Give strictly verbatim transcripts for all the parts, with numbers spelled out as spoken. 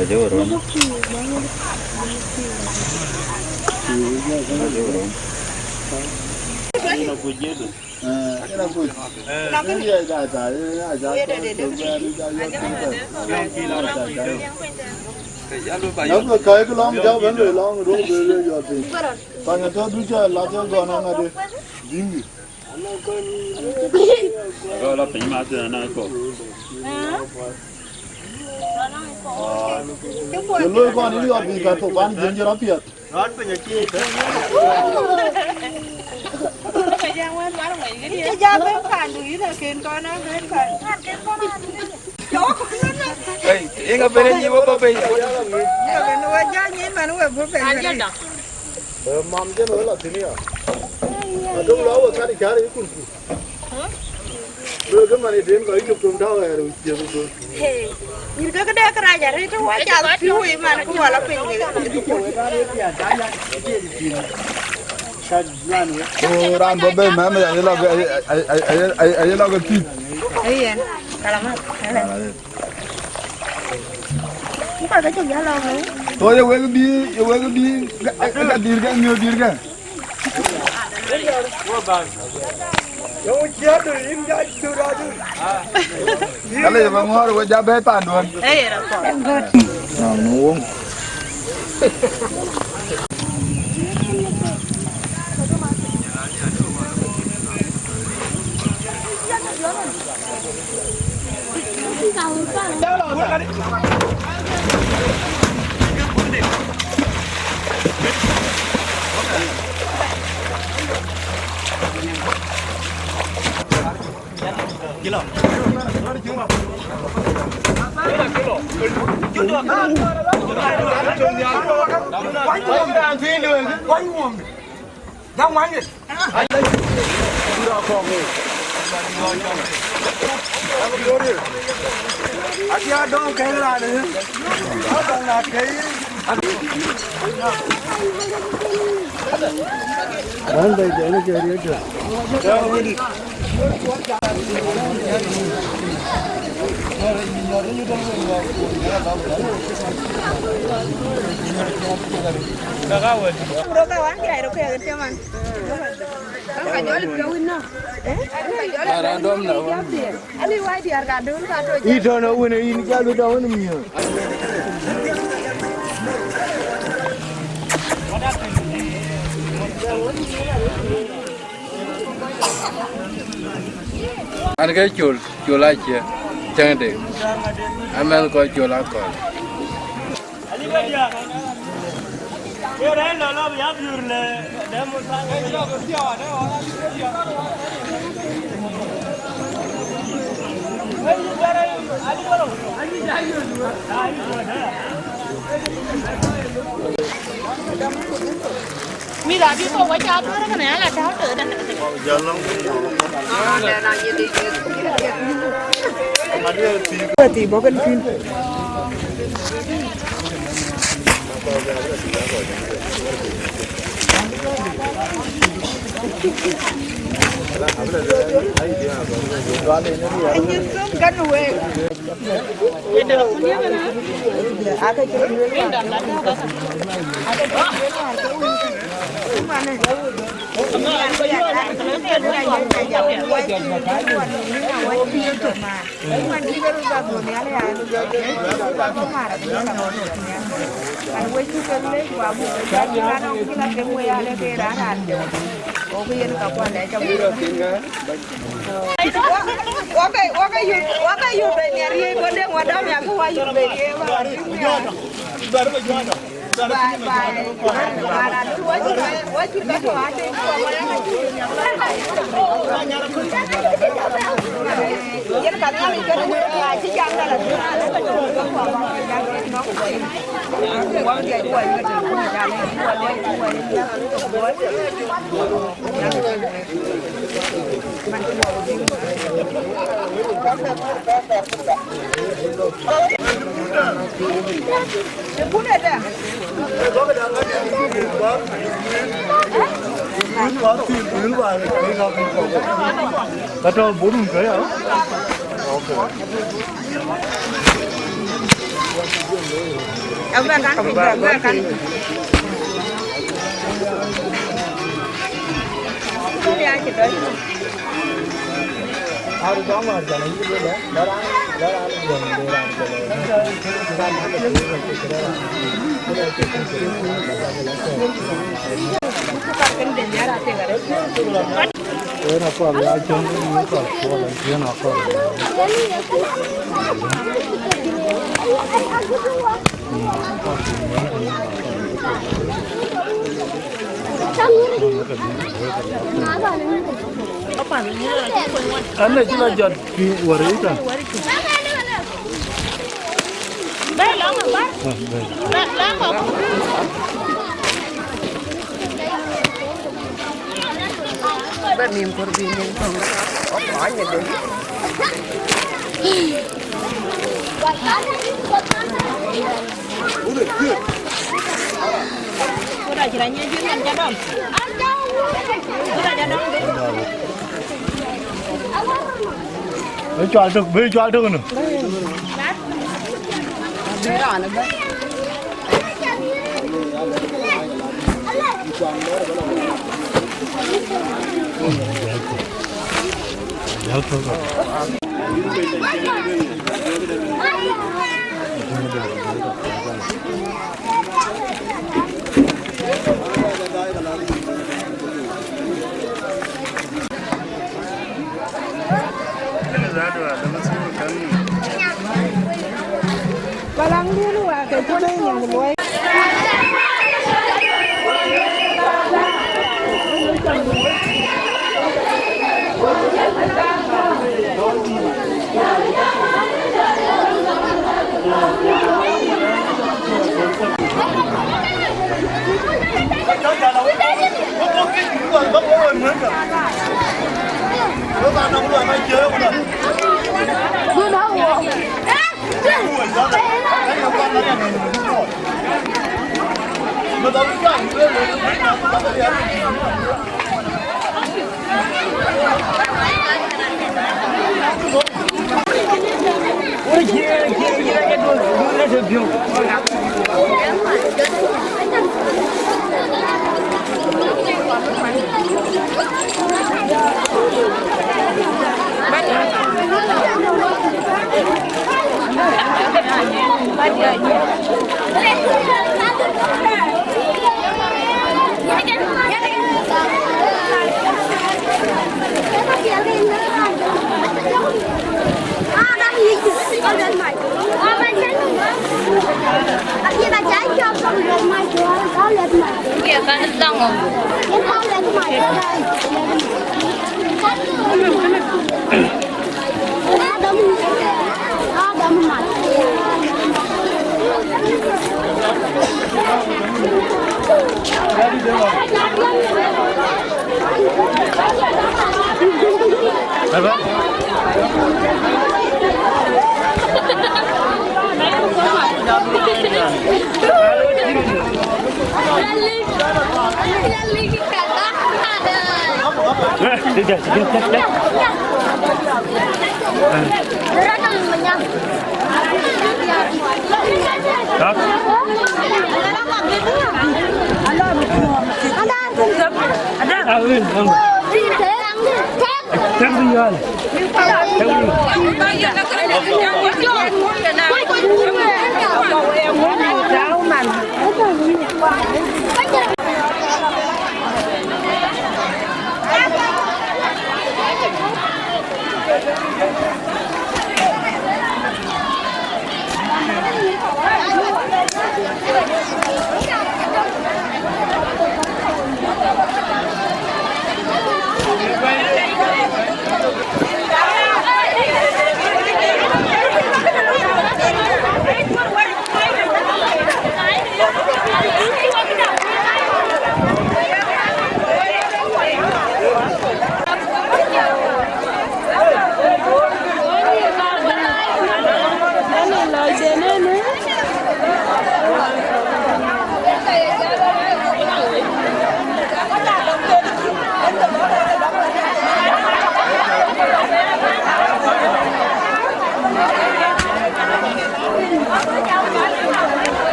Ajo rom. Ajo rom. Kɔc atɔ̈ duc cä lath ë gɔn aŋäde. Dïŋdï. Rɔ la piny ma thïn anɔŋ kɔ̈u. Ye loi kɔn ë yɔt bï ka thok ban jiëŋ cï rɔ piɛth. Rɔt piny acï. Ë ja ben pandu yïn aken kɔn a ben pandu. Ei, inga bene nyi wo ba bei. Ë ben wo ja nyi man we bu ben. Ajenda. Mam jɛn wël athïn ya. Adöŋ lɔ wek kat cäär ë kurku. Wek ë man ë den kɔc cök töŋ tɔ̈u ɣɛɛr ë ciëth ë thöl. Yïn ke këde kërac arëët wä cath piu ë man ku wala piny. Ku raan bɔ̈ bei mɛ̈m aye lɔ ke, aye lɔ ke thïp. Ayen, kalamat. So ye wek bï, ye wek bï, ka, ka dïr ke, miöör dïr ke. Kale ye ba ŋɔ̈ɔ̈r we ja bɛ̈ɛ̈i panduön. Ee, ye rɔt kɔɔr. Nɔŋ nu woŋ. Ïtɔ̈n awën yïn jal wït awën miö. An ke col, col acie cäŋde. Amɛn kɔc col akɔl. Mi da bi ko wa cha to re kana ala ta to da. Ti bo kan tin. Kan we. Waka, waka yut, waka yut be nyar ye ko de wadam ya ko wa yut be ye wa. Bye, bye. Ara tu wa yut be, wa yut be ko ate ko wa ya. Yen ka ya ni ko de wa ci jam da la. Wa ya wa yut. Ka tɔ̈u burun ka ya. An, acï la jɔt piny wär yic tɛ̈n. Bï cual tök, bï cual tök nu.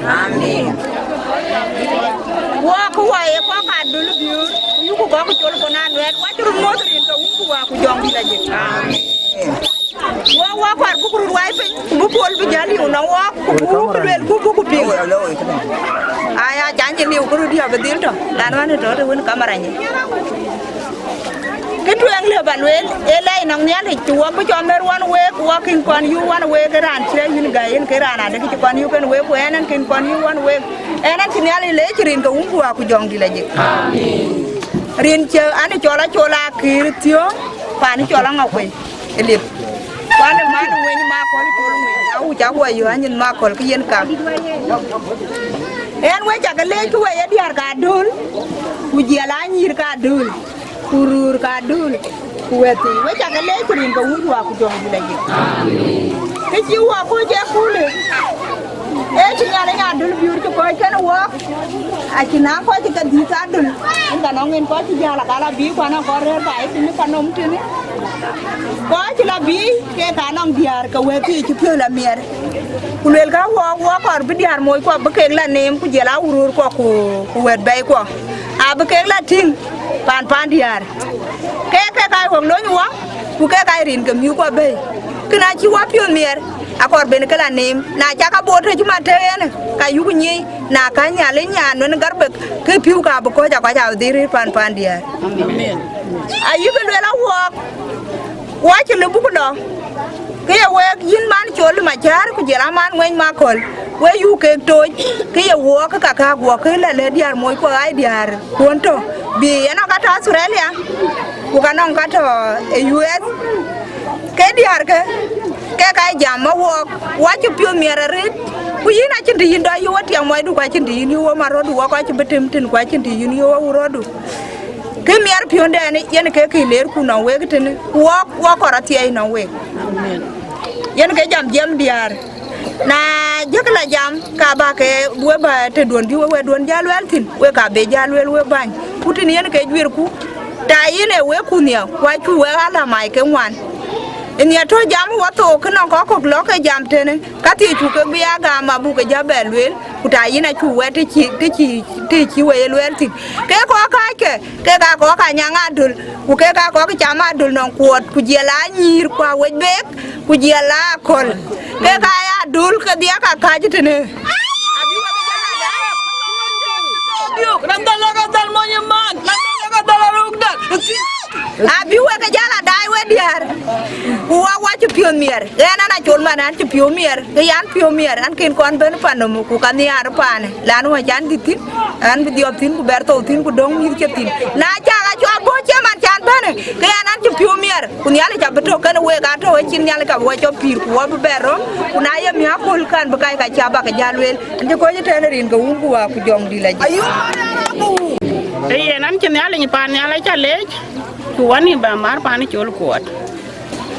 Amen. Wok wɔ ye kɔc ka dul biur, ku yuku kɔc col ku na nuɛɛt, wa cï röt moth rin ke Wun ku Wä ku Jɔŋdït Lajik. Amen. Wok wɔ kɔɔr buk röt wai piny, ku bï pol bï jäl liu nɔm wok, ku buk luel ku buk piŋ. Aya, jany liu ku röt diɔ̈k bï dhil tɔ̈, lan wän ë tɔ̈ të wën kamera nyin. Kë tueŋ lëu ba lueel, ee lɛc nɔŋ Nhialic, të wok bï cɔm ë ruɔn week, wok kën kɔn yuk wan week, ë raan cï yïn gäi, yen ke raan adë kë cï kɔn yuk kën week, ku ɛn ɛn kën kɔn yuk wan week. Ɛn ɛn cï Nhialic leec rin ke Wun ku Wä ku Jɔŋdït Lajik. Amen. Rin cï an cɔl acol akïr thiöŋ, pan cɔl aŋɔk kuei ë lip. Kuan ë man ë weny Makɔl col ŋueny, awuc akuɔ yök anyïth Makɔl kë yen kam. Ɛn we cakë leec kë we ye diäär ka döl, ku jiɛl anyïïr ka döl. Ku röör ka döl, ku wɛ̈thii, we cakë leec rin ke Wun ku Wä ku Jɔŋdït Lajik. Kë cï wok kuc ë kulë, ee cï Nhialic nya döl biur cï kɔc kën wok, acïn aa kɔc ke dhïth adöl, yen ka nɔŋ en kɔc cï jäl, aka la bï kuan akɔn rëër baai tënë ka nɔm tënë. Kɔc cï la bï, ke ka nɔŋ diäär ke wɛ̈thii cï piɔ̈ɔ̈th la miɛt. Ku luelkë wok, wok kɔɔr bï diäär moc kuɔ bï kek la neem, ku jiɛl awuruur kuɔ ku, ku wɛ̈t bɛ̈i kuɔ, abï kek la tïŋ pan pan diäär. Ke ke ka wok lony wɔ, ku ke ka rin ke mïth kuɔ bɛ̈i. Kënë acï wɔ piɔ̈ɔ̈th miɛt, akɔɔr ben ke la neem. Na cak abot tëc ma tëë yen, ka yuk nyic, na ka Nhialic nyan nuɛn garbek, ke pïu ka bï kɔc akɔc abï dhil rëër pan pan diäär. Amen. Ayï bï luel awok, wɔ cï lëu buk lɔ, ke ye wek yïn man col Macäär, ku jiɛl aman ŋuɛny Makɔl, we yuk kek tooc, ke ye wok ke kakääk wok ke la lɛ̈k diäär moc kuɔ ɣai diäär kuɔn tɔ̈, bï yen nɔŋ ka tɔ̈ Australia, ku ka nɔŋ ka tɔ̈ ë U S, ke diäärkë, ke ka jam awok, wɔ cï piɔ̈ɔ̈th miɛt arëët, ku yïn acïn të yïn dɔ yï wɔ tiɛm muɔcdu, ku acïn të yïn yï wɔ marɔ̈ɔ̈du, wok acï bï tïm tïn, ku acïn të yïn yï wɔ wurɔ̈ɔ̈du. Kë miɛt piɔ̈ndɛn yen ke kë leerku nɔŋ wek tënë, ku wok, wok kɔɔr athiɛɛi nɔŋ wek. Amen. Yen ke jam jiɛm diäär. Na jëkë la jam, ka bä ke we bä tëduön bï we wɛ̈tduön jäl luɛɛl thïn, we ka bï jäl lueel we bäny. Ku tën yen ke juërku, Ta yïn ë wek ku nhiɛ̈, ku acuk wek aa lɔ mai ke ŋuan. Ë nhiɛ̈ tɔ̈ jam wɔ thook, kë nɔŋ kɔc kɔ̈k lɔ̈k ke jam tënë, ka thiëc cuk kek bï aa gam abuk ke jɔ bɛ lueel, ku ta yïn acuk wɛ̈t të cï, të cï, të cï we ye lueel thïn. Ke kɔc kääckë, kek aa kɔc Anyaŋ Adöl, ku kek aa kɔc cam Adöl nɔŋ kuɔɔt, ku jiɛl aa nyïïr, ku awec beek, ku jiɛl aa akɔ̈l. Kek aa ya Adöl ke dhiɛk aa kääc tënë. Abï wek ke jal adaai. Raan dhal ë ka dhal mony ë man, raan dhal ë ka dhal ë ruk dhal. Abï wek ke jal adaai we diäär. Ku wa, wa cï piɔ̈u miɛr. Ɣɛn an, acol man an cï piɔ̈u miɛr. Ke yan piɔ̈u miɛr, an kën kɔn bɛ̈n pan nɔm, ku ka nhiaar paanë. Lan wä can dït thïn, an bï dhiɔp thïn, ku bɛr thou thïn, ku döŋ mïth cï thïn. Na cak acɔl bɔ̈ cï man can bɛ̈në, ke yan an cï piɔ̈u miɛr. Ku Nhialic abï tɔ̈ kenë week, atɔ̈ ë cïn Nhialic ka bï wɔ cɔk pïïr, ku wɔ bï bɛr röm, ku na ye miäk aköl kan bï kac ka cä bä ke jal lueel. An cï kɔc ëtɛ̈ɛ̈n rin ke wun ku wa ku jɔŋdït la jik. Ee yen, an cï Nhialic paan nhial aca leec, ku wɔ nïïm bä määr paan ë col kuɔɔt.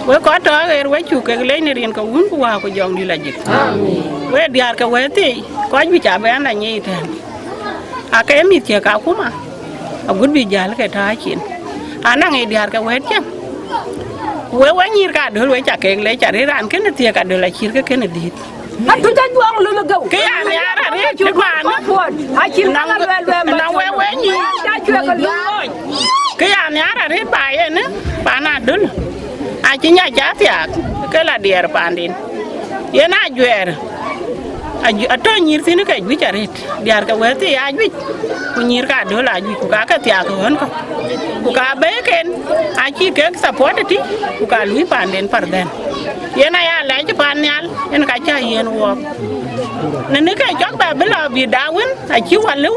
Wek kɔc tɔ̈ aɣeer, wek cuk kek leec në rin ke wun ku wa ku jɔŋdït la jik. Wek diäär ke wɛ̈ɛ̈t thii, kɔc juëc abï an la nyic ëtɛ̈ɛ̈n. Ake mïth ciëk akuma, agut bï jäl ke tääc cin. Anaŋ ë diäär ke wɛ̈ɛ̈t cieŋ. Ku we, we nyïïr ka Adöl, we ca kek leec, arëët raan kënë thiëk Adöl acït ke kënë dhiëth. Atuc ajuɔŋ lul geu. Kë ya nhiaar arëët cï paan. Acït nɔŋ, nɔŋ we, we nyïïr. Ca cuek lul. Kë ya nhiaar arëët ba yen, paan Adöl. Acï nya ca thiaak, ke la diɛɛr paanden. Yen ajuɛɛr, aju-, atɔ̈ nyïïr thïn ke juëc arëët, diäär ke wɛ̈ɛ̈t thii aa juëc, ku nyïïr ka Adöl aa juëc, ku ka ke thiaak ɣön kɔ̈k. Ku ka bɛ̈ɛ̈iken, acï kek support ëtï, ku ka luui paanden pardhɛn. Yen aya lɛc paan nhial, yen ka cä yiɛ̈n wɔɔk. Në në ke cɔk bɛ bï lɔ bï dak wën, acï wä lëu,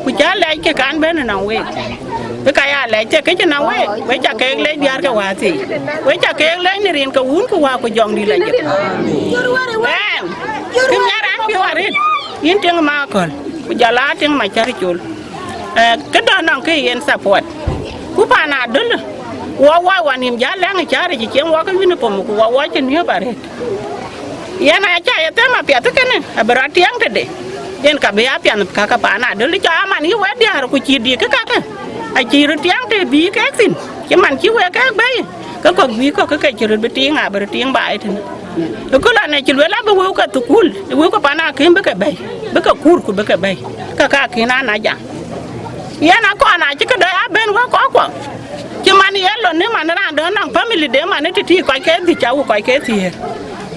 ku cä lɛc ke kan bɛ̈n ënɔŋ week. Bï ka ya lɛc thek ke cï nɔŋ week, we ca keek lɛc diäär ke wäthii. We ca keek lɛc në rin ke wun ku wa ku jɔŋdït la jik. Ɛn, kë miɛt raan piɔ̈u arëët, yïn tiŋ ma akɔ̈l, ku jɔl aa tiŋ ma cär col. Eh, këdɔ̈ nɔŋ kë yen support. Ku paan Adöl, wɔ wa wa nïïm jäl lɛ̈ŋ ë cäär cï cieŋ wɔ ke uniform, ku wɔ wɔ cï niöp arëët. Yen aca ye them apiɛth kënë, abï rɔt tiɛŋ tëde. Yen ka bï apiɛth ka ke paan Adöl cɔk aman yï wɛ̈t diäär ku cïï dïïk kë kakë. Acïï röt tiɛŋ të bïï kek thïn, cï man cï wek kek bɛ̈i, ke kɔ̈k bïï kɔ̈k ke ke cï röt bï tiiŋ, abï röt tiiŋ baai tënë. Ëköl anɛ cï lueel abï wëu ke thukul, wëu ke pan akïm bï ke bɛ̈i, bï ke kuur ku bï ke bɛ̈i, ke ka akïn an ajam. Yen akɔn acï këdë ya ben wek kɔckuɔ. Cï man ye lon ni man raan dɔ̈ nɔŋ family de man ë tëtïï kɔc ke dhïc awu kɔc ke thiëër.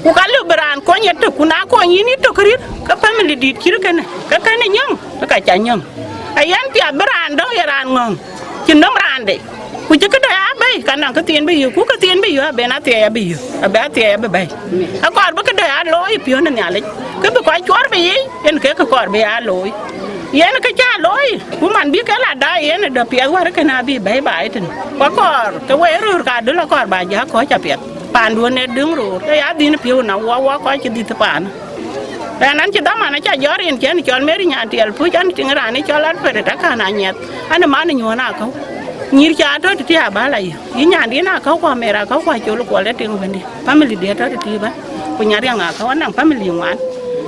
Ku ka lëu bï raan kony ye tök, ku na kony yïn yï tök rït, ke family dït cït kënë, ke kënë nyɔ̈ŋ, ke ka ca nyɔ̈ŋ. Ayen piath bï raan dɔ̈ ye raan ŋɔ̈ŋ, cïn nɔm raande. Ku cï këdë ya bɛ̈i, ka nɔŋ këthiin bï yök, ku këthiin bï yök, aben athiɛɛi abï yök, abe athiɛɛi abï bɛ̈i. Akɔɔr bï këdë ya looi piɔ̈n ë Nhialic, ke bï kɔc cuɔɔr bï yiic, yen kek kë kɔɔr bï ya looi. Yen kë ca looi, ku man bï ke la daai yen ë dɔ̈ piɛth wär kënë abï bɛ̈i baai tënë. Ku akɔɔr, ke we röör ka Adöl akɔɔr ba jäk kɔ̈ɔ̈c apiɛth. Paanduön ë döŋ röör, ke ya dhïn piɔ̈u na wɔ, wɔ kɔc cï dhïth paan. Raan an cï dhaman aca jɔt rin cï an cɔl Mary Nyantiɛl Puc, an tiŋ raan ë cɔl Alfred Akan Anyiɛth, an ë man ë nyuɔ̈n akäu. Nyïïr ca tɔ̈ tëtïï abä la yï. Yï nyandïn akäu ku Amer akäu ku Acol Kuɔl ë tiŋ wëndï. Family diɛ̈ tɔ̈ tëtïï bä. Ku Nyariaŋ akäu, anɔŋ family ŋuan.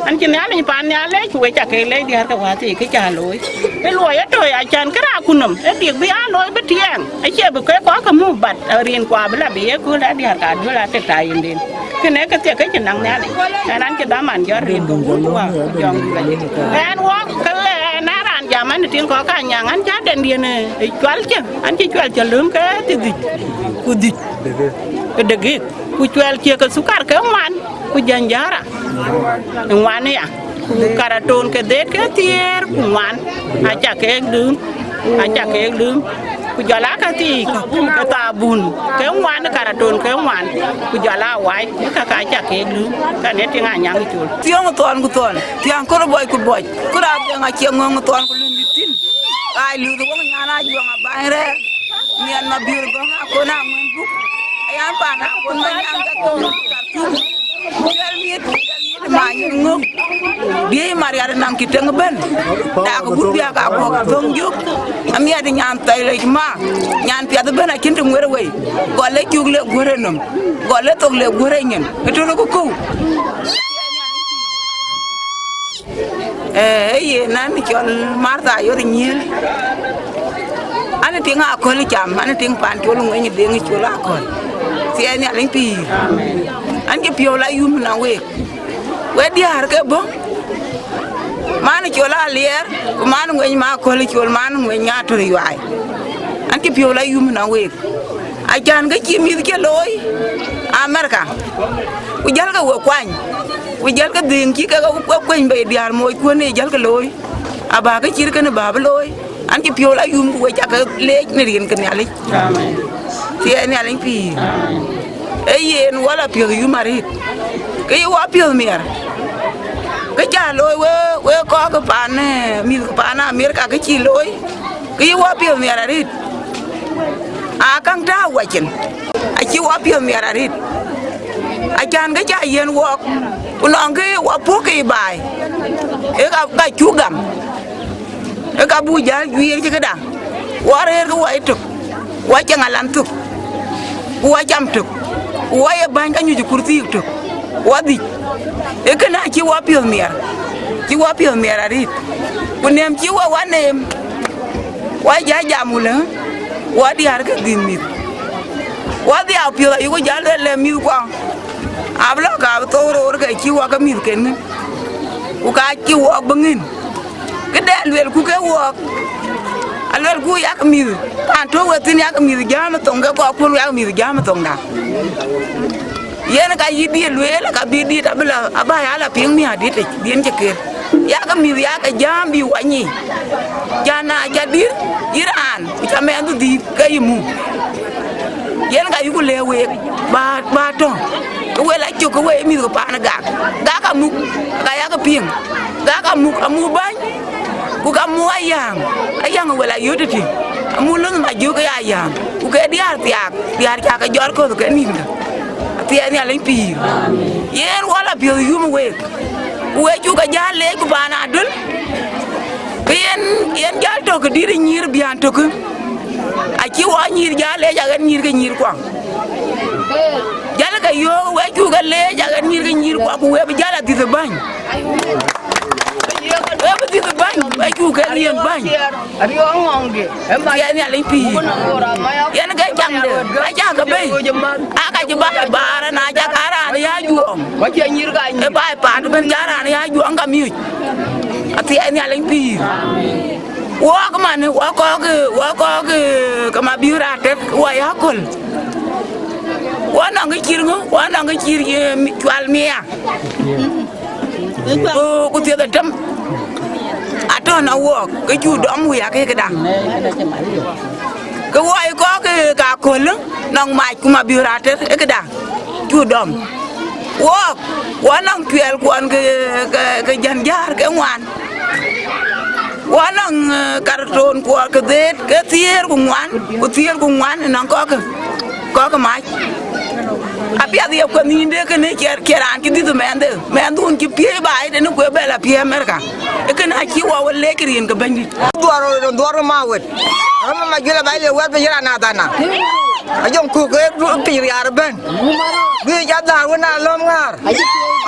An cï Nhialic paan nhial leec, ku we ca kek leec diäär ke wäthii kë ca looi. Ë luɔi ë tɔ̈ acan kë raak ku nɔm, ë dik bï aa looi bï tiɛɛŋ. Acie bï kek kɔ̈k ke muk, but rin kua bï la bï ye kööl a diäär ka duël a tek ta yenden. Kënë ke thiek ke cï naŋ Nhialic. Ɛn an cï dhaman jɔt rin ke wun ku wäär ku jɔŋ dït la jik. Ɛn wɔk ke ɣɛn a raan jam an tiŋ kɔ̈k ka nyaŋ an ca dendiɛn ë cual cë, an cï cual cë löm ke thidhic ku dhïc ë degik, ku cual cie ke thukar ke ŋuan, ku janjara ë ŋuan aya, ku karaton ke dheet ke thiëër ku ŋuan, aca keek dum, aca keek dum. Ku jɔl aa ka thii kɔ̈k ke thabun ke ŋuan, karaton ke ŋuan, ku jɔl aa wai, ë ka ka ca keek luui, ka ne tiŋ anyaŋ col. Thiɔ̈ŋ thɔn ku thɔn, thiaŋ kor buɔc ku buɔc, ku raan dhiɛŋ acie ŋöŋ thɔn ku luny thïn. Ai luth wok nyan a juɔŋ abany rɛɛr, miɛn ma biur gɔŋ akon aŋuɛn buk. Ayan paan akon ma nyaŋ ke thok Kartum. Cuɛl miet, cuɛl miet ma nyin ŋök. Biëëc mariat naŋ cï teŋ ëbën. Dak gut biak a guɔk thöŋ jök. Amiɛt nyan thɛi lec ma. Nyan piath ëbën acïn të ŋuër wei. Gɔl le juk le guër ë nöm. Gɔl le thok le guër ë nyin. Ëtölë ku kɔ̈u. Ee, ee yen an cɔl Martha Ayoth Nyiël. An Tiŋ aköl cam, an tiŋ pan col ŋueny deŋ col aköl. Thiɛɛi Nhialic pïïr. An cï piɔ̈u la yum nɔŋ week. We diäär ke bɔ̈. Man col aliɛɛr, ku man ŋueny ma aköl col, man ŋueny ŋa tör yuaai. An cï piɔ̈u la yum nɔŋ week. Acan ke cï mïth cï looi Amerika. Ku jälkë we kuany. Ku jälkë dhëŋ cï kek we kueny bei diäär moc kuën ë jälkë looi. Aba ke cït kënë ba bï looi. An cï piɔ̈u la yum ku we cakë leec në rin ke Nhialic. Amen. Thiɛɛi Nhialic pïïr. Ee yen wala piɔ̈th yum arëët. Ke ye wa piɔ̈th miɛr. Ke ca looi we, we kɔɔk ke pan, eh, mïth ke pan Amerika ke cï looi. Ke ye wa piɔ̈th miɛr arëët. Aa käŋ tääu wacin. Acï wa piɔ̈th miɛr arëët. Acan ke ca yiɛ̈n wɔɔk. Ku nɔŋ ke wa puɔ̈k ke baai. Ee ka, ka cuk gam. Ë ka buk jäl juiir cï këda, wa rëër ke wa ë tök, wa cieŋ alan thök, ku wa cam tök, ku wa ye bäny ka nyuc ë kurthiik tök, wa dhïc. Ë kënë acï wa piɔ̈th miɛr, cï wa piɔ̈th miɛr arït, ku neem cï wa wa neem, wa jäl jam wulë, wa diäär ke dhïth mïth. Wa dhiau piɔ̈th ayuku jäl lueel le mïthkuɔ, abï lɔ ka bï thou roor ke cï wa ke mïthken ŋïn, ku ka cï wɔɔk bï ŋïn. Këdɛn luelku ke wɔɔk, aluelku yak mïth, pan tök we thïn yak mïth jääm ë thoŋ, ke kɔɔk puɔ̈l yak mïth jääm ë thoŋda. Yen ka yï diit lueel, ka bï diit abï lɔ, abä ya lɔ piŋ miäk ditic, dhiën cï ker. Yak mïth yak jääm bï wa nyic. Ca na ca dïr, yï raan, ku ca mɛnhdu dhïïth, ke yï muk. Yen ka yuku lëë week, ba, ba tɔ̈. Ke we la cök, ke we mïth ke paan gak. Gak amuk, ka yak piŋ. Gak amuk, amuk bäny. Ku ka muk ayäŋ, ayäŋ ë wël ayöt tëtï, amu lönh ma jök ya ayäŋ, ku ke diäär thiaak, diäär cä ke jɔt köth ke nïnkë, athiɛɛi Nhialic pïïr. Yen wala piɔ̈th yum week, ku we cuk ke jäl leec ku paan adöl, ke yen, yen jäl tök ë dït ë nyïïr biän tökë, acï wɔ nyïïr jäl leec aɣet nyïïr ke nyïïrkuɔ. Jälë ke yöök, we cuk ke leec aɣet nyïïr ke nyïïrkuɔ, ku we bï jäl adhith ë bäny. We bï dhith bäny, we cuk ke yen bäny. Athiɛɛi Nhialic pïïr. Yen ke camde, acä ke bei. Aka cï baai baar, na cä ka raan ya juɔɔŋ. Ë baai paat ëbën cä raan ya juɔɔŋ ka miöc. Athiɛɛi Nhialic pïïr. Wɔɔk man, wɔ kɔɔk, wɔ kɔɔk, ke ma bï raan tek, wɔ ya köl. Wɔ nɔŋ kë cïr ŋö, wɔ nɔŋ kë cïr, eh, mi-, cual mia. Ku, ku thiëth atem. Atɔ̈ na wɔɔk, ke cu dɔm wia ke këda. Ke wɔ ë kɔɔk, ke ka köl, nɔŋ mac ku ma bï raan tek, ë këda. Cu dɔm. Wɔɔk, wɔ nɔŋ cuɛɛl kuɔn ke, ke, ke jän jäär ke ŋuan. Wɔ nɔŋ, eh, karton kuɔɔr ke dheet ke thiëër ku ŋuan, ku thiëër ku ŋuan nɔŋ kɔ̈kë, kɔ̈kë mac. Apiath ye kueth nïïnde kënë ciɛ, ciɛ raan cï dhith mɛnhde, mɛnhdun cï piëëc baai tënë kuë bɛ lɔ piëëc Amerika. Ee kënë acï wɔ we leec rin ke Bɛ̈nydït. Dhuɔr, dhuɔr ma wet. Rɔm ma juël aba le wɛ̈t piny raan adhana. Ajɔŋ kuk ke piny riaar ëbɛ̈n. Bï jɔ dhäär wën a lɔ̈m ŋäär.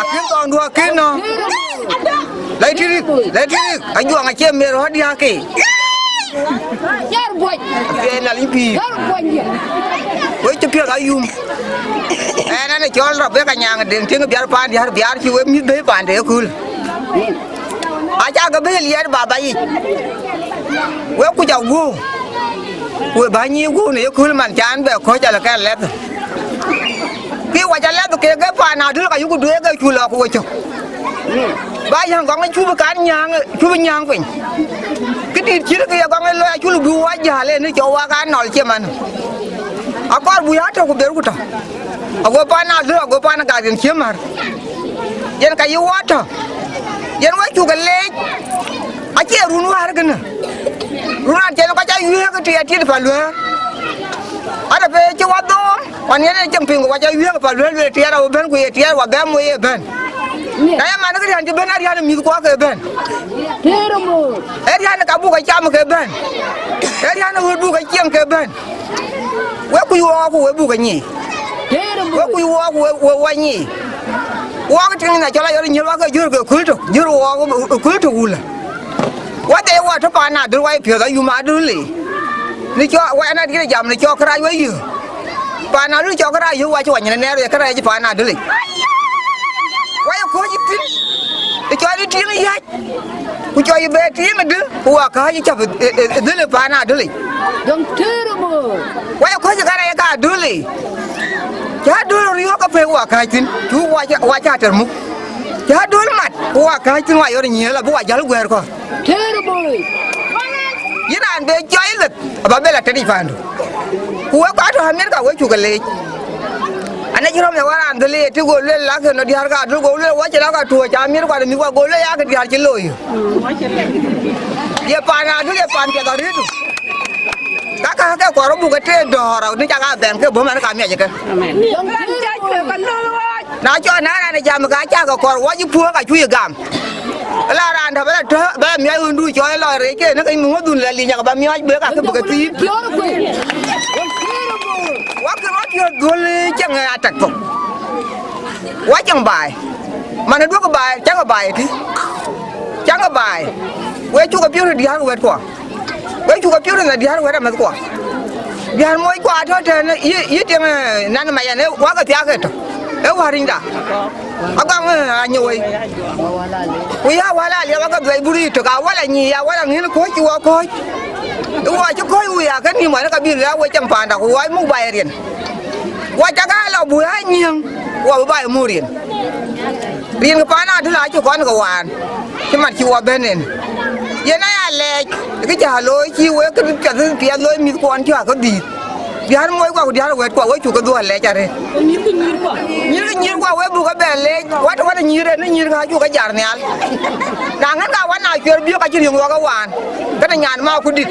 Akïn thɔŋ duɔ̈k kïn nɔ̈. Lɛc tïrik, lɛc tïrik, ajuɔŋ acie mer ɣɔ̈t diääk ke. Yar buɔc. Apiɛth Nhialic pïïr. Yar buɔc. Wek cï piɔ̈th ayum. Ɛn, ɛn ë cɔl Rebeka Nyaŋ Deŋ Tiŋ Biar paan diäär, Biar cï wek mïth bɛ̈i paande ëkööl. Acä ke bɛ̈i liɛɛt baba yic. Wek kuc aguɔ. Ku we bä nyic guɔ në yekööl man can bɛ kɔ̈c alë kɛ lɛth. Ki wac alɛth kek ke paan adöl ka yuku duëër ke cu lɔ ku we cök. Ba yäŋ gɔŋ cup kan nyääŋ, cup nyääŋ piny. Kë dït cït ke ye gɔŋ ë looi acul bï wɔ jäl ënë cɔk wak aa nɔl cï man. Akɔɔr buk ya tök ku ber ku tɔ̈. Ago pan adöl, ago pan gat yen cï mär. Yen ka yï wɔ tɔ̈. Yen we cuk leec. Acie run wäär kënë. Run raan cïn kɔc a wiëëk ë tï atit pa luëër. Ade pe cï wɔ dhoom. Ɣɔn yen ë cieŋ piŋ ku wac a wiëëk pa lueel, lueel tiɛɛr awë bɛ̈n, ku ye tiɛɛr wa bɛ̈m we ye bɛ̈n. Na ye man kë riän cï bɛ̈n, a riän ë mïthkuɔ ke bɛ̈n. Ee riän ë ka buk ke cam ke bɛ̈n. Ee riän ë ɣööt buk ke cieŋ ke bɛ̈n. We kuc wɔɔk ku we buk ke nyic. We kuc wɔɔk ku we, we wa nyic. Wɔɔk tiŋ na cɔl ayɔr nyiël wa ke jör ke köl tök, jör wɔɔk ë köl tök wulë. Wa de wa tɔ paan adöl wa ye piɔ̈th ayum adöl le. Në cɔk, wɛn adït jam në cɔk kërac wek yï. Paan Adöl cɔk kërac yï, wac wany në nɛɛr ye kërac paan Adöl yic. Wai kɔc thïn, të cɔl ë tiiŋ yäc, ku cɔl yï bɛ tiiŋ ëdï, ku wa kääc yï cäp ë, ë, ë, ë dhël paan Adöl yic. Döŋ tëër ëmö. Wai kɔc kërac ka Adöl yic. Cä Adöl riɔ̈ɔ̈k ke pek wa kääc thïn, cu wa ca, wa ca tɛr muk. Cä Adöl mat, ku wa kääc thïn wa yɔr nyiëël abï wa jäl guɛ̈ɛ̈r kɔ̈u. Terrible. Yïn raan be jɔi leth, aba bela tëdic paandu. Ku wek kɔc tɔ̈ Amerika, wek cuk ke leec. Ana cï rɔ̈m ë wä raan dhël ë tï, go lueel, lakë nɔ diäär ka Adöl, go lueel, wä cï lak atuɔ̈c Amerika de mïth, wa go lueel, yakë diäär cï looi. Ye paan Adöl, ye paan piɛth arëëtu. Ka ka ke kɔɔr buk ke tëë dɔ̈ɔ̈r, ni cak a bɛn ke bɔ̈ man ka miɛc ke. Amen. Na cɔl na raan ë jam, ka cak ke kɔɔr, wä cï puɔ̈k, acu yï gam. La raan dä bä la tɔ, bä la miɔɔc ɣöndu cɔɔl lɔ rëëc ke, në ke mï ŋö dhun la linyakë bä miɔɔc bek, akë bï ke thiin. Wakë rɔt yöt dhuöl cäŋ atak thok. Wa cäŋ baai. Man ë duökï baai, cäŋ baai ëtï. Cäŋ baai. We cuk ke piööt diäär wɛ̈tkua. We cuk ke piööt në diäär wɛ̈t amɛ̈thkua. Diäär mockua atɔ̈ tɛ̈n yï, yï tiŋ, eh, nan ma yɛn, eh, wakë thiaak ëtök. Ee wäär rinyda. Agɔŋ, eh, anyë wei. Ku ya wäl aliɛp ake dhuɛc buri tök, awäl anyiic, awäl aŋiɛ̈n kɔ̈ɔ̈c cï wɔ kɔ̈ɔ̈c. Ë wɔ cï kɔ̈ɔ̈c wui akë nïïm wän, ka bï lɛ̈k we cäŋ paanda, ku wɔ muk baai riɛn. Wɔ cak aa lɔ bui anyiëŋ, wɔ bï baai muk riɛn. Riɛn ke paan Adöl acï kɔn ke waan, cï mat cï wɔ bɛ̈n en. Yen aya lɛɛc, kë cä looi cï wek kë piɛth piɛth looi mïthkuɔn cï akë dhiith. Diäär mockua ku diäär wɛ̈tkua, we cuk ke dhuɔ̈k lɛc arëët. Nyïïrkï nyïïrkua, we buk ke bɛ leec, wat, wat nyïïr en, nyïïr ka cuk ke jar nhial. Na ŋɛ̈n ka wan na cuer biök acï riöŋ wɔ ke waan, kënë nyan ma ku dït.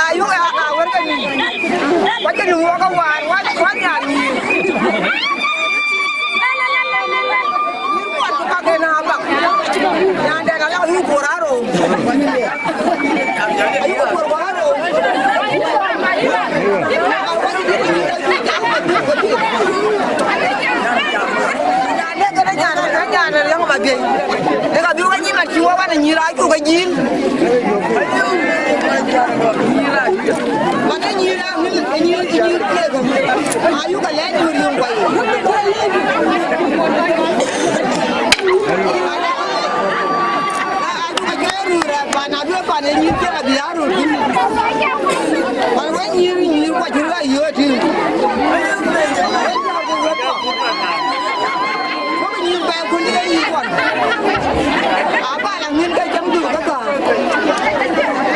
Ayök a, a wër ke nyïïr. Wa cï riöŋ wɔ ke waan, wat, wat nyan nyïïr. Nyïïrkuan ku bak en abak. Nyandɛn ala yï kuɔr arou. Pan Adöl pan ë nyïïr cï abï aröt thïn. Pan wek nyïïr, nyïïr kuac cï röt ayööt thïn. Wek nyïïr bɛ̈ɛ̈i kun cï ke nyïïr kuan. Abal aŋiɛ̈n ke cäŋ dhuk ke thäär.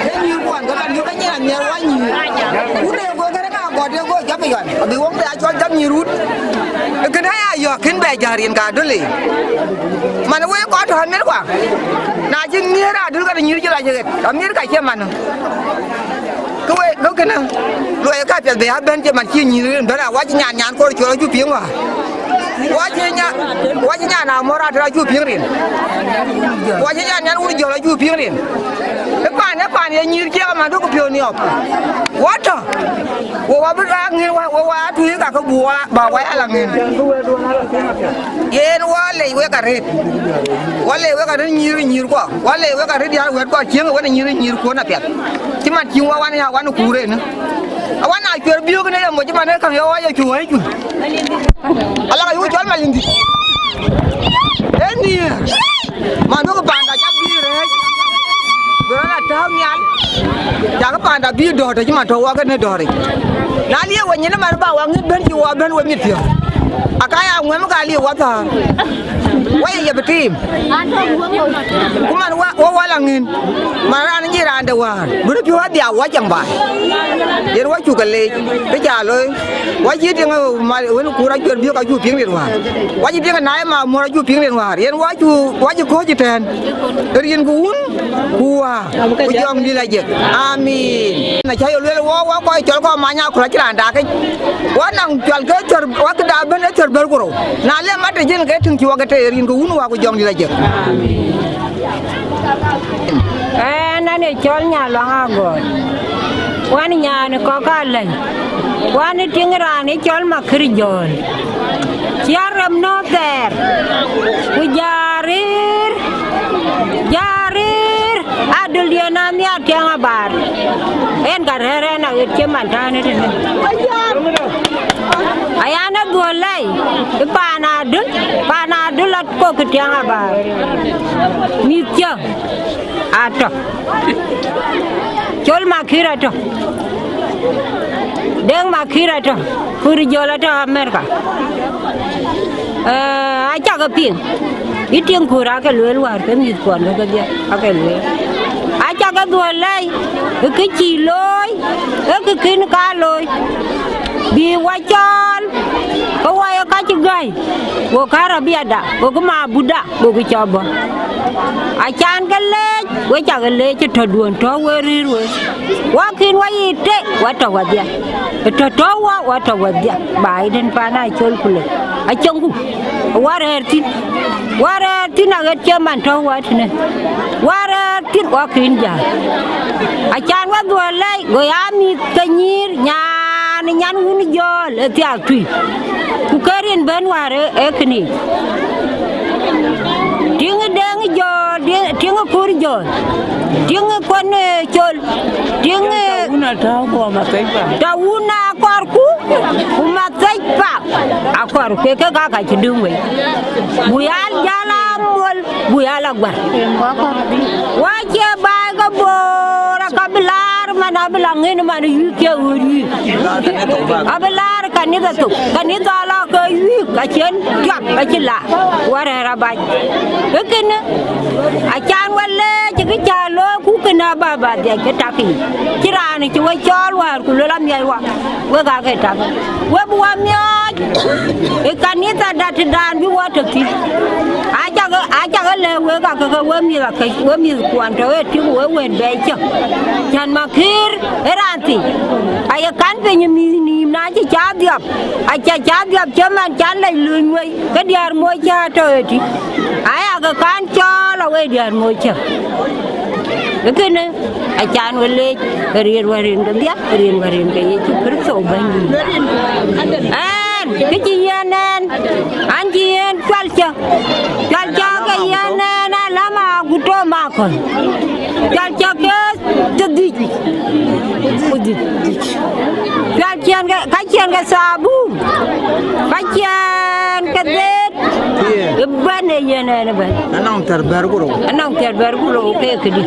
Ke nyïïr kuan ke ban yök ke nyin anhiɛɛr wä nyïïr. Wun ee go kërë ka gɔt ee go jɔp ë yɔn. Abï wok bɛ a cɔl jɔp nyïïr wut. Kënë aya yɔ̈ɔ̈k kën bɛ jäl riɛn ka Adöl ë. Man wek kɔc tɔ̈ Amerika, na cï miëër Adöl ka nyïïr cï rac ɣet, Amerika cie man. Kë wek, kë kënë, luɔi ka piɛth bï a bɛ̈n cï man cï nyïïr rin bɛ̈n a wac nyan nyan kor cuɔl acu piŋ wäär. Wac nya, wac nyan amɔ̈r atër acu piŋ rin. Wac nyan nyan wun jɔl acu piŋ rin. Ë pan, ë pan ye nyïïr ciek aman duɔ̈k piɔ̈u niɔp. Wɔ tɔ̈. Wo wa bï la ŋiɛ̈n wa, wo wa atuuc ka ke bu wa, ba wa ya la ŋiɛ̈n. Yen wa lec wek arëët. Wa lec wek arëët nyïïr, nyïïr kuɔ. Wa lec wek arëët ya wɛ̈t kuɔ cieŋ wën nyïïr, nyïïr kuɔn apiɛth. Cï man cï wa wan ya wan kuur en. Awan a cuer biök në ye moc man ë käŋ ye wa ye cu wä ye cu. Ala ka yu cɔl Malindi. En ni. Man duɔ̈k panda cak bï rɛ̈ɛ̈c, bï rɔt a tääu nhial, cak panda bï dɔ̈ɔ̈r tɔ̈ cï man tɔ̈ wɔ kënë dɔ̈ɔ̈ric. Na liep we nyin ëmɛn ba wa ŋic bɛ̈n cï wɔ bɛ̈n we mïth piɔ̈u. Aka ya ŋuɛ̈m ka liep wa thäär. Wa ye yep tiim. Ku man wa, wa wal aŋiɛ̈n. Man raan nyic raan de wäär. Bï röt piɔ̈u adhiau wa cäŋ baai. Yen wa cuk ke leec. Kë ca looi. Wa cï tiŋ, eh, mal, wën kuur acuer biök acu piŋ rin wäär. Wa cï tiŋ, eh, naai ma muɔ̈r acu piŋ rin wäär. Yen wa cu, wa cï kɔ̈ɔ̈c ëtɛ̈ɛ̈n. Rin ku wun, ku wäär, ku jɔŋdït la jek. Amin. Na ca ye lueel wɔ, wa kɔc cɔl kɔc many aköl acï raan dakic. Wa naŋ cɔl ke thör, wa këda bɛ̈n ë thör bɛ̈r ku rou. Na le mat të jën ke tïŋ cï wa ke tëë rin ku wun wäär ku jɔŋdït la jek. Amin. Ɛn, ɛn ë cɔl Nyaluaŋ Agɔɔt, wän nyan ë kɔ̈k alɛ̈ny, wän ë tiŋ raan ë cɔl Makër Jɔ̈ɔ̈l, cï arem nɔ̈k thɛɛr, ku jariir, jariir, a Dul diɛn a nhiaar tiɛŋ abaar, en ka rɛ̈ɛ̈r ɛn aɣet cï man täänë tënë. Ayan ë dhuɔ̈l lɛi, ë paan adul, paan adul akok tiɛŋ abaar. Mïth cä atɔ̈, col makïr atɔ̈, deŋ makïr atɔ̈, kur jɔl atɔ̈ Amerika. Ee, acä ke piŋ, yï tiŋ kuur aake lueel wäär ke mïthkuɔn ke kedhie aake lueel. Acä ke dhuɔ̈l lɛi, ë kë cï looi, ë kë kën ka looi, bï wa cɔɔl, ke wa ye ka cï gäi, go kaar abiada, go kë ma buda, go kë cɔp bɔ̈. Acan ke leec, we cä ke leec ë tɔ̈duön tɔ̈ we rëër we. Wa kën wa yiic tei, wa tɔ̈ wadhia. Ë tɔ̈ tɔ̈ wa, wa tɔ̈ wadhia. Ba ëtën paan acol ku lek. Acäŋku, wa rɛ̈ɛ̈r thïn. Wa rɛ̈ɛ̈r thïn aɣet cï man tɔ̈ wa tënë. Wa rɛ̈ɛ̈r thïn wa kën jäl. Acan wa dhuɔ̈l lɛi, go ya mïth ke nyïïr, nyan, nyan wun jɔ̈ɔ̈l ë thiaak tui. Ku ke rin bɛ̈n wäär ë, ë kënë yic. Tiŋ ë deŋ jɔ̈ɔ̈l, deŋ, tiŋ ë kur jɔ̈ɔ̈l, tiŋ ë kuɔn ë col, tiŋ ë Tawun atɔ̈ ku Mathec Pap. Tawun akɔrku, ku Mathec Pap akɔrku, ke kek aa ka cï döŋ wei. Buk ya jäl amol, buk ya la guär. Wa cie baai ke boor, aka bï laar man, abï la ŋën man, yïk cie ɣööt yïk. Abï laar kanitha thok, kanitha la ke yïk, ka cïn tiap, acï la, wa rɛ̈ɛ̈r abac. Ë kënë, acan wa leec, kë cä looi, ku kënë aba ba dhiac ke tak yic. Cï raan cï we cɔɔl wäär, ku luel amiɛc wa, wek aa ke tak. We bï wa miɔɔc, ë kanitha da tëdan bï wa tɔ̈ thïn. Acä ke, acä ke lɛ̈k wek aa ke, ke we mïth akëc, we mïthkuɔn tɔ̈ ë tik, we wët bɛ̈ɛ̈i cä. Cän makïr ë raan thii, aye kan piny ë mïth nïïm, na cï cä dhiɔp, acä cä dhiɔp cï man can lɛc lööny wei, ke diäär moc cä tɔ̈ ë tik. Aya ke kan cɔɔl awei diäär moc cä. Ë kënë, acan we leec, ë riɛl wär rin ke dhiak, ë riɛl wär rin ke Yecu Kërtho Bɛ̈nydït. Ɛn, kë cï yiɛ̈n ɛn, an cï yen cual cä. Cual cä ke yiɛ̈n ɛn alama ku tɔ̈ makɔn. Cual cä ke thiërdhïc ku dhïc. Cual ciɛn ke, ka ciɛn ke thabun, ka ciɛn ke dheet, ëbɛ̈n ë yiɛ̈n ɛn ëbɛ̈n. Anɔŋ thiärbɛ̈t ku rou. Anɔŋ thiärbɛ̈t ku rou ke këdï.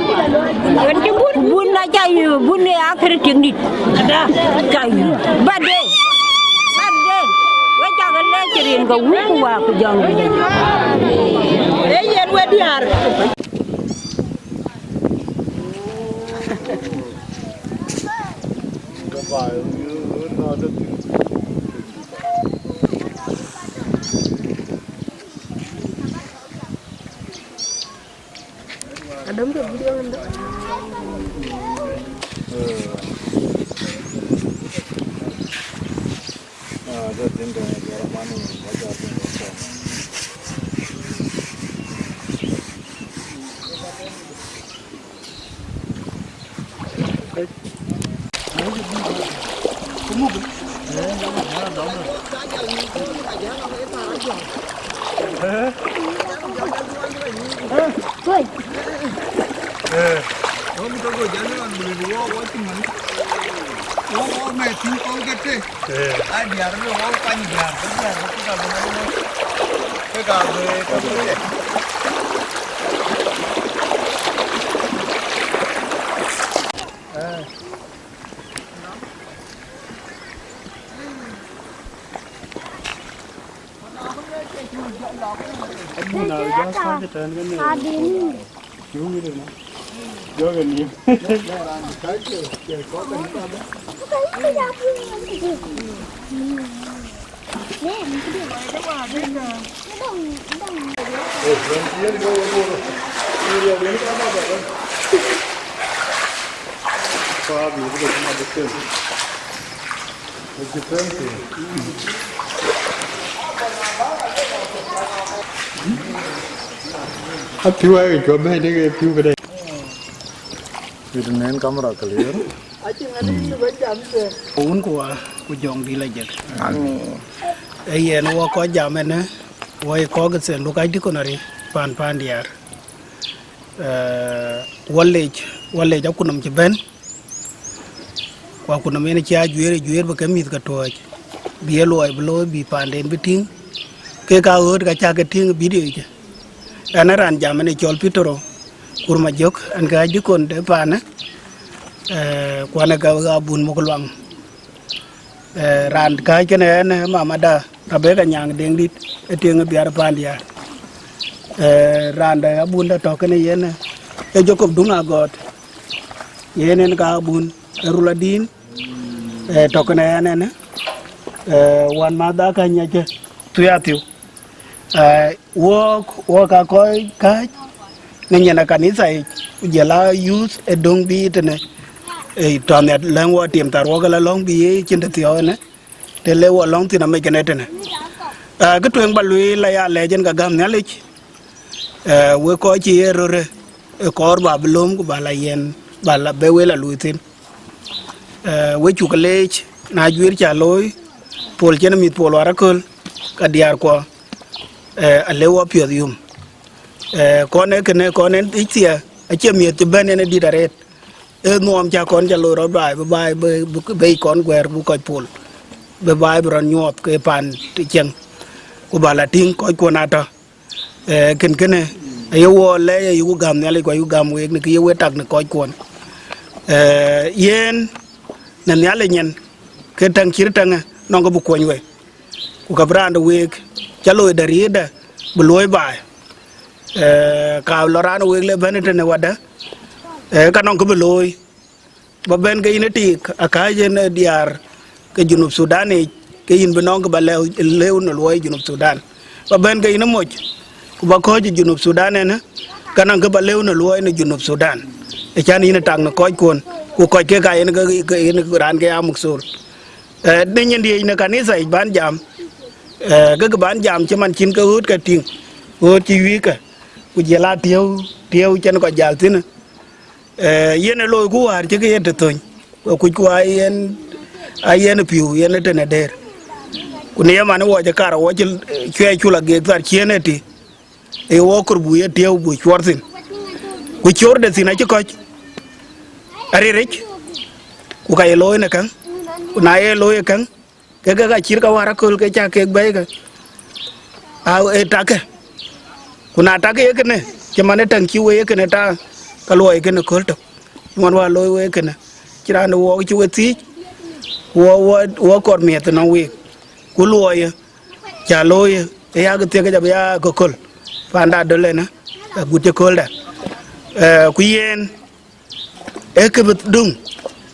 Ku bun acä yï, bun ë akër tiŋdït. Ada, cä yï. Bade, bade, we cä ke lɛc rin ke wun ku wa ku jɔŋ. Ee yen we diäär. Adɔm ke video ëndë. Apiu aye cuɔp bɛ̈ɛ̈i dek ee piu këdë. It nën kamera clear. Wun ku wa ku jɔŋdït la jek. Amen. Ee yen wɔ kɔc jam ënë, wɔ ye kɔc ke thiënduk kac dï kɔn arï pan pan diäär. Eh, wɔ lec, wɔ lec akutnɔm cï bɛ̈n, ku akutnɔm yen cï a juëër, juëër bï ke mïth ke tuɔɔc, bï ye luɔi bï looi, bï paanden bï tïŋ, kek ka ɣööt ka cä ke tïŋ ë video yic. Ɣɛn ë raan jam ënë cɔl Petero Kur Majök, ɣɛn ke ɣa dikon de paanë, eh, ku ɣɛn ë ke ɣa bun muk luaŋ. Eh, raan kääc kënë ɣɛn ë Mamada Rebecca Nyaŋ Deŋdït, ë tiŋ ë biar paan diaar. Eh, raan de abun de tɔ̈ kënë yen ë Jacob Duŋ Agɔɔt, yen en ka abun ë Rul Adïn, eh, tɔ̈ kënë ɣɛn ënë, eh, wän madha ka nyacë thuiathiu. Eh, wɔk, wɔk aa kɔc kääc në nyin ë kanitha yic, ku jɔl aa youth ë döŋ bï tënë, eh, tɔ̈ nhiat lɛ̈ŋ wɔ tim thar wɔk ë la lɔ̈ŋ bï ye cïn tëthiɔ̈ɔ̈k ënë, të le wɔ lɔ̈ŋ thïn amec kënë tënë. Eh, kë tueŋ ba lueel aya lɛc en ka gäm Nhialic, eh, wek kɔc cï ye röt ë, ë kɔɔr ba bï lööm ku ba la yen, ba la bï wël a luui thïn. Eh, we cuk leec, na juëër cä looi, pol cïn mïth pol wär aköl, ka diäärkuɔ, eh, alëu wɔ piɔ̈ɔ̈th yum. Eh, kɔn ee kënë, kɔn en dhic thia, acie miëth cï bɛ̈n en ë dït arëët. Ee nuɔɔm cä kɔn cä looi rɔt baai, bï baai bï, bï, bï bei kɔn guɛ̈ɛ̈r bï kɔc pol, bï baai bï rɔt nyuɔɔth ke paan të cieŋ, ku ba la tïŋ kɔckuɔn atɔ̈. Eh, kën kënë, aye wɔ lɛc, aye ku gäm Nhialic, ku aye ku gäm week në kë ye we tak në kɔckuɔn. Eh, yen, në Nhialic nyin, ke täŋ cït täŋë, nɔŋ kë bï kuɔny we. Ku ka bï raan de week, cä looi dɛ̈ riëëtdä, bï luöi baai. Eh, ka lɔ raan week le bɛ̈n tënë wadä, eh, ka nɔŋ kë bï looi. Ba bɛ̈n ke yïn ë tik, akääc en ë diäär ke Junub Thudan yic, ke yïn bï nɔŋ kë ba lëu, lëu në luɔi Junub Thudan. Ba bɛ̈n ke yïn ë moc, ku ba kɔ̈ɔ̈c ë Junub Thudan ënë, ka nɔŋ kë ba lëu në luɔi në Junub Thudan. Ë can yïn ë tak në kɔckuɔn, ku kɔc kek ka yen ke, ke yen raan ke ya mukthul. Eh, në nyin diëëc në kanitha yic ban jam, eh, ke kë ban jam cï man cïn ke ɣööt ke tïŋ, ɣööt cï wïïk ke, ku jël aa tiëu, tiëu cïn kɔc jäl thïn. Eh, yen ë looi ku wäär cï ke ye të thöny, ku kuc ku aa yen, aa yen pïu yen ë tënë der. Ku në ye man wɔ cï kar wɔ cï, eh, cuɛɛc cul agek thar ciëën ëtï, ë wɔ kor bu ye tiëu bu cuɔr thïn. Ku cor de thïn acï kɔc ariric, ku ka ye looi në käŋ, ku na ye looi ë käŋ, ke ke ka cït ka wäär aköl ke cä kek bɛ̈ɛ̈i ke, a, ë takë. Ku na takë ye kënë, cï man ë täŋ cï we ye kënë ta, ka luɔi kënë kööl tök. Cï man wäär looi we kënë, cï raan de wɔɔk cï we thiic, wɔ, wɔ, wɔ kɔr miɛth ënɔŋ week. Ku luɔi ye, cä looi ye, ë yak thiëk abï ya kököl, panda döl ënë, agut cï kööldä. Eh, ku yen, ee kë bï döŋ,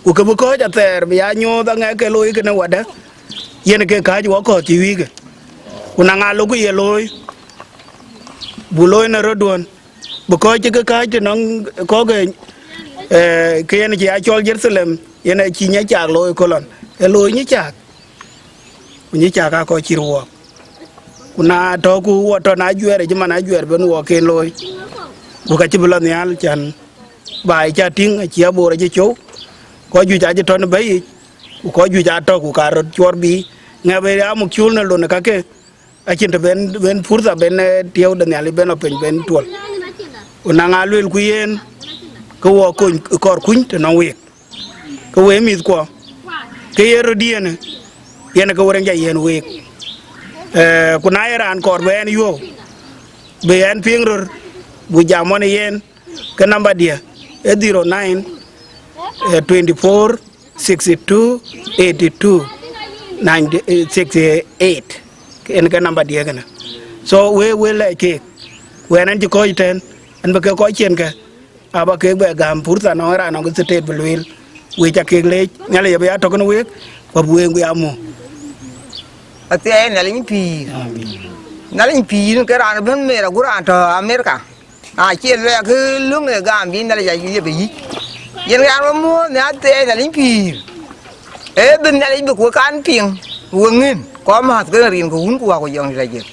ku kë bï kɔ̈ɔ̈c athɛɛr bï ya nyuɔɔth aŋɛk ke looi kënë wadä, yen ke kääc wɔ kɔ̈ɔ̈th cï wïïkë. Ku na ŋa lok ku ye looi, bu looi në rötduön, bï kɔ̈ɔ̈c cï ke kääc të nɔŋ kɔ̈k, eh, ke yen cï ya cɔl Jeruthalem, yen acï nyiɛc caak looi kolon, ee looi nyiɛc caak. Ku nyiɛc caak aa kɔc cït wɔɔk. Ku na tɔ̈ ku wɔ tɔ̈ na juɛɛr, cï man ajuɛɛr ben wɔɔk ken looi. Ku ka cï bï lɔ nhial can baai cä tïŋ acï abor acï cou. Kɔc juëc acï tɔ̈ në bɛ̈i yic, ku kɔc juëc aa tɔ̈ ku ka röt cuɔr bï ŋɛp ë ya muk cul në lon ë kakë. Acïn të ben, ben purtha ben, eh, tiëu de Nhialic ben lɔ piny ben tuɔl. Ku na ŋa lueel ku yen, ke wɔ kony kɔɔr kuny të nɔŋ week. Ke we mïthkuɔ, ke ye röt diënë, yen ke we rɛ̈ŋ ca yen week. Eh, ku na ye raan kɔɔr bï ɛn yuɔ̈u, bï ɛn piŋ röt, bu jam ɣɔn ë yen, ke namba dië, ee zero nine, eh, twenty four, sixty two, eighty two, ninety, eh, sixty eight. En ke namba dië kënë. So, we, we lɛc keek, wɛn ɛn cï kɔc tɛ̈n, ɛn bï ke kɔc ciɛn kë, aba kek bɛ gäm purtha nɔŋ raan nɔŋ state bï lueel, we ca kek leec, Nhialic abï ya tɔ̈ kënë week, ku abï week bï ya muk. Athiɛɛi Nhialic pïïr. Amin. Nhialic pïïr ke raan bɛ̈n Amerika, ku raan tɔ̈ Amerika. Na cie luɛɛk ke löŋ ë gam bï Nhialic a liep ë yic. Yen raan we muɔ̈ɔ̈th në athiɛɛi Nhialic pïïr. Ee bï Nhialic bï ku kan piŋ, we ŋën, kɔc mäth ke rin ke wun ku wäku jɔŋdït ajëk.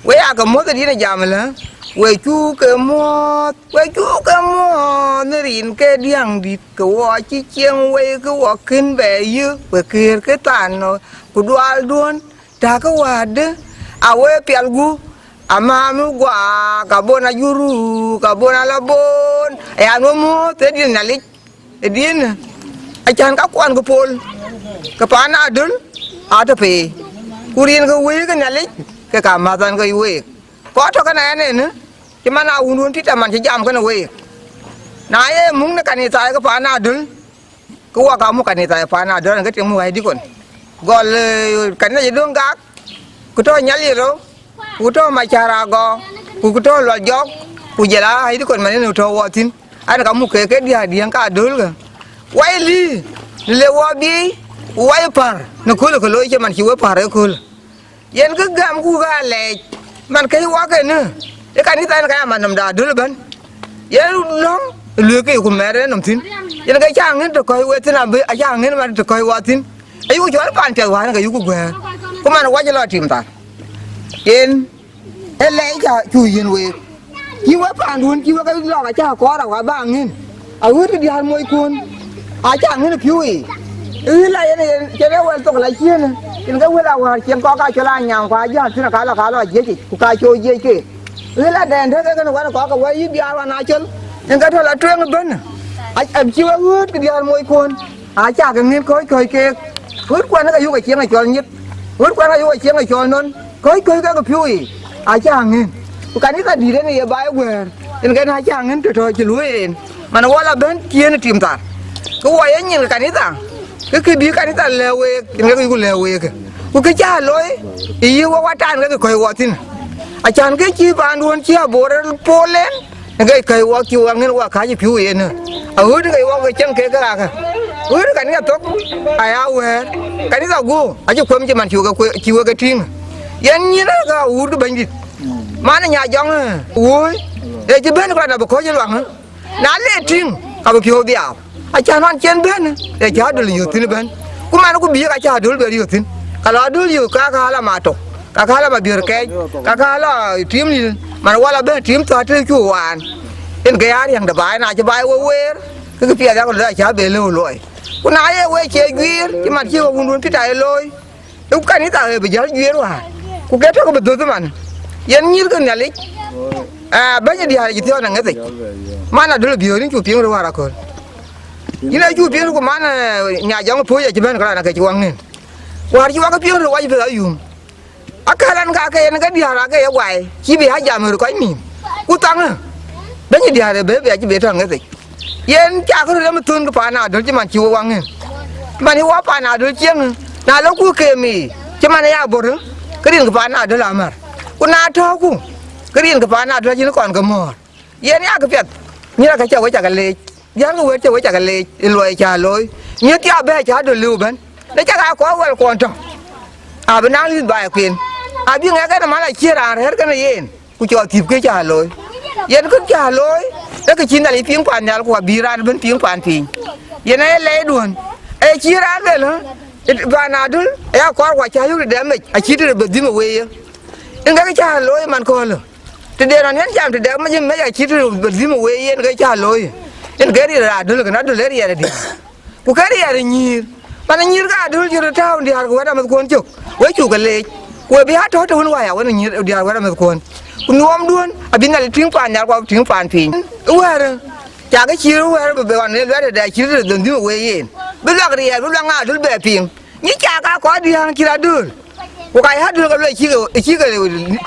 We aa ke muɔ̈th ë diën ë jam ëlä, we cuk ke muɔ̈ɔ̈th, we cuk ke muɔ̈ɔ̈th në rin ke diäŋdït, ke wɔ cï cieŋ wei, ke wɔ kën bɛ yï, we këër ke than, ku dualduön, takë wädë, a we pial gup, Amääm guaak, abon ajuru, ka bon ala bon, aya nuɔm muɔ̈th ë diɛn Nhialic, ë diɛn, acan ka kuan ke pol, ke paan Adöl, atɔ̈ pei, ku rin ke wëi ke Nhialic, ke ka mäthɛn ke week. Kɔc tɔ̈ kënë ɛn ënë, cï man a wun wun Pïtɛr man cï jam kënë week. Na ye muk në kanitha ke paan Adöl, ke wɔ ka muk kanitha ë paan Adöl, ke tiŋ muk ɣäi dikon. Gɔl, eh, kanitha cï döŋ gak, ku tɔ̈ Nyaliro, ku tɔ̈ Macar Agɔ, ku ku tɔ̈ Lual Jɔk, ku jël a ɣäi dikon man ënë tɔ̈ wɔ thïn. An ka muk ke ke diäär diɛ̈ŋ ka Adöl ke. Wai lïï, në le wɔ biic, ku wai päär, në kööl ke looi cï man cï we päär ëkööl. Yen kë gäm ku ka lɛɛc, man kë wak ënë, ë kanitha en ka ya man nɔm da Adöl ëbɛ̈n. Yen lɔ̈ŋ ë luëëk ke ku mɛɛr en nɔm thïn. Yen ke ca ŋën të kɔc we thïn, abï aca ŋën man të kɔc wa thïn. Ayuku cɔl paan piɛth wään ke yuku guɛ̈ɛ̈r. Ku man wac lɔ tim thar. Yen ë lɛɛc ca cu yiën week. Cï we paanduön cï we ke lɔk acä kɔɔr awa ba ŋën. Aɣööt kë diäär moc kuön, acä ŋën ë piu yiic. Ɣïla yen yen cïn ë wɛl thok la ciënë, yen ke wël awäär cieŋ kɔk ka cɔl anyam ku ajäl thïn aka lɔ ka lɔ jiëc yic ku ka cɔl jiëc keek. Ɣïla dɛn dëk ëkënë wɛn kɔk ke wɛl yï diäär wan acɔl, yen ke tɔ̈ la tueŋ ëbën. Acï we ɣööt kë diäär moc kuön, acä ke ŋën kɔ̈c kɔ̈c keek. Ɣööt kuɛn ke yök acieŋ ë cɔl nyith, ɣööt kuɛn ke yök acieŋ ë cɔl nɔn. Kɔ̈c kɔ̈c ke ke piu yiic, acä ŋën. Ku kanitha dït en ye baai guɛ̈ɛ̈r, en ke na acä ŋën të tɔ̈ cï luöi en. Man wɔ la bɛ̈n ciëën tim thar. Ke wɔ ye nyin ke kanitha, ke kë bï kanitha lɛ̈k week, en ke ku lɛ̈k week. Ku kë cä looi, ë yï wɔ watan ke kɔ̈c wɔ thïn. Acan ke cï paanduön cï abor pol en, en ke kɔ̈c wɔ cï wɔ ŋën wɔ kääc ë piu en. Aɣööt ke wɔ ke cieŋ kek ke ake. Ɣööt kanitha thok, aya wɛ̈ɛ̈r. Kanitha guɔ, acï kuem cï man cï wek, cï wek e tïŋ. Yen nyin ë ka wut ke Bɛ̈nydït. Man ë nya jɔŋ ë wööc, ee cï bɛ̈n kɔn abï kɔ̈c ë luaŋ ë. Na le tïŋ, ka bï piɔ̈u dhiaau. Acan man cien bɛ̈n ë, ee cä Adöl yök thïn ëbɛ̈n. Ku man ku bï ka cä Adöl bɛ yök thïn. Ka lɔ Adöl yök ka ka la ma tök, ka ka la ma biör kɛɛc, ka ka la tim lil, man wala bɛ̈n tim thɔ̈ të cu waan. Yen ke ya riäŋ de baai, na cï baai we weer, ke kë piɛth yak lɔ acä bɛ lëu luɔi. Ku na ye we cie guiir, cï man cï we wundun Pïtɛr ye looi, ë kanitha ë bï jäl juiir wäär, ku ke tök bï dhöth man. Yen nyïïr ke Nhialic, aa, bɛ̈ny ë diäär cï thiɔ̈ɔ̈n aŋëthic. Man Adöl biöör yïn cu piŋ röt wäär aköl. Yïn acu piŋ röt ku man, eh, nya jɔŋ puöc acï bɛ̈n kërac ke cï waŋ nin. Wäär cï wak piŋ röt wac bï ayum. Akäl ɛn ka ke yen ke diäär ake ye guai, cï bï a jam ɣöt kɔc mïïm. Ku thaŋë, bɛ̈ny diäär ë bɛ̈ɛ̈i bï acï bï tɔ̈ ŋëthic. Yen cakë röt ë mïthön ke paan Adöl cï man cï we waŋ ŋën. Man ë wɔ paan Adöl cieŋ, na lɔku ke mïï, cï man ë ya bor, ke rin ke paan Adöl amär. Ku na tɔ̈ɔ̈ku, ke rin ke paan Adöl acïn kɔn ke mɔ̈ɔ̈r. Yen yak piɛth, nyïïr ake cä we cakë leec, diäär ke wëët cä we cakë leec, ë luɔi cä looi, nyïïr cä bɛ̈ɛ̈i cä Adöl lëu bɛ̈n. Në cak aa kɔɔr wɛl kuɔn tɔ̈, abï naŋ lïth baai kueen, abï ŋɛk en ë man acïn raan rɛ̈ɛ̈r kenë yen, ku cɔl thiëp kë cä looi. Yen kë cä looi, ee kë cï Nhialic piŋ paan nhial, ku abï raan ëbën piŋ paan piny. Yen ee lɛɛcduön, ee cï raan luel, ë, paan Adöl, ee akɔɔr ku acä yök tëde mec, acït tëde bï dhim ë wei ye. Yen kë cä looi man köölë. Tëde nɔn yen jam tëde mec, mec acït tëde bï dhim ë wei yen kë cä looi. Yen kë riɛl Adöl, kën Adöl ee riɛl adï. Ku ke riɛɛr ë nyïïr, man ë nyïïr ke Adöl cï röt tääu diäär ke wɛ̈t amïthkuön cök, we cuk ke leec, ku we bï a tɔ̈ të wën wä ya wën ë nyïïr diäär wɛ̈t amïthkuön. Ku nuɔɔmduön abï Nhialic tïŋ paan nhial ku abï tïŋ paan piny. Ë wɛ̈ɛ̈rë, cakë cïïr ë wɛ̈ɛ̈rë bï bɛ ɣɔn ë luɛɛt tëde acït tëde dhöndhïm ë wei yen. Bï luak riɛɛr, bï luak ŋa Adöl bɛ piŋ. Nyi cak aa kɔɔr diäär cït Adöl. Ku ka ya Adöl ke luɔi cï ke, cï ke,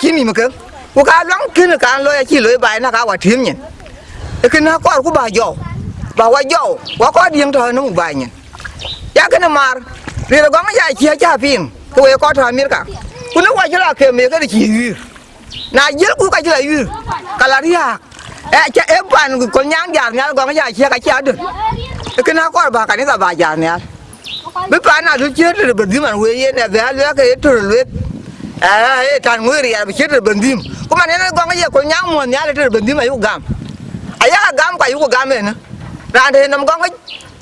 cï nïm ke. Ku ka luaŋ kënë kan looi acï looi baai na ka wa tiëm nyin. Ee kënë akɔɔr ku ba jɔu, ba wa jɔu, wa kɔɔr diëŋ tɔ̈ ënɔm baai nyin. Ya kënë maar, rëër gɔŋ ya cï acä piŋ, ke we kɔɔr tɔ̈ Amerika. Ku në wa cï la kem ye kënë cï yuiir. Na jiëlku ka cï la yuiir, ka la riääk. Ee, cä, ee paan Kolnyaŋ jaar nhial gɔŋ ya cï ka cï Adöl. Ee kënë akɔɔr ba kanitha ba jaar nhial. Bï paan Adöl ciët tëde bɛ̈n dhïm an wëë yen, ë bɛ a luɛɛk ke ye tör lueth. Ë, ë tan ŋuëër riɛl bï ciët tëde bɛ̈n dhïm. Ku man yen gɔŋ ye Kolnyaŋ muɔ̈th nhial tëde bɛ̈n dhïm ayuk gam. Ayaka gam ku ayuk gam en. Raan të nɔm gɔŋ,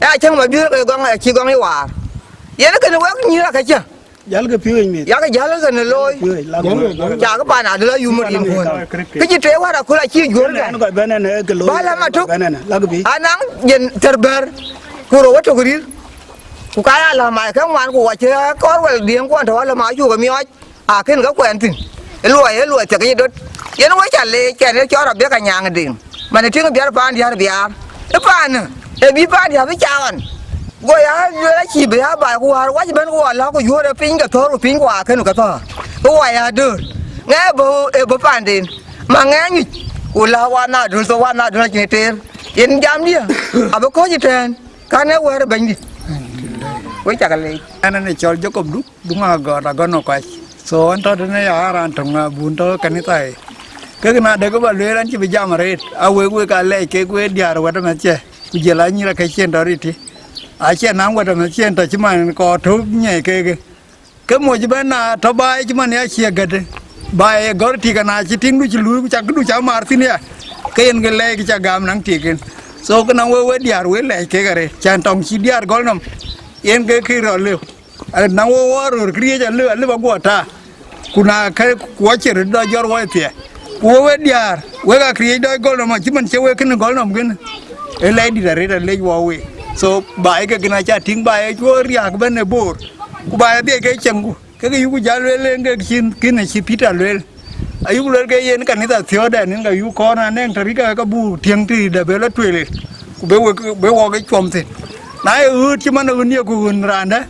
ë acäŋ ma biöör ke gɔŋ, acï gɔŋ ye waar. Yen kënë wek nyïïr akëcä. Jalkë piööc mïth. Yak jäl kënë looi. Piööc, lak. Cakë paan Adöl ayum rin kuön. Kë cï tëë wär aköl acï juöör kë. Bä läm atök. Anaŋ yen thɛr bɛ̈r. Ku rou wä tök rïr. Ku ka ya läm aa ke ŋuan ku wacë kɔɔr wɛl diëŋ kuɔn tɔ̈ wä läm acuk ë miɔɔc. Akën ke kuɛn thïn. Ë luɔi, ë luɔi thiek ye dot. Yen we ca leec, kɛn ë cɔɔr abï ka nyaaŋ dïŋ. Man ë tïŋ biar paan diäär biaar. Ë paan ë, ë bï paan diäär bï ca ɣɔn. Go ya lueel acï bï ya baai ku wäär wac ëbɛ̈n ku wɔ lä ku yuöör ë piny ke thɔ̈r ku piny ku akën ke thɔ̈r. Ku wɔ ya döör. Ŋɛ bɔ̈, ë bɔ̈ paanden. Ma ŋɛ nyuc. Ku lä wa na döl thok wa na döl acïn ë teer. Yen jamdiɛ̈. Abï kɔ̈c ëtɛ̈ɛ̈n. Kan ee wɛ̈ɛ̈r ë Bɛ̈nydït. We cak leec. Ɛn, ɛn ë cɔl Jacob Duk, Duk Agɔt, Agɔt Nɔkuac. So, ɛn tɔ̈ tënë ya raan töŋ abun tɔ̈ kanitha yic. Kek na dek ba lueel, ɛn cï bï jam arëët. A wek, wek aa lɛc kek wek diäär wɛ̈t ëmɛ̈thciɛ, ku jël anyïïr akëcien tɔ̈ riti. Acie naŋ wɛ̈t ëmɛ̈thciɛn tɔ̈ cï man kɔɔr tök nyiɛc kek. Ke moc ëbɛ̈n na tɔ̈ baai cï man ya cie gät. Baai ë gɔ̈r tik, ana cï tiŋdu cï luui, ku cak këdu cak maar thïn ya. Ke yen ke lɛc kë ca gam naŋ tik en. So, kënë we, we diäär we lɛc kek arëët. Can tɔŋ cï diäär gɔl nɔm. Yen ke kë rɔt lëu. Ë, na wo wɔ röör këriëëc alë, alë ba guɔ ta. Ku na kë ku wɔ cï röt dɔ jɔt wɔ ë thiɛ. Ku wo we diäär, wek aa këriëëc dɔ gɔl nɔm, cï man cie wek kënë gɔl nɔm kënë. Ë lɛc dït arëët alec wɔ we. So, baai ke kënë aca tïŋ, baai ë cuö riääk bɛ̈n ë boor. Ku baai adhiɛc ke cieŋku. Kek yuku jal lueel en ke cïn kënë cï Peter lueel. Ayuk luel ke yen kanitha thiɔ̈ɔ̈dɛn, yen ka yuk kɔn anɛŋ tärika ka buk tiëŋ tëde bë lɔ tueel, ku bë wek, bë wɔ ke cuɔm thïn. Na ye ɣööt cï man ɣön ye ku ɣön raandä,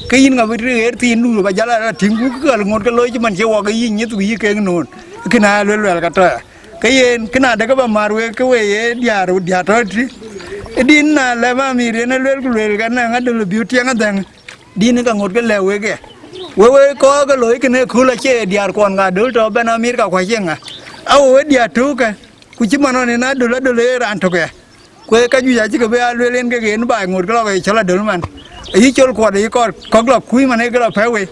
ke yïn ŋa bï ɣer thiindu ba jal a tïŋ, ku kë ŋot ke looi cï man cie wɔ ke yï nyith ku yï kek noon. Kënë aa luel luɛl ka tɔ̈ ya. Ke yen, kënë adekë ba määr wek ke we ye diäär, diäär tɔ̈ tï. Ë din na lɛ̈p amïr yen ë luel ku luel ka nɛŋ adöl bï tiɛŋ adhɛŋ. Dïn ka ŋot ke lɛ̈k wek ë. We, we kɔɔr ke looi kënë ëkööl acie diäär kuɔn ka döl tɔ̈ bɛ̈n Amerika ku acie ŋa. A we, we diäär tökë, ku cï man ɣɔn en adöl, adöl ë raan tök ë. Ku ë ka juëc acï ke bï aa lueel en kek en baai ŋot ke lɔ ke cɔl adöl man. Ayï col kuɔt ayï kɔɔr kɔ̈k lɔ kuc man ë ke lɔ pɛ̈k wei.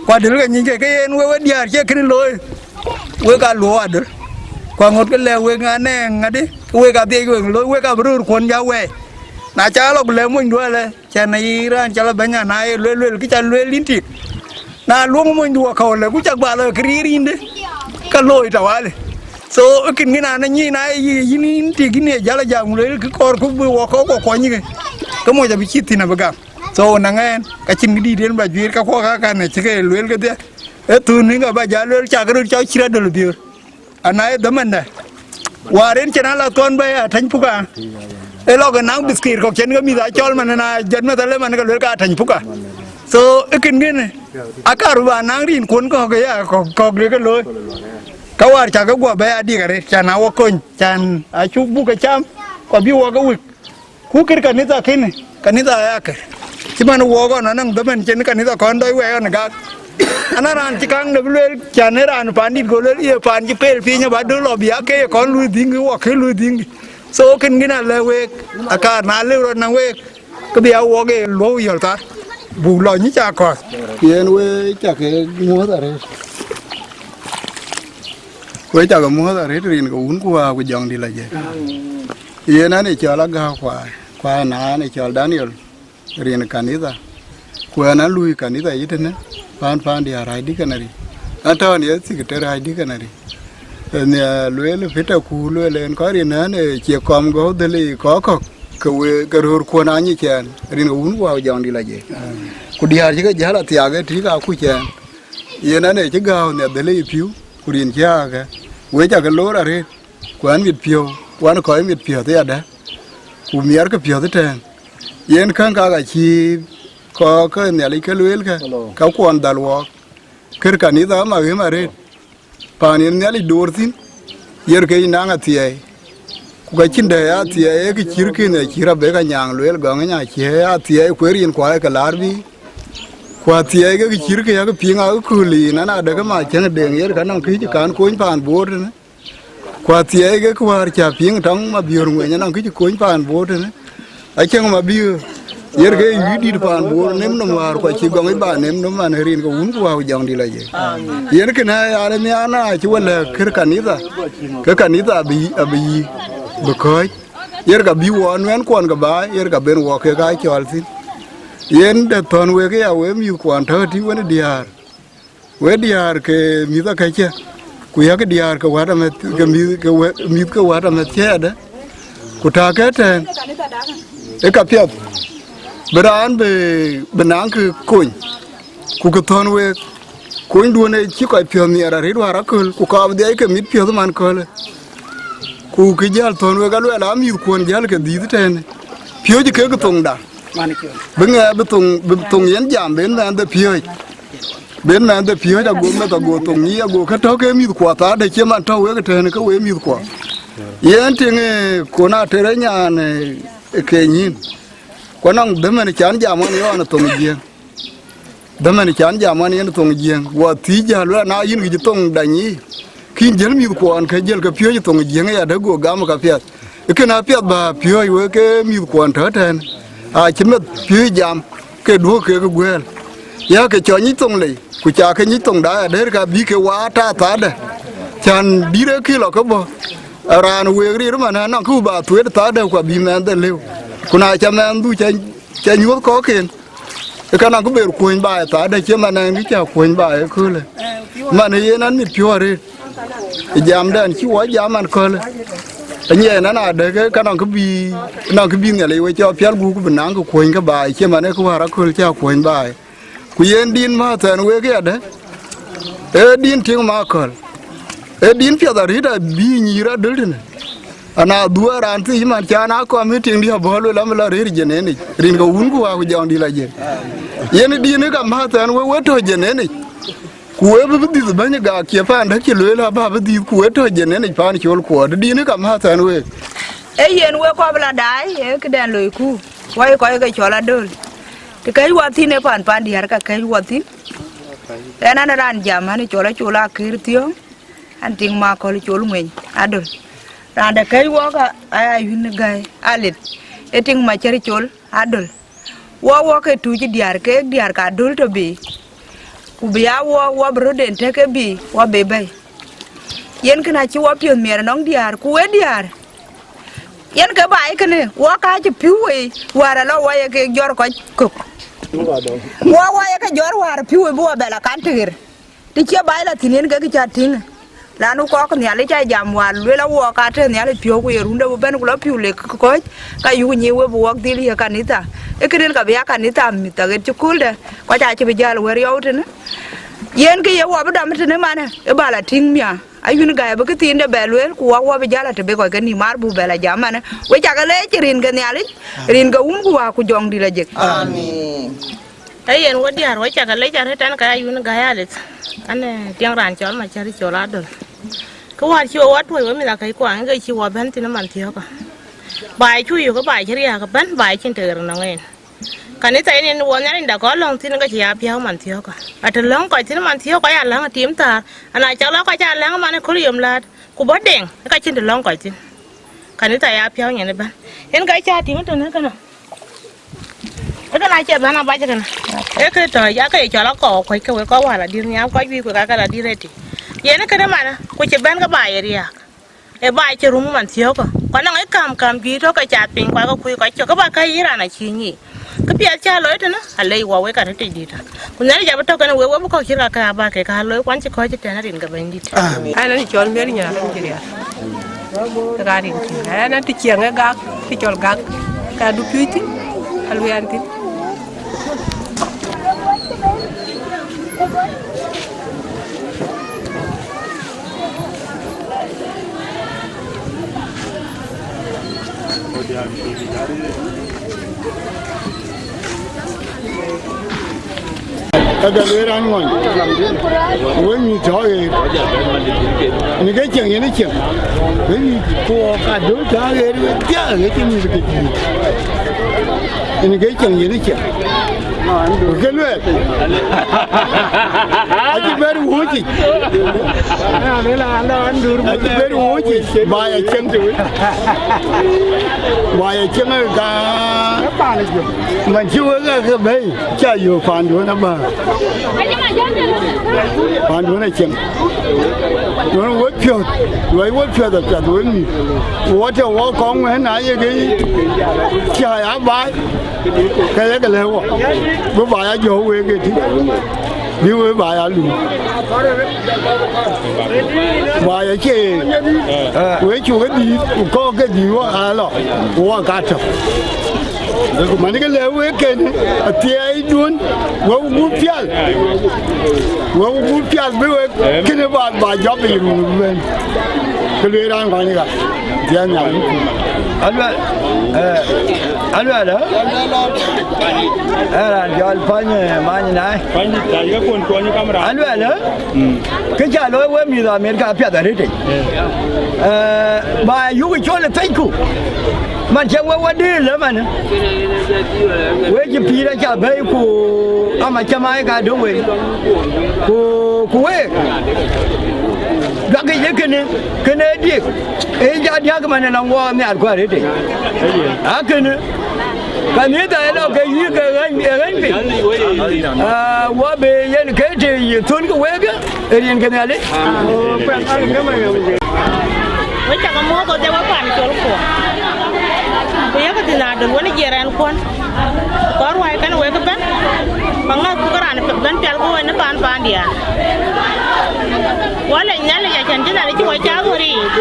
Ku adöl ke nyic ke, ke yen we, we diäär cie kënë looi. Wek aa luɔ̈u adöl. Ku aŋot ke lɛ̈k wek ŋa nɛŋ ŋadï, ke wek adhiɛc ke wek looi, wek abï röör kuɔn ja wɛɛi. Na ca lɔ ku lɛ̈k monydu alë, Cän ayï raan cɔl Abɛ̈ny, na ye luel, luel kë ca lueel yïn tik. Na luɔŋ monydu wakɔ̈u lë, ku cak ba lɔ kë riir yïndë, ka looi tawali. So, ë kïn kïn an, anyic na ye yï, yïn, yïn tik yïn ye jäl a jam lueel kë kɔɔrku bï wakɔ̈u kɔ kuɔny kë. Ke moc abï cït thïn abï gam. So, na ŋɛn, ka cïn kë dïït yen ba juiir ka kuɔ ka kan acï ke lueel kedhie. Ë thun ŋa ba ja lueel cak röt cɔl cït adöl biöör. Ana ye dhamanda. War en cïn ala thɔn bɛ̈i atany puka. Ë lɔ ke naŋ biskit kɔ̈k cïn ke mïth acɔl man na jɔt meth ale man ke luel ka atany puka. So, ë kïn kënë, akaru ba naŋ rin kuɔn kɔ̈k ya kɔ̈k, kɔ̈k le ke looi. Ka war cak ke guɔ bɛ̈i adik arëët, can a wɔ kony, can acuk buk ke cam, ku abï wɔ ke wik. Ku kër kanitha kënë, kanitha aya kër. Cï man wok ɣɔn anɔŋ dhamën cïn kanitha kɔn dɔc wɛɛk ɣɔn gak. Ana raan cï kaŋ de bï lueel, can ë raan pandït go lueel, ye pan cï pel piny aba döl lɔ bï ake ye kɔn luui dhïŋkï, wɔ ke luui dhïŋkï. So, kën gïn alɛ̈k week, akaar na lëu rɔt naŋ week, ke bï a wok ye luɔu yɔl thar, buk lɔ nyic akɔ̈th. Yen we cak ke muɔ̈th arëët. We cak ke muɔ̈th arëët rin ke wun ku waa ku jɔŋdï la jɛ. Yen an ë cɔl Agäu Kuai, Kuai na an ë cɔl Daniel, rin kanitha. Ku ɛn an lui kanitha yï tënë, paan, paan diäär High Deaconry. An tɔ̈ an ye secretary High Deaconry. Ë nhiaar lueel Peter ku lueel en kɔc rin an ë cie kɔm gɔ̈u dhël ë kɔc kɔ̈k, ke we, ke röör kuɔn anyic ɛn, rin ke wun ku waa jɔŋdï la jɛ. Ku diäär cï ke jäl athiak ë tïk akuc ɛn. Yen an ë cï gääu nhiaar dhël ë pïu, ku rin cï aake. We cak ke loor arëët. Ku an mit piɔ̈u, ku an kɔc mit piɔ̈th ëyadɛ̈, ku miɛtkë piɔ̈th ëtɛ̈ɛ̈n. Yen käŋ kak acï kɔc ke Nhialic ke lueelkë, ka kuɔn dhal wɔɔk. Kër kanitha ama ɣëm arëët, paan yen Nhialic door thïn, yer ke yï naŋ athiɛɛi. Ku ka cïn dɛ̈ athiɛɛi ee kë cït kënë acït abëk anyaŋ lueel gɔŋ ënya ciëë athiɛɛi kueer yen kuaai ke laar bï. Ku athiɛɛi ke kë cït kë yak piŋ akököl yen an adɛ̈ ke ma cäŋ deŋ yer ka nɔŋ kë cï kan kony paan Bor tënë. Ku athiɛɛi ke kë wäär cä piŋ tɔŋ ma biöör ŋueny anɔŋ kë cï kony paan Bor tënë. Acieŋ ma biöör, yer ke yï dït paan Bor nem nɔm wäär ku acï gɔŋ iba nem nɔm man rin ke wun ku wäu jɔŋdï la jek. Yen kënë aa nhiaar na acï we lɛ̈k kër kanitha, ke kanitha abï, abï yï, bï kɔ̈ɔ̈c. Yer ka bï wɔ nuɛɛn kuɔn ke baai, yer ka ben wɔ kek aa cɔɔl thïn. Yen de thɔ̈n wek ëya we mïth kuɔn tɔ̈ tï wen diäär. We diäär ke mïth akäcä, ku yak diäär ke wät amɛth, ke mïth, ke wä-, mïth ke wät amɛth cï adë, ku tääkë tɛ̈ɛ̈n, ë ka piɛth, bï raan bï, bï naŋ kë kony, ku kë thɔ̈n week, Konyduön ë cï kɔc piɔ̈th nhiɛɛr arëët wäär aköl, ku ka bï dhiac ke mit piɔ̈th man köölë. Ku kë jäl thɔ̈n wek aluɛɛl, aa mïthkuɔn jäl ke dhiëth tënë. Piööc kek thoŋda. Bï ŋɛk bï thoŋ, bï thoŋ yen jam, ben mɛnhde piööc. Ben mɛnhde piööc, ago meth, ago thoŋ nyiic, ago kë tɔ̈ ke mïthkuɔ thaade, cï man tɔ̈ wek tënë ke wek mïthkuɔ. Yen tiŋ, ee, kun ater ë nyan, ee, ke nyïn. Ku anɔŋ dhëmën can jam ɣɔn yɔn ë thoŋ Jiëŋ. Dhëmën can jam ɣɔn yen thoŋ Jiëŋ, wɔ thiëc jäl, lueel, na yïn ŋic thoŋ dany yiic, kïn jäl mïthkuɔn ke jäl ke piööc thoŋ Jiëŋ aya, dë go gam ka piɛth. Ee kën apiɛth bä piööc wek ke mïthkuɔn tɔ̈ tɛ̈n, acï meth piööc jam, ke duɔ̈k kek guɛ̈ɛ̈l. Ya ke cɔl nyic thoŋ lei, ku ca ke nyic thoŋda ya dëër ka bï ke wa ta thaade. Can dït ë kï lɔ ke bɔ̈, raan week rir man, anɔŋ kë bä thueet thaade, ku abï mɛnhde lëu. Ku na ca mɛnhdu ca, ca nyuɔ̈th kɔ̈kken, ë ka nɔŋ kë ber kuöny baai thaade, cï man ɛn kë ca kuöny baai ëköölë. Man ë yen an mit piɔ̈u arëët. Ë jamdɛn cï wɔ jam man köölë. Anyiɛɛn an adë ke ka nɔŋ kë bï, nɔŋ kë bï Nhialic we cɔl piɛl gup, ku bï naŋ kë kuöny kë baai, cï man ë kë wäär aköl ca kuöny baai. Ku yen din mäthɛn wek yadë, ee din tiŋ maköl. Ee din piɛth arëët abï nyïïr adöl tënë. Ana dhuɔ̈k raan thiic man, can a kɔm ë tiŋ diɛ̈ bɔ̈ lueel, amï lɔ rëër jenenic, rin ke wun ku wa ku jɔŋdï lɔ jek. Yen din ë ka mäthɛn we, we tɔ̈ jenenic. Ku we bï, bï dhiëth bɛ̈ny gak cie paan däk cï lueel, abä bï dhiëth, ku we tɔ̈ jenenic paan col kuɔɔt. Din ë ka mäthɛn week. Ee yen wek kɔc bï lɔ daai, ee këdɛn loiku, wai kɔc ke cɔl adöl. Të kɛ̈c wɔ thïn ë pan, pan diäär ka kɛ̈c wɔ thïn. Ɣɛn an, raan jam an, cɔl acol akër thiöŋ. An, tiŋ maköl col ŋueny adöl. Raan dɛ̈ kɛ̈c wɔk aa, aa yïn gäi alith. Ee tiŋ macär col adöl. Wɔ, wɔ ke tuuc diäär, keek diäär ka döl tɔ̈ bei. Ku bï ya wɔ, wɔ bï röt en tëk ke bï wɔ bï bɛ̈i. Yen kënë acï wɔ piɔ̈th miɛt ënɔŋ diäär, ku we diäär. Yen ke baai kënë, wɔ ka cï pïu wei, wäär alɔ wɔ ye ke jɔr kɔc kök. Wɔ, wɔ ye ke jɔr wäär pïu wei bï wɔ bɛ lɔ kan tëɣer. Të cie baai lɔ thïn yen ke kë ca tïŋ, lanu kɔc Nhialic ca jam wäär lueel awuɔɔk ka tëë Nhialic piɔ̈u, ku ye runde bï bɛ̈n ku lɔ pïu lek kɔc, ka yuk nyic we bï wɔk dhil ye kanitha. Ee këden ka bï ya kanitha mïth aɣet cï kööldɛ, kɔc acï bï jäl wër yɔu tënë. Yen kë ye wɔ bï dɔm tënë manë, ë bä lɔ tïŋ mia. Ayun gäi abï këthiinde bɛ lueel, ku wɔk wɔ bï jäl a të bï kɔc ke nïïm maar buk bɛ lɔ jam manë. We cak leec rin ke Nhialic, rin ke wun ku wäär ku jɔŋdït lɔ jek. Amen. Ee yen we diäär, we cak lec arëët ɛn ka ya yun gäi alith. An, ee, tiɛŋ raan cɔl Macär col adöl. Kë wäär cï we wɔ tuɔ̈c we mïth akɛ̈ckuɔn, ke cï wɔ bɛ̈n thïn ë man thiɔ̈kë. Baai cuk yök, ke baai cï riääk ëbɛ̈n, baai cïn tëɣer nɔŋ en. Kanitha yen, yen wɔ Nhialicda kɔn lɔ̈ŋ thïn, ke cï ya piɔ̈u man thiɔ̈kë. Atɔ̈ lɔ̈ŋ kɔc thïn man thiɔ̈kë, kɔc aa läŋ ë tim thäär. Ana cak lɔ kɔc aa läŋ man ë köl yom läät, ku bɔ̈ deŋ, ke ka cïn të lɔ̈ŋ kɔc thïn. Kanitha ya piɔ̈u nyin ëbɛ̈n. Yen ka cä tïŋ tënë kënë. Ee kënë acie bɛ̈n abac kënë. Ee kë tɔ̈, ake ye cɔl akɔɔk kuɔ̈c ke wek kɔc wäär la dït nhial, kɔc wïïk wek ake la dït ëtï. Yen ee kënë manë, ku cï bɛ̈n ke baai ye riääk. Ee baai cï rum man thiɔ̈kë. Ku anɔŋ ee kam, kam juëc tɔ̈ ke cath piny, ku ake kuc kɔc cök, ke bä kä yïn raan acï nyic. Kë piɛth cä looi tënë, alec wɔ wek arëët tic dït. Ku Nhialic abï tɔ̈ kenë wek, wek bï kɔ̈k cït kakë abä kek aa looi, ku an cï kɔ̈ɔ̈c ëtɛ̈ɛ̈n rin ke Bɛ̈nydït. Amen. Ɣɛn ë cɔl Mary Nyaar Jiria. Ke ka rin cï. Ɣɛn ë të ciɛŋ ë gak, të cɔl gak, ka du piööc thïn, aluɛɛn thïn. Ka lueel raan ŋuɔny, wek mïth tɔ̈ ɣeer, në ke cieŋ yen ë cieŋ, wek mïth ku wɔ ka döŋ tɔ̈ ɣeer, wek thiaak ë cï mïth ke cï. Yen ke cieŋ yen ë cieŋ. Ku ke lueel, acï bɛ̈n wuuc yic. Acï bɛ̈n wuuc yic, ba ya cieŋ. Ba ya cieŋ ë ka. Man cï wek ë ke bɛ̈i, ca yök panduön abä. Panduön acieŋ. Duön wek piɔ̈th, luɔi wek piɔ̈th apiɛth wek mïth. Wɔ tɛ wɔ kɔŋ wën na ye ke cä ya baai. Ke ye ke lëu wɔ, bï baai a jɔ̈ɔ̈k wek ëtï, bï wek baai a luui. Baai acie, wek cuk ë dïït, ku kɔ̈k ke dïït wɔ aa lɔ, wɔ ka tök. Ku man ke lëu wek kënë, athiɛɛiduön, wek gup pial. Wek gup pial bï wek kënë ba, ba jɔp yic run bï bɛ̈n. Ke lueel raan kɔn ɣa, thiɛɛi Nhialic. Aluel, eh, aluel, eh? Eh, raan jɔl pany, eh, many nai. Pany, tany ke kuɔn kuɔny kameran. Aluel, eh? Kë ca looi wek mïth Amerika apiath arëët yic. Eh, ba yuk cɔl ë thecku. Man cï wek wä dëër lë man. Wek cï pïïr aca bɛ̈i ku ama cä maai ka döŋ wei. Ku, ku wek. Duakic ë kënë, kënë diëk. Ee ja diäk man ë lɔŋ wɔ nhial ku arëët yic. A kënë. Kanitha ë lɔ ke yï ke ɣɛny, ë ɣɛny piny. Ah, wɔ be yen ke të yï thön ke wek, ë rin ke Nhialic. Wek cak muɔ̈th ɣodhie wek pan col kuɔ. Ku yakë thïn adöl wën jiɛɛr ɛn kuɔn. Kɔn ruai kɛn wek ëbɛ̈n. Ba ŋäth ku ke raan bɛ̈n pial ku wën ë pan pandiɛɛr. Wɔ lec Nhialic acän cï Nhialic cï wɔ caath wär yiic.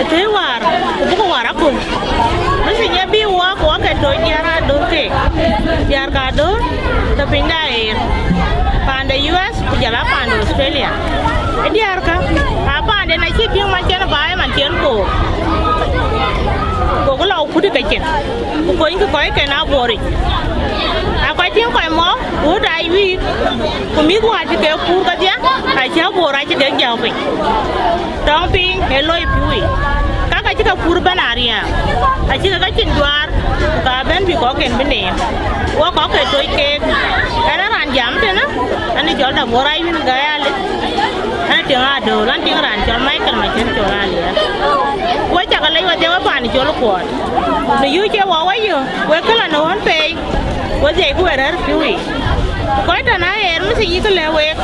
Ë thëi wäär, ku buk wäär aköl. Message ë bï wɔ ku wɔ ke toc diäär adöl keek. Diäär ka adöl, tɔ piny da ɣer. Paan de U S ku jɔl a paan de Australia. Ë diäär kä, a paan den acï piŋ man cïn baai man cïn koor. Gokï lɔ kut ë kecin. Ku konykï kɔcken a Bor yic. A kɔc tïŋ kɔc mɔ̈u, wut aa wiik, ku mïth wäär cï kek kuur kedhie, acï Bor acï kek jääu piny. Tɔŋ piny ë loi pïu yic. Ka ka cï ke kuur bɛ̈n ariääŋ, acï ke ke cin juaar, ku ka bɛ̈n bï kɔcken bï neem. Wɔ kɔc ke toc keek, ɛn ë raan jam tënë, ɛn ë cɔl da Bor aa wïn gäi alë, ɛn ë tiŋ adöl, ɛn tiŋ raan cɔl Michael Macen cɔl aliɛɛr. Wɔ cak lec wadhie wek paan col kuɔɔt. Në yöö cie wɔ wä yöö, wek kë lɔ në ɣön peei, wek dhiɛc ku wek rɛ̈ɛ̈r pïu yiic. Ku kɔc tɔ̈ na ɣer message yïkë lɛ̈k wek,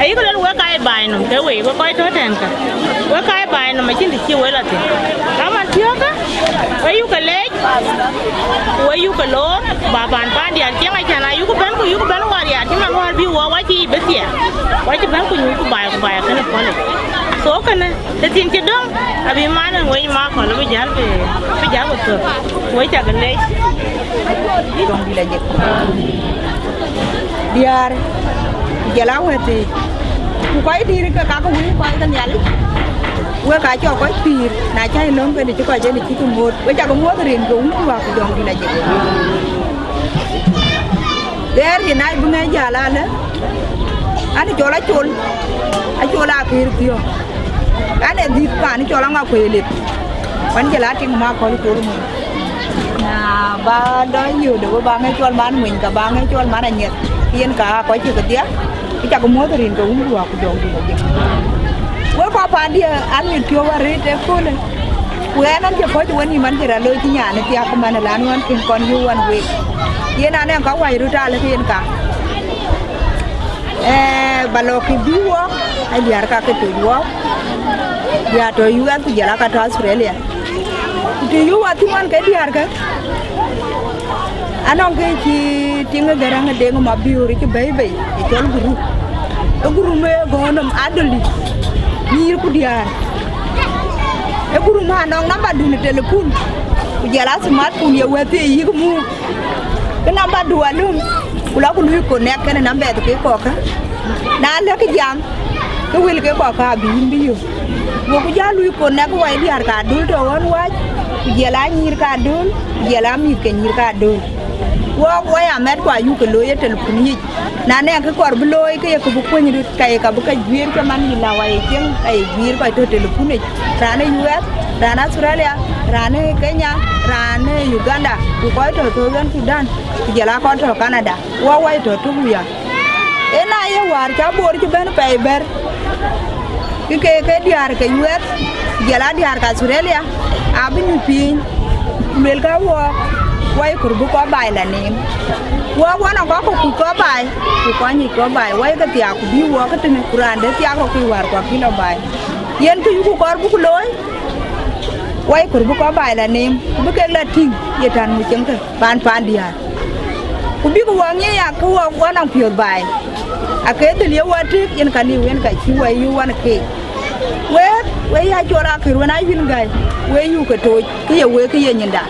ayïkë luel wek ka ye baai nɔm ke wei, wek kɔc tɔ̈ tɛ̈n kä. Wek ka ye baai nɔm acïn të cï wek lɔ thïn. Aman thiɔ̈kë, wek yuk ke leec, ku wek yuk ke loor, ba paan pandiɛɛr cieŋ acän ayuk bɛ̈n ku yuk bɛ̈n wäär yar cï man wäär bï wɔ wä cï yic bï thiɛɛr. Wä cï bɛ̈n ku nyuc ku baai ku baai akënë puɔ̈l yic. So kënë, të thiin cï döŋ, abï man ë wec makɔl bï jäl bï, bï jäl bï thök. Wec cak leec. Dɔŋ dït ajek. Diäär, ku jɔl a wɛ̈t thii. Ku kɔc dïïr ke kakë wïc kɔc ke Nhialic. Wek ka cɔk kɔc pïïr, na cä löŋ kënë cï kɔc en cï ke ŋoot. Wek cak muɔ̈th rin ke wun ku wak ku dɔŋ dït ajek. Ɣɛɛr rin na bï ŋɛc jäl alë, an cɔl acol, acol akëër thiɔ̈k. An ë dhïth paan cɔl aŋa kuëë lip. Wan jɔl a tiŋ makɔl col mony. Na ba dɔc yöödë we ba ŋɛc cɔl man mony, ka ba ŋɛc cɔl man anyiɛth. Yen ka kɔc cï kedhie, kë cak muɔ̈th rin ke wun ku wak ku dɔŋ dït ajek. Wek kɔc pandiɛ̈, an mit piɔ̈u arëët ëköölë. Ku ɣɛn an cï kɔc wën yï man cï rɔt looi cï nyan ë thiak man ë lan ɣɔn kën kɔn yï wan week. Yen an ë ka wai röt alë ke yen ka. Eh, ba lɔ kë bï wɔ, ë diäär ka ke toc wɔ. Diäär tɔ̈ U S ku jɔl a ka tɔ̈ Australia. Ku të yï wɔ thïn wan ke diäärkë. Anɔŋ kë cï tiŋ ë Gäräŋ ë Deŋ Mabiöör cï bɛ̈i bei ë cɔl gurup. Ë gurup ë gɔ̈ɔ̈r nɔm adöldït, nyïïr ku diäär. Ë gurup anɔŋ nambadun ë telepun, ku jɔl a smartphone ye wɛ̈thii yïk muk. Kë nambadu alum, ku lɔ ku luui connect kenë nambɛth ke kɔ̈kkë. Na lëkë jam, ke wël ke kɔ̈kkë abï yïn bï yök. Goku jal luui connect wai diäär ka döl tɔ̈ ɣɔn wäc, ku jɔl a nyïïr ka döl, ku jɔl a mïth ke nyïïr ka döl. Wɔk wai amɛt ku ayuk ke looi ë telepun yic. Na nɛŋ kë kɔɔr bï looi, ke ye kë bï kuöny röt, ka ye ka bï ka juiir cï man yï la wai ë cieŋ, ka ye juiir kɔc tɔ̈ telepun yic. Raan ë U S, raan Australia, raan ë Kenya, raan ë Uganda, ku kɔc tɔ̈ Southern Sudan, ku jɔl a kɔc tɔ̈ Canada. Wɔ wai tɔ̈ tök wia. Ë na ye wäär cä Bor cï bɛ̈n pɛi bɛ̈r, kë ke, ke diäär ke U S, jɔl a diäär ke Australia, abï nyuc piny, ku luelkë wɔɔk, wai kɔɔr bï kɔc baai la neem. Wɔɔk wɔ nɔŋ kɔc kɔ̈k kuc kɔc baai, ku kɔc nyic kɔc baai, wai ke thiaak ku bï wɔɔk ke tënë, ku raan de thiaak rɔt ke wäär ku akï lɔ baai. Yen kë yuku kɔɔr buk looi, wai kɔɔr bï kɔc baai la neem, ku bï kek la tïŋ ye tän ŋu cieŋkë. Paan, paan diäär. Ku bïk wɔ ŋic ya, ke wɔ, wɔ nɔŋ piɔ̈ɔ̈th baai. Ake dhil ye wɔ tëëk, yen ka liu, yen ka cï wɔ yï wan keek. Wek, wek ya cɔl akër wën aa yïn gäi, wek yuk ke tooc, ke ye wek, ke ye nyinda.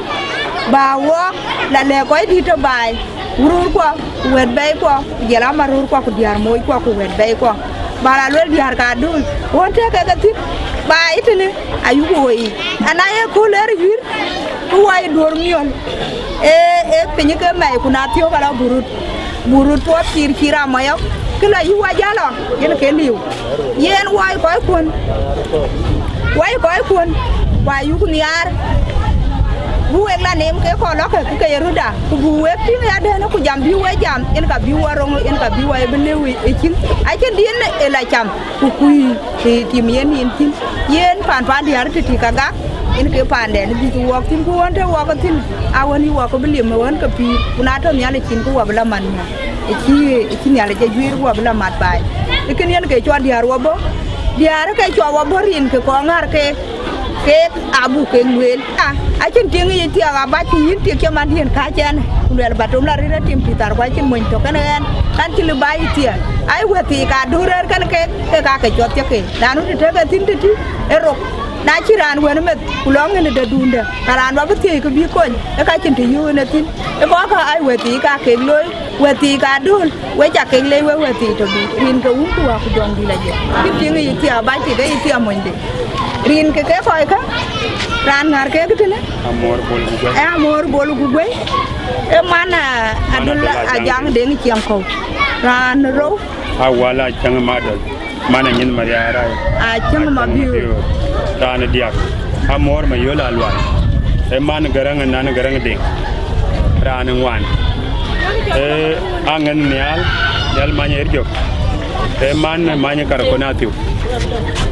Ba wɔɔk la lɛ̈k kɔc dït tɔ̈ baai, wururkuɔ, ku wɛ̈t bɛ̈ikuɔ, ku jɔl a marurkuɔ, ku diäär moockuɔ, ku wɛ̈t bɛ̈ikuɔ. Ba la luel diäär ka dul, ɣön tëk kek ethïn, ba ë tënë ayuk woi yiic. Ana ye kööl ë rï yuïr, ku wai duɔ̈r miɔl, ee, ee piny ke mɛi, ku na thiɔ̈k ala burut, burut puɔth cïïr cïïr amɔyɔk, kë la yï wa jalɔ, yen ke liu. Yen wai kɔckuɔn, wai kɔckuɔn, ku ayuk nhiaar, bï wek la neem ke kɔn lɔ̈kkë, ku ke ye rötda, ku bï wek tïŋ ya dɛ̈në, ku jam bï wek jam, yen ka bï wa roŋ, yen ka bï wa ye bï lëu ë cïn. Acïn dïn ë la cam, ku kuïï të tim yen yen thïn. Yen paan, paan diäär tëtï ka gak, yen ke paandɛn bï wɔɔk thïn, ku ɣön të wɔɔk thïn, a ɣön yï wɔɔk bï lim ë ɣön ke pïïr, ku na tɔ̈ Nhialic cin, ku wa bï la man miɔ̈c. Ë cï, ë cï Nhialic ë juëër, ku wa bï la mat baai. Ë kën yen ke cɔl diäär wa bɔ̈, diäär ke cɔl wa bɔ̈ rin ke kɔn ŋär keek, keek abuk kek lueel. A, acïn tiŋ yic thiaak abac cï yïn tik cï man diën kääc ɛn, ku luɛl ba tom la rït atim pïïr thar, ku acïn mony tök kën ɣɛn, kan cï lï ba yï thiaak. Ai wɛ̈t thii ka duur rɛ̈ɛ̈r kën kek, kek ka ke cuɔth cï ke. Nanu të tëk ethïn tëtï, ë rok. Na cï raan wën meth, ku lɔ ŋën ë dɛ̈dundë, ka raan ba bï thiëëc kë bï kony, ë ka cïn të yöök yen ethïn. Ë kɔ̈k kä ai wɛ̈t thii ka kek looi, wɛ̈t thii ka dööl, we ca kek leec wek wɛ̈t thii tɔ̈ bï rin ke wun ku wäku jɔŋdït la jël. Kï tiŋ yï thiaak abac tik, ë yï thiaak monyde. Rin ke ke kɔckä, raan ŋär kek tënë, Amor Bol Guguëi. Ë Amor Bol Guguëi, ë man, ah, Adul Ajang Deŋ Ciɛŋkɔ̈u. Raan rou, Awal Acäŋ Madol. Man Anyieth Maria Rai. Acäŋ Mabiöör. Raan diäk, Amor Mayol Alual. Ë man Gäräŋ, nan Gäräŋ Deŋ. Raan ŋuan, ë Aŋɛn Nhial, Nhial Many Erjök. Ë man Many Karakon Athiu.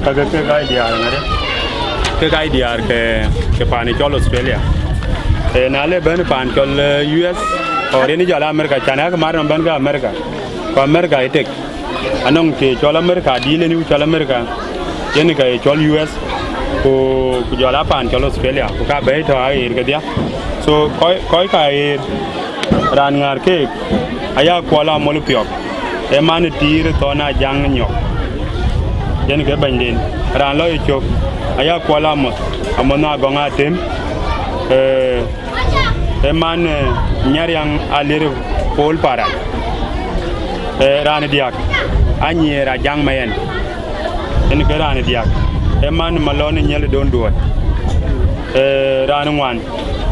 Kakë kek aa diäär ŋäde, kek aa diäär ke, ke paan cɔl Australia. Ë na le bɛ̈n paan cɔl, eh, U S, ɣɔn yen jɔl America, can akë mar nɔm bɛ̈n ke America. Ku America ë tek. Anɔŋ të cɔl America, dïïl yen ku cɔl America, yen ke cɔl U S, ku, ku jɔl a paan cɔl Australia, ku ka bɛ̈ɛ̈i tɔ̈ aɣeer kedhia. So, kɔc, kɔc ka aɣeer, raan ŋäär keek, aya Kuɔl Amol Piɔk, ë man ë Tiir Thɔn Ajaŋ Nyɔk, yen ke bɛ̈nyden. Raan lɔ ye cök, aya Kuɔl Amoth, Amoth Agɔŋ Atem, eh, ë man, eh, Nyariaŋ Alier Paul Parak. Eh, raan diäk, Anyier Ajaŋ Mayɛn, yen ke raan diäk. Ë man Malɔn Nyiɛl Don Duɔɔt. Eh, raan ŋuan,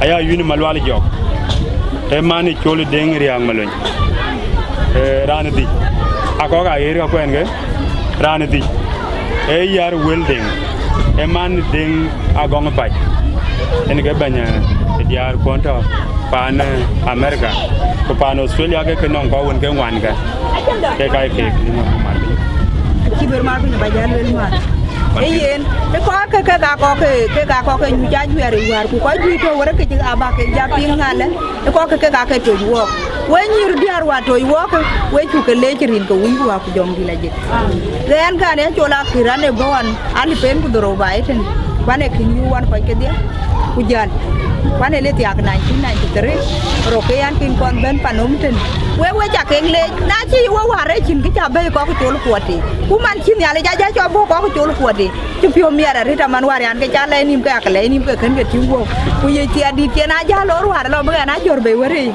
aya Yun Malual Jɔk, ë man Col Deŋ Riääk Malony. Eh, raan dhïc, akɔ̈k aɣeer ka kuɛn ke, raan dhïc, ë Yar Wël Deŋ, ë man Deŋ Agɔŋ Pac, yen ke bɛ̈ny, eh, diäär kuɔn tɔ̈ paan, eh, America, ku paan Australia ke ke nɔŋ kɔc wën ke ŋuan kë, ke ka ye keek, ë ŋö mar piny. Cï ber mar piny ba jäl luel mar. Ee yen, ë kɔc ke, ke ka kɔc ke, ke ka kɔc ke nyuc ajuɛɛr ë wäär, ku kɔc juëc tɔ̈ wërë ke cï aba ke ja piŋ ŋalë. Ë kɔc ke kek aake toc wɔɔk. We nyïïr diäär wa toc wɔɔk, we cuk ke leec rin ke Wun ku Wät ku Jɔŋdït Lajik. Ɣɛn kan ë cɔl Akïr, an ë bɔ̈ ɣɔn alip en ku dhorou baai ëtën, ku an ë kën yuu wan kɔc kedhie, ku jäl, ku an ë le thiaak nineteen ninety-three, rok ke yan kën kɔn bɛ̈n panom tën. Wek we ca kek leec, na cï we wäär ë cïn kë ca bɛ̈i kɔc col kuɔɔt tei, ku man cï Nhialic a ja cɔl bɔ̈ kɔc col kuɔɔt tei. Cï piɔ̈u miɛt arëët aman wäär, yan ke ca lɛc nïïm ke, akë lɛc nïïm ke kën ke tïŋ guɔ̈p. Ku ye thiaak dït cïn a ja lɔ ruaar lɔ bï ɣɛn a jɔ̈r bei wërëëc.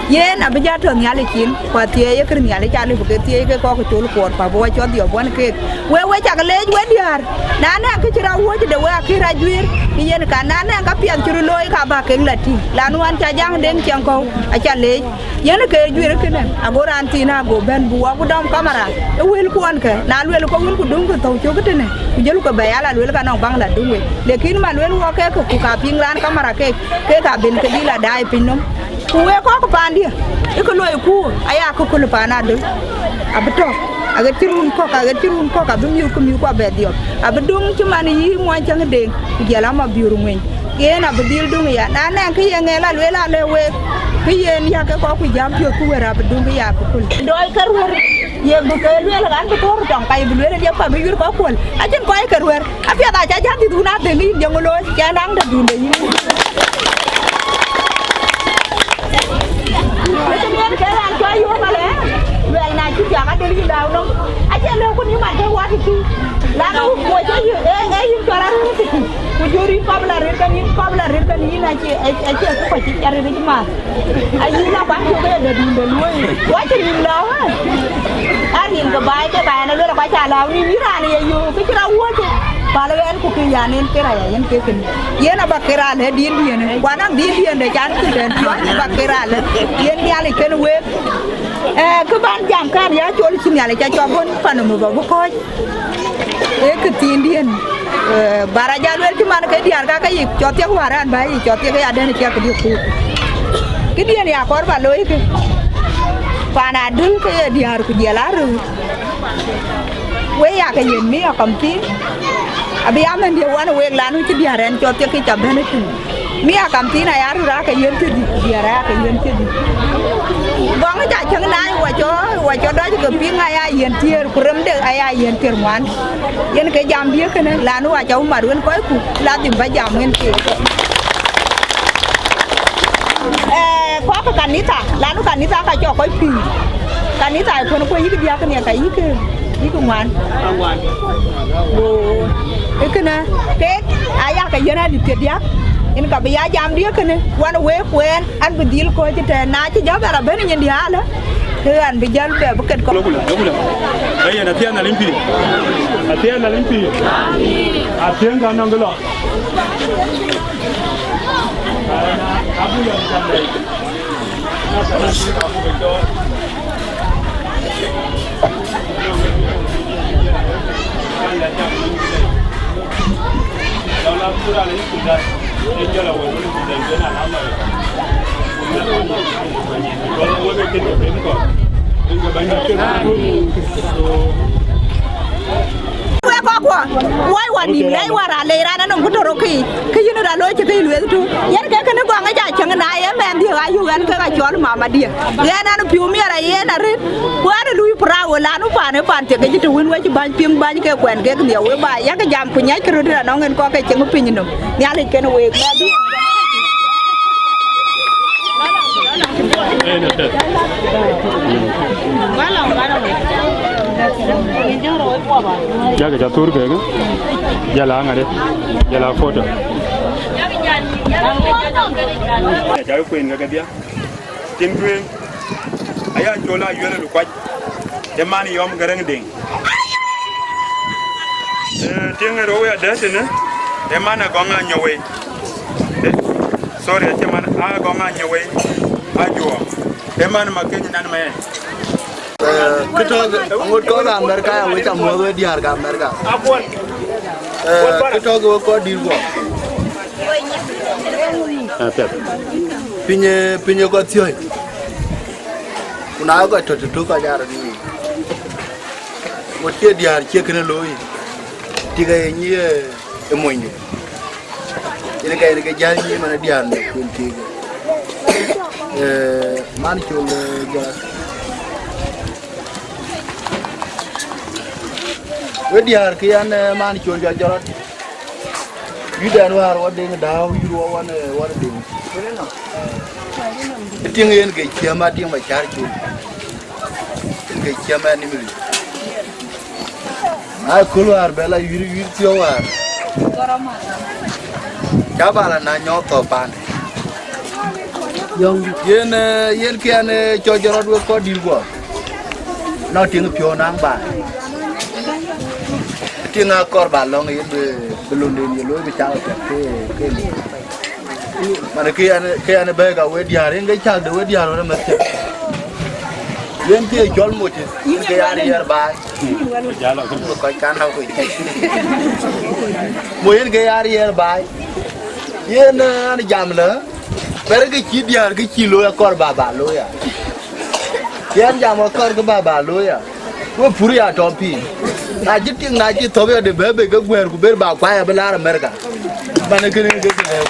Yen abï ja tɔ̈ Nhialic cin, ku athiɛɛi ye kër Nhialic ca lëu bï ke thiëëc ke kɔc col kuɔɔt, ku abï wa cɔl dhiɔp wan keek. Wek we cak leec we diäär. Na nɛŋ kë cï rɔt wuɔ̈c de we Akïr ajuëër, ke yen ka, na nɛŋ ka piɛth cï rɔt looi, ka bä kek la tïŋ. Lan wan ca jaŋ deŋ ciɛŋ kɔ̈u, aca leec. Yen ke juëër kënë, ago raan thiin ago bɛ̈n bï wɔ ku dɔm kamera ë wëlkuɔn kë, na luel ke wun ku döŋ ke thou cök tënë, ku jël ke bɛ̈i ala luel ka nɔŋ baŋ la döŋ wek. Lekin man luel wɔ kek, ku ka piŋ raan kamera kek, kek ka ben ke dï la daai piny nɔm. Ku wek kɔc paandië, ë kë loi ku aya kë köl paan adöl, abï tɔ̈, aɣet cï run kɔ̈k, aɣet cï run kɔ̈k, abï miök ke miök ku abɛ dhiɔp, abï döŋ cï man yï muɔny cäŋ deŋ, ku jël ama biöör ŋueny. Yen abï dhil döŋ ya. Na nɛŋ kë ye ŋɛl alueel alë week, kë yen yak ke kɔc ku jam piɔ̈th ku wër abï döŋ kë yak ku köl. Dɔɔc ke ruër, ye bï ke lueel ɣan bï thɔ̈r tɔŋ, ka ye bï lueel diɛp ka bï yuër kɔc kuɔl. Acïn kɔc ke ruër. Apiɛth aca jam dhïth wun adhëŋ yïn, yeŋö looi? Cɛn daŋ dë dun de yïn. Ëtëmën ke raan cɔl yöök alë, luɛl na cï thiaak adöl yïn dau nɔm. Acïn lëu kun yï mat ke wat tï. Lan ë wuk kuɔc ë yï, ë, ë yïn cɔl arëët tï. Ku jur yïn Kɔp la rir ke nïn, kɔp la rir ke nïn, acie, acie kë kɔc cï car rir cï math. Ayï la kuan cök ke dɔ̈dun de luɔi. Wacï nïn lɔ wä. A rin ke baai ke baai na luel akuac ca lääu nïn, yïn raan ye yöök, kë cï rɔt wuɔ̈c. Pal ɣɛn ku kë yan en ke raya yen ke kën. Yen aba ke raan lë din diën. Kuan nɔŋ din diën de can kë dɛn piɔ̈u, aba ke raan lë. Yen Nhialic kën wek. Eh, kë ban jam kan ya col cï Nhialic ca cɔk bɔ̈ pan muk abï kɔ̈ɔ̈c. Ee këthiindiën, eh, ba rɔt jal luel cï man ke diäär ka ke yic, cɔk thiek wäär an bä yic, cɔk thiek ya dɛ̈n ciɛk këdï kuur. Këdiën ya kɔɔr ba looi kë. Pan adöl ke ye diäär ku jiɛl aröör. Wek ya ke yen mi akɔm thiin. Abï ya mɛ̈ndië wan week lan wïc cï diäär ɛn cɔk thiek kë ca bɛ̈n ë tïŋ. Mi akam thiin aya röt aake yen thiërdhïc, ku diäär aake yen thiërdhïc. Gɔŋ ca cäŋ naai wacɔ, wacɔ dɔc ke piŋ aya yen thiëër, ku remde aya yen thiëër ŋuan. Yen ke jam diëk kënë, lan wacɔ mat wën kɔcku, ladhim bä jam wën keek. Eh, kɔc ke kanitha, lanu kanitha ka cɔk kɔc pïïr. Kanitha ë kɔn kuɔ yïk diäk kënë ka yïk, yïk ŋuan. Go, ë kënë, kek aya ke yen adït ke diäk. Yen ka bï ya jam diëk kënë, wan wek kuɛɛn, an bï dhil kɔc tɛ̈n, na cï jɔ bɛ rɔt bɛ̈n nyin diaalë, ke an bï jäl bɛ bï ket kɔc. Loku la, loku la. Ee yen athiɛɛn alim pïïr. Athiɛɛn alim pïïr. Athiɛɛn ka nɔŋ kë lɔ. Wek kɔckuɔ, wai wä nïm lɛc wä raan lei raan anɔŋ ku tɔ̈ rɔt kë yic, kë yïn raan looi cï kë yï lueel tu. Yen ke kënë gɔŋ ë ja cäŋ na ye mɛnhdiëk ayuk ɛn kek acɔl mamadiɛ̈. Ɣɛn ɛn piu miɛt aye ɛn arëët, ku ɛn ë lui prao ë lan ë paan ë paan thiek ke cï të wën wec bäny piŋ bäny ke kuɛn kek nhiëu wë ba yak jam ku nyiɛckï röt anɔŋ en kɔk ke cieŋ piny nɔm. Nhialic kën week. Jakë ca thur kekë, jala ŋade, jala foto. Jakë kueen ke kedhia. Tiŋ tueŋ, aya col a yuɛl lukuac, ë man yɔm ke reŋ deŋ. Eh, tiŋ ë rou ya dɛ̈t tënë, ë man agɔŋ a nyɔwei. Eh, sorry, acie man, agɔŋ a nyɔwei, a juɔɔk. Ë man ma keny nan mɛɛn. Eh, këtɔ̈k, ŋot kɔc Amerika ya wec amuɔ̈th wek diäär ke Amerika. Eh, këtɔ̈k wek kɔc dït guɔ. Apiɛth. Piny, piny ë kɔc thiɔ̈i. Ku na kɔc tɔ̈ tëtök kɔc aa rɔt yiic. Ŋot cie diäär cie kënë looi. Tik aye nyi, eh, ë monyde. Yen ka yen ke jäl nyi man ë diäär në kuën tik. Eh, man col, eh, jɔt. Wek diäär kë yan, eh, man col jɔt jɔt. Yudɛn wäär wä deŋ dääu, yur wä wan, eh, wan deŋ. Ë tiŋ yen ke ciɛm a tiŋ ma cär col. Yen ke ciɛm a nimili. Na köl wäär bɛ la yur, yur thiɔ̈k wäär. Ca ba la na nyɔɔk thɔ̈k paan. Yen, eh, yen kiɛn, eh, cɔc rɔt wek kɔc dït guɔ. Nɔŋ tiŋ piɔ̈u naŋ ba. Tiŋ akɔr ba lɔ̈ŋ yen bï, bï lunden ye looi bï cak piɛth ke, ke ni. Man ke an, ke an bɛ̈ɛ̈i ka we diäär, yen ke cak de we diäär wën amɛ̈th cak. Yen ke cɔl Moses, yen ke ya riɛɛr baai. Kɔc kan nɔ̈k kuc. Mo yen ke ya riɛɛr baai. Yen, eh, an jam lë, bɛ̈rë ke cï diäär ke cï looi akɔr ba ba looi ya. Yɛn jam akɔr ke ba ba looi ya. We pur ya tɔ̈ piny. Na cï tiŋ, na cï thɔ̈p ya de bɛ̈ɛ̈i bɛ ke guɛ̈ɛ̈r ku ber ba kuai abï laar Amerika. Man ë kënë ke lɛ̈u.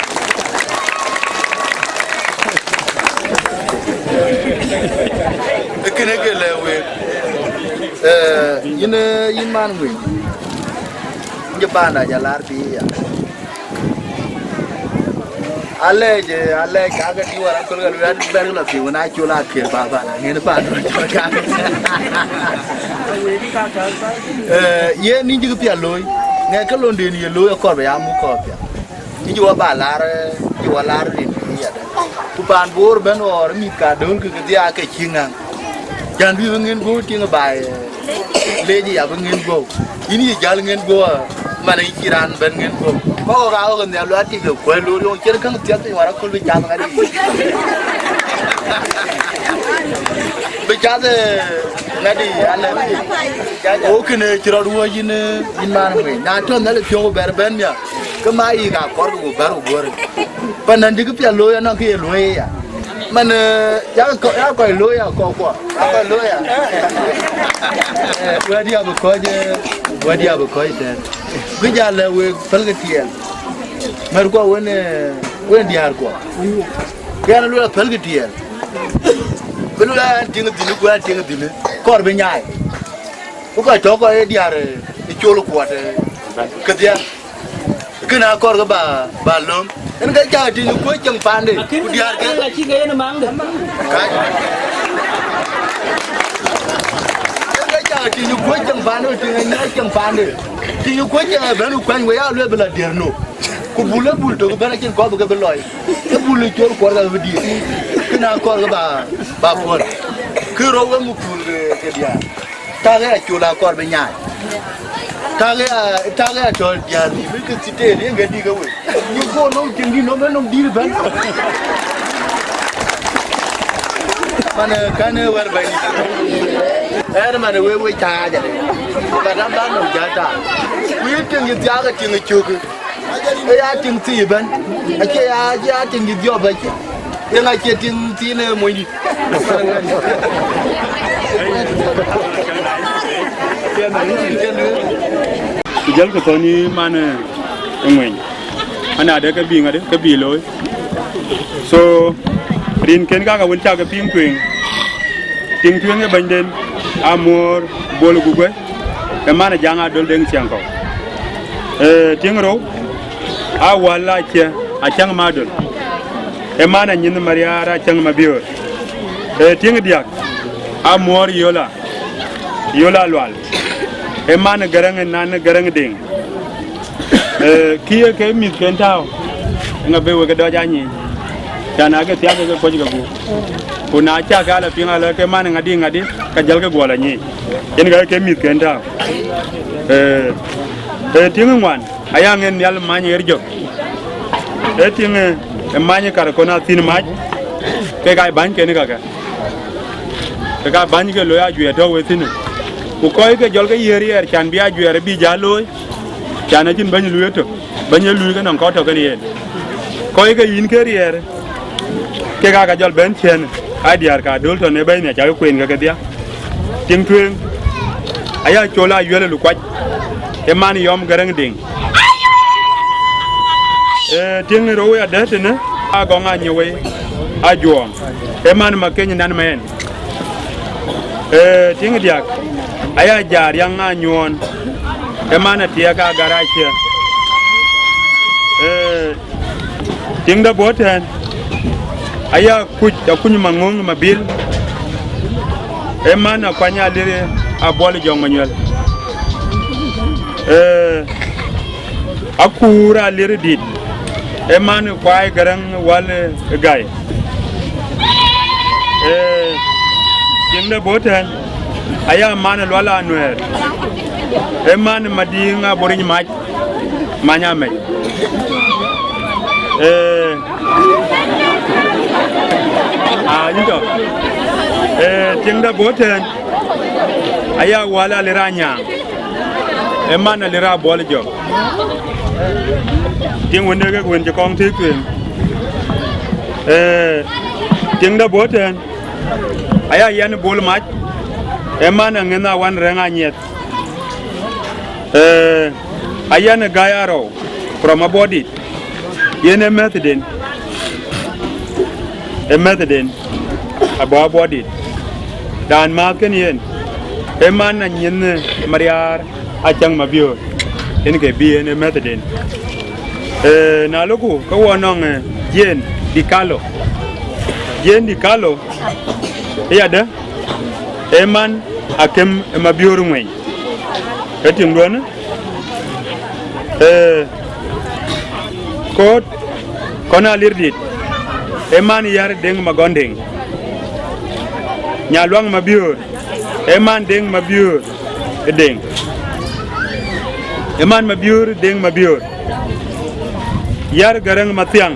Ë kënë ke lɛ̈u week. Eh, yïn, eh, yïn man wëny. Yïn cï panda ja lar piny ya. Alɛc, eh, alɛc, ka ke tïŋ wär aköl ke lueel bɛ̈n ke lɔ thiëëu na col akër ba ba la ŋen paan rɔt cɔl ka. Eh, yen nïn cï kë pial looi. Ŋɛk ke londen ye looi akɔr bɛ ya muk kɔɔr pial. Yïn cï wɔ ba lar, yïn cï wɔ lar rin yadë. Ku paan Bor bɛ̈n ɣɔɔr mïth ka döŋ kë ke dhiaak ke cï ŋäŋ. Jän bï bï ŋen guɔ̈u tiŋ baai, leec ya bï ŋen guɔ̈u. Yïn yï jäl ŋen guɔ̈u, man yï cï raan bɛ̈n ŋen guɔ̈u. Kɔ̈k aa ɣɔ̈k nhial luaat tik ë kuɛ̈l loor yɔŋ ciɛ̈t käŋ thiäth piny wär aköl bï cath ŋadï. Bï cath, eh, ŋadï alɛ. O kënë cï rɔt wuɔ̈c yïn, eh, yïn man wei. Na tɔ̈ nhial ë piɔ̈u bɛ̈r bɛ̈n nhial. Ke ma yï ka kɔr ku bär ku guɔ̈r. Pan nɔn dï kë piɛth looi anɔŋ kë ye luɔi ya. Man, eh, ya kɔ-, ya kɔc looi ya kɔk kuɔ. Ya kɔc looi ya. Eh, wɛ̈t ya bï kɔc, eh, wɛ̈t ya bï kɔc tɛ̈n. Kë jal lɛ wek pälkë tiɛɛl. Mɛ̈r kuɔ wën, eh, wën diäär kuɔ. Ke yɛn luel pälkë tiɛɛl. Bï luel an tiŋ dhïn, ku an tiŋ dhïn. Kɔr bï nyaai. Ku kɔc tɔ̈ kɔc ë diäär, eh, ë col kuɔt, eh, kedhie. Kënë akɔr ke ba, ba löm. Yen ke cak tiŋ kuöc ceŋ paande, ku diäär ke. Ka cï ke yen maŋde. Ka. Yen ke cak tiŋ kuöc ceŋ paande, tiŋ ë nyaai ceŋ paande. Tiŋ kuöc ceŋ ë bɛ̈n ku kuany, we ya lueel bï la diɛ̈r no. Ku bul ë bul tök bɛ̈n acïn kɔ̈th ke bï lɔc. Ë bul ë col kuɔt ka bï diëër. Kënë akɔr ke ba, ba puɔ̈l. Kë rou we muk pul ke, ke diäär. Takë ya col akɔr bï nyaai. Takë ya, takë ya tɔ̈ diäär ni bï ke thiteel yen ke dï ke wei. Yï go nɔm tiŋ dï nɔm, nɔm dït bɛ̈n. Man, eh, kɛn, eh, wɛ̈r bɛ̈ny. Ɛn man, eh, we, we caac adë. Ka dap dan nɔm jal taar. Ku yï tiŋ yï thiaak, tiŋ ë cök. Ë ya tiŋ thii ëbɛ̈n. Acie ya, acie ya tiŋ dï dhiɔp acie. Yen acie tiŋ thii në monydït. Ku jälkë thɔ̈n yï man, eh, ë ŋueny. Anadë ke bï ŋadë, ke bï looi. So, rinken kaka wën cak ke piŋ tueŋ. Tiŋ tueŋ ë bɛ̈nyden, Amuɔ̈ɔ̈r Bol Guguë, ë man ë Jaŋ Adöl Deŋ Ciɛŋkɔ̈u. Eh, tiŋ rou, Awal Acie, Acäŋ Madöl. Ë man ë nyin Mariaar Acäŋ Mabiöör. Eh, tiŋ diäk, Amuɔ̈ɔ̈r Yola, Yola Lual. Ë man ë Gäräŋ ë nan ë Gäräŋ Deŋ. Eh, kë ye ke mïthken tääu, ŋa bï wek dɔc a nyic? Can ake thiaak ke kuɔc ke gup. Ku na cak ke ala piŋ ala ke man ŋadï ŋadï, ka jälkë guɔ la nyic. Yen ka ke mïthken tääu. Eh, eh, tiŋ ŋuan, aya ŋen nhial many ɣer jök. Eh, tiŋ, eh, many kar kɔn a thïn mac, ke ka bänyken kakë. Ke ka bäny ke looi ajuɛɛr tɔ̈ wethïnë. Ku kɔc ke jɔl ke yiëër riɛɛr can bï ajuɛɛr bï jäl looi, can acïn bɛ̈ny luui ëtök, bɛ̈ny ë luui ke nɔŋ kɔc tɔ̈ kën yen. Kɔc ke yïn ke riɛɛr, kek aa ka jɔl bɛ̈n ciëën, aa diäär ka döl tɔ̈ në bɛ̈ny nhiac cakë kueen ke kedhia. Tiŋ tueŋ, aya col a yuɛl ë lukuac, ë man yɔm Gäräŋ Deŋ. Eh, tiŋ rou ya dɛ̈t tënë, a gɔŋ a nyë wei, a juɔɔŋ. Ë man ma keny nan ma ɛn. Eh, tiŋ diäk, aya jaar yaŋ a nyuɔɔn. Ë man a tiɛɛk a gar a cië. Eh, tiŋ dɛ bɔ̈ tɛ̈n, aya kuc, akuny ma ŋöŋ ma bil. Ë man a kuany a lir a buɔl jɔŋ ma nyuɛl. Eh, Akuur Alier Dït, ë man Kuai Gäräŋ Wal ë Gäi. Ee, tiŋ de bɔ̈ tɛ̈n, aya man Lual Anuɛɛr, ë man Madiŋ Aboric Mac, Many Amec. Ee, aa, yïn tɔ̈. Ee, tiŋ de bɔ̈ tɛ̈n, aya Wal Alier Anyaaŋ. Ë man Alier Abuɔl Jɔk. Tiŋ wën de kek wën cï kɔŋ tëëk tueŋ. Ee, tiŋ de bɔ̈ tɛ̈n, aya yɛn Bol Mac, ë man Aŋënh Awan Rɛ̈ŋ Anyiɛth. Ee, aya yɛn Gäi Arɔu, from Abuɔdit. Yen ë mɛ̈thden, ë mɛ̈thden, abɔ̈ Abuɔdit. Raan määth kën yen, ë man Anyiɛth Mariaar Acäŋ Mabiöör, yen ke bï yen ë mɛ̈thden. Ee, na loku, ke wɔ nɔŋ, ee, Jane Di Carlo. Jane Di Carlo, ë yadë, ë man Akem ë Mabiöör Ŋueny. Ë tiŋduɔ̈n, ee, Koot, kɔn Alirdït, ee man Yär Deŋ Magɔn Deŋ. Nyaluaŋ Mabiöör, ee man Deŋ Mabiöör ë Deŋ. Ee man Mabiöör Deŋ Mabiöör. Yär Gäräŋ Mathiaŋ,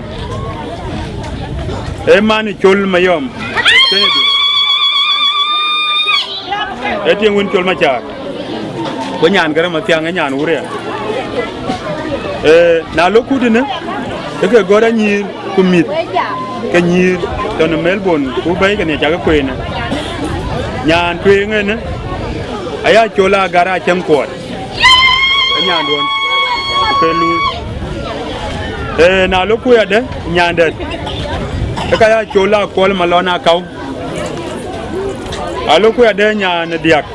ee man Col Mayɔm. Kennedy, ee tiŋ wën Col Macaar. Ku nyan Gäräŋ Mathiaŋ, ee nyan Wuria. Ee, na lok kut ënë, ke ke gɔ̈t anyïïr ku mïth ke nyïïr tɔ̈ në Melbourne, ku bɛ̈ɛ̈i ke nhiac cakë kueen. Nyan tueŋ ënë, aya Col Agar Acäŋ Kuɔɔt. Ee nyanduɔn, ku ke luui. Ee, na lok ku yadë, nyandɛ̈t, ke ka ya Col Akuɔl Malɔn Akäu. A lok ku yadë, nyan diäk,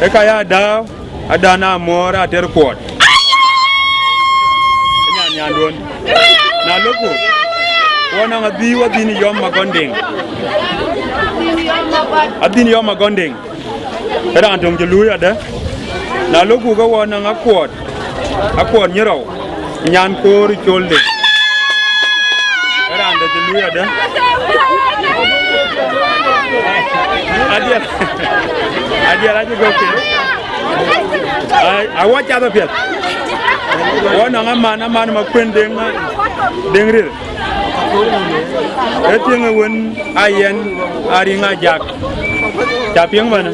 ke ka ya Dääu Adan Amuɔɔr Ater Kuɔɔt. Ee nyan nyanduɔn. Na lok ku, wɔ nɔŋ Adhïïu Adhïn Yɔm Magɔn Deŋ. Adhïn Yɔm Magɔn Deŋ. Ee raan töŋ cï luui adë. Na lok ku ke wɔ nɔŋ Akuɔɔt, Akuɔɔt Nyirɔu, nyan Koor Col Deŋ. Ee raan dɛ̈ cï luui adë. Adiɛl, adiɛl acï gɔ̈k ke. Ai, awɔ cath apiɛth. Wɔ nɔŋ aman, aman Makuën Deŋ, Deŋ Rir. Ee tiŋ ë wën Ayɛn Ariŋ Ajak. Ca piŋ manë,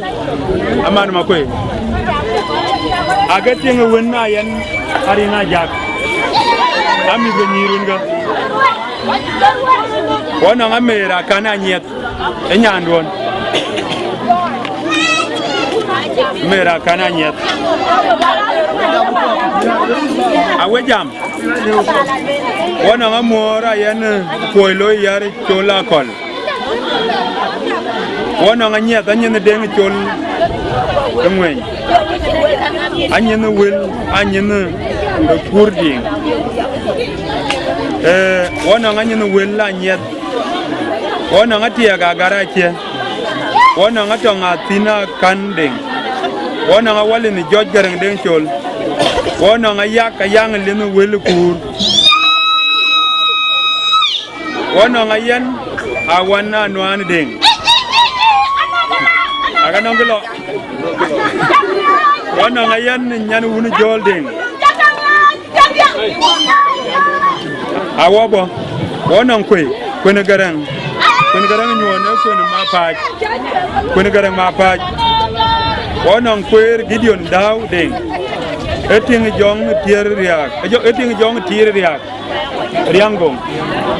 aman Makuëi. Ake tiŋ ë wën Ayɛn Ariŋ Ajak. Amïth ke nyïïr wën ke. Wɔ nɔŋ Amer Akan Anyiɛth, ee nyanduɔn. Amer Akan Anyiɛth. Awe jam. Wɔ nɔŋ Amuɔɔr Ayɛn, eh, Kuɔi Loi Yär Col Akɔl. Wɔ nɔŋ Anyiɛth, Anyiɛth Deŋ Col ë Ŋueny. Anyiɛth Wël, Anyiɛth ë Kuur Diŋ. Eh, wɔ nɔŋ Anyiɛth Wël Anyiɛth. Wɔ nɔŋ Atiɛɛk Agar Acië. Wɔ nɔŋ Atɔŋ Athin Akan Deŋ. Wɔ nɔŋ Awalin Jɔc Gäräŋ Deŋ Col. Wɔ nɔŋ Ayak Ayaŋ Lin Wël Kuur. Wɔ nɔŋ Ayɛn Awan Anuaan Deŋ. Aka nɔŋ kë lɔ. Wɔ nɔŋ Ayɛn Nyan Wun Jɔɔl Deŋ. Awɔ bɔ̈, wɔ nɔŋ Kuëi, Kuën Gäräŋ, Kuën Gäräŋ Nyuɔɔn, ee Kuën Mapaac, Kuën Gäräŋ Mapaac. Wɔ nɔŋ Kuëër Gideon Dääu Deŋ, ee tiŋ Jɔŋ Tiɛɛr Riääk, ee jɔ-, ee tiŋ Jɔŋ Tiɛɛr Riääk, Riäŋ Goŋ,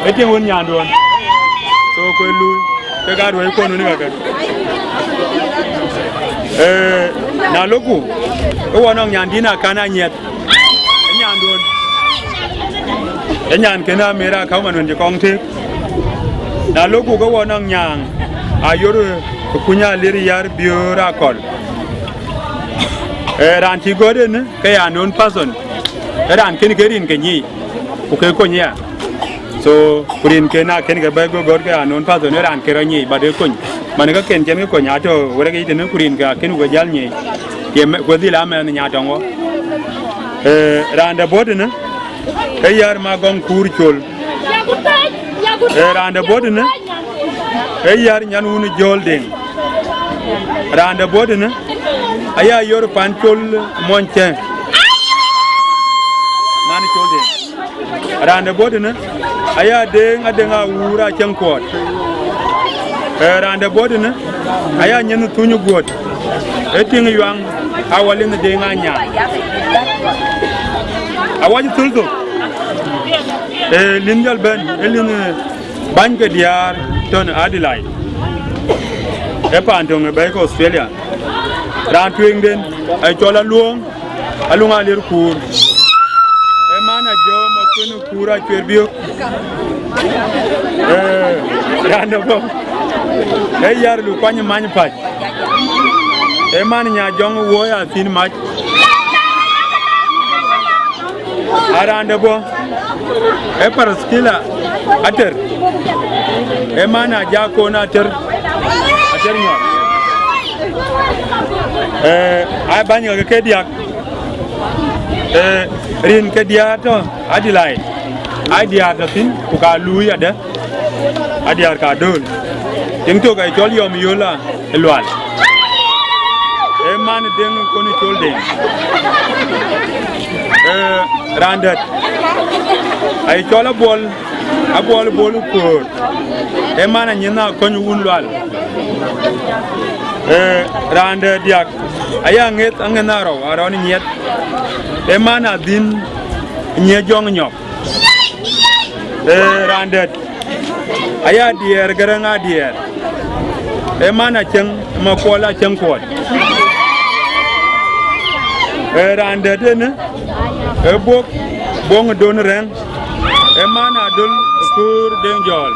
ee tiŋ wën nyanduɔn. So, ku ë luui, kek aa ruɛ̈i kuɔn wën kakë. Eh, na lok ku, ke wɔ nɔŋ nyan Dïn Akan Anyiɛth. Ee nyanduɔn. Ee nyan kën Amer Akäu man wën cï kɔŋ tëëk. Na lok ku ke wɔ nɔŋ nyaaŋ Ayor, eh, Kuny Alir Yär Biöör Akɔl. Eh, raan cï gɔ̈t ënë, ke ya known person. Ee raan kën ke rin ke nyic, ku ke kony ya. So, ku rin kën akën ke bɛ̈ɛ̈i go gɔ̈t ke ya known person, ee raan ke rɔt nyic, but ee kony. Man ke kën cɛn ke kony atɔ̈ wërëk yic tënë, ku rin ke akën ku ke jäl nyic. Ye me-, ku dhil amɛnh nya tɔŋ wɔ. Eh, raan de bɔ̈ tënë, ee Yär Magɔŋ Kuur Col. Eh, raan de bɔ̈ tënë, ee Yär Nyan Wun Jɔɔl Deŋ. Raan de bɔ̈ tënë, aya Yor Pan Col Mony Cɛŋ. Man Col Deŋ. Raan de bɔ̈ tënë, aya Deŋ Adeŋ Awuur Acäŋ Kuɔɔt. Eh, raan de bɔ̈ tënë, aya Nyin Thuny Guɔ̈t. Ee tiŋ Yuaŋ Awalin Deŋ Anyaŋ. Awɔc thul thok. Eh, lin jɔl bɛ̈n, ee lin, eh, bäny ke diäär tɔ̈ në Adelaide. Ee paan töŋ ë bɛ̈ɛ̈i ke Australia. Raan tueŋden, ee cɔl Aluɔŋ, Aluŋ Alir Kuur. Ee man Ajɔ̈ɔ̈m Akuën Kuur Acuer Biök. Eh, raan de bɔ̈, ee Yär Lukuany Many Pac. Ee man Nya Jɔŋ Wuɔ̈ɔ̈i Athin Mac. A raan de bɔ̈, ee Paraskila Ater. Ee man Ajakon Ater, Ater Nyuɔɔr. Eh, aa bäny ke ke diäk. Eh, rin ke diäär tɔ̈ Adelaide. Ai diäär tɔ̈ thïn, ku ka luui adë, adiäär ka dööl. Tiŋ tök aa cɔl Yɔm Yola ë Lual. Ee man ë Deŋ Kon ë Col Deŋ. Ee, raan dɛ̈t aa cɔl Abuɔl, Abuɔl Bol Kuöör. Ee man anyin Akɔny Wun Lual. Ee, raan dɛ̈t diäk aya Ŋeth, Aŋeth Arɔu, Arɔu Nyiɛth. Ee man adhin Nyiɛth Jɔŋ Nyɔk. Ee, raan dɛ̈t aya Diɛɛr Gäräŋ Adiɛɛr. Ee man Acäŋ, Makuɔl Acäŋ Kuɔt. Ee, raan dɛ̈t ënë, ee Buɔk, Buɔŋ Don Rɛ̈ŋ. Ee man Adöl Kuur Deŋ Jɔ̈ɔ̈l.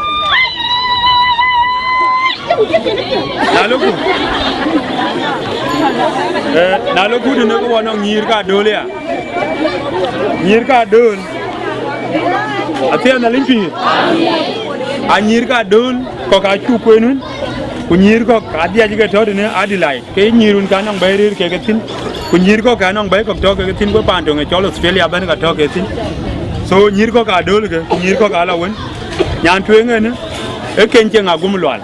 Na lɔku, ee, na lɔku tënë, ke wɔ nɔŋ nyïïr ka dööl ya. Nyïïr ka dööl. Athiɛɛn Nhialic pïïr. A nyïïr ka dööl kɔ̈k aa cuk kueen wën, ku nyïïr kɔ̈k adhiac ke tɔ̈ tënë Adelaide, ke nyïïr wën ka nɔŋ bɛ̈i rëër kek ethïn, ku nyïïr kɔ̈k ka nɔŋ bɛ̈i kɔ̈k tɔ̈ kek ethïn, ku paan töŋ ë cɔl Australia bɛ̈n ka tɔ̈ kek ethïn. So nyïïr kɔ̈k aa dööl ke, ku nyïïr kɔ̈k aa lɔ wën. Nyan tueŋ ënë, ee Keny Cieŋ Agum Lual.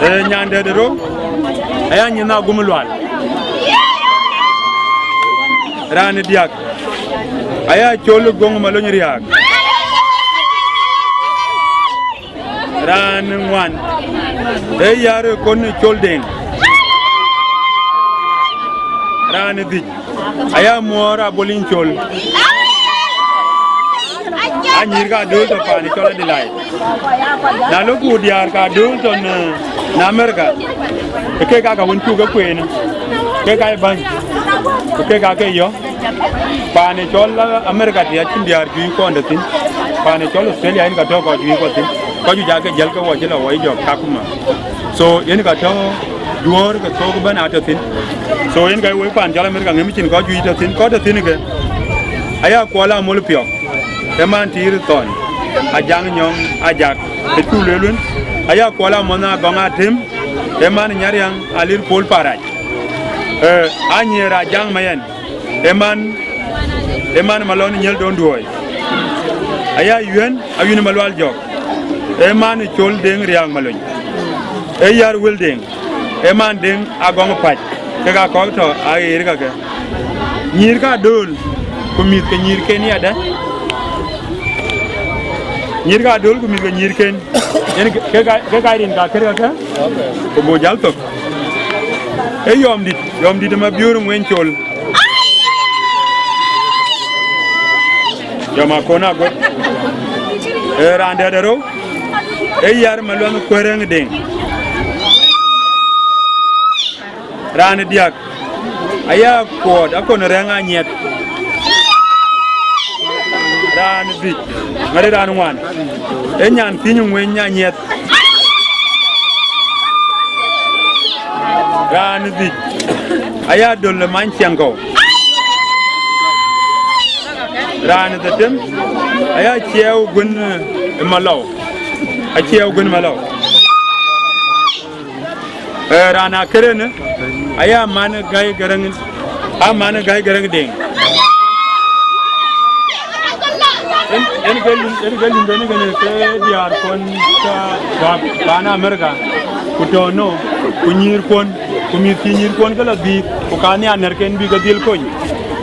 Ee, nyan dɛ̈t ë rou, aya nyin Agum Lual. Raan ë diäk, aya Col Goŋ Malony Riääk. Raan ë ŋuan, ee Yar Kon Col Deŋ. Raan ë dhïc, aya Muɔɔr Abol Yic Col. A nyïïr ka dööl tɔ̈ paan ë cɔl Adelaide. Na lɔku diäär ka dööl tɔ̈ në, në Amerika, ke kek aa ka wën cuk ke kueen, kek aa ye bäny, ku kek aa ke yɔ̈ɔ̈k. Paan ë cɔl Amerika tï acïn diäär juëc kɔn tɔ̈ thïn. Paan ë cɔl Australia yen ka tɔ̈ kɔc juëc kɔc thïn. Kɔc juëc aake jäl ke wɔ cï lɔ wɔ yï jɔk Kakuma. So yen ka tɔ̈ duɔ̈ɔ̈r ke thok ëbɛ̈n aa tɔ̈ thïn. So yen ka wek paan cɔl Amerika ŋëm cïn kɔc juëc tɔ̈ thïn, kɔc tɔ̈ thïn ke, aya Kuɔl Amol Piɔ̈k, ee man Tiir Thɔn, Ajaŋ Nyɔŋ Ajak, ë cuk lueel wën, aya Kuɔl Amɔnh Agɔŋ Atem, ee man Nyariäŋ Alir Pol Parac. Ee, Anyiëër Ajaŋ Mayɛn, ee man, ee man Malɔn Nyiël Don Duɔɔi. Aya Yuɛ̈n, Ayuɛ̈n Malual Jɔk, ee man Col Deŋ Riääk Malony. Ee Yar Wël Deŋ, ee man Deŋ Agɔŋ Pac, kek aa kɔc tɔ̈ aɣeer kakë. Nyïïr ka dööl, ku mïth ke nyïïrken yadë. Nyïïr ka dööl, ku mïth ke nyïïrken. Yen ke, ke ka, ke ka rin ka kër kakë, ku buk jäl thök. Ee Yɔmdït, Yɔmdït ë Mabiöör Ŋueny Col. Yɔm Akon Agot. Ee, raan dɛ̈t ë rou, ee Yar Maluaŋ Kuereŋ Deŋ. Raan ë diäk, aya Kuɔɔt Akon Rɛ̈ŋ Anyiɛth. Raan ë dhïc, ŋäri raan ŋuan, ee Nyan Thïny Ŋueny Anyiɛth. Raan ë dhïc, aya Döl ë Many Ciɛŋkɔ̈u. Raan ë dhetem, aya Ciɛɛu Guën ë Malɔu. Aciɛɛu Guën Malɔu. Ee, raan akër ënë, aya man Gäi Gäräŋ, a man Gäi Gäräŋ Deŋ. Yen, yen ke lin, yen ke lin deni kënë ke diäär kuɔn ka ba, ban Amerika, ku tɔ̈ no, ku nyïïr kuɔn, ku mïth cï nyïïr kuɔn ke lɔ dhiëth, ku ka nhiaar nɛ̈rken bï ke dhil kony.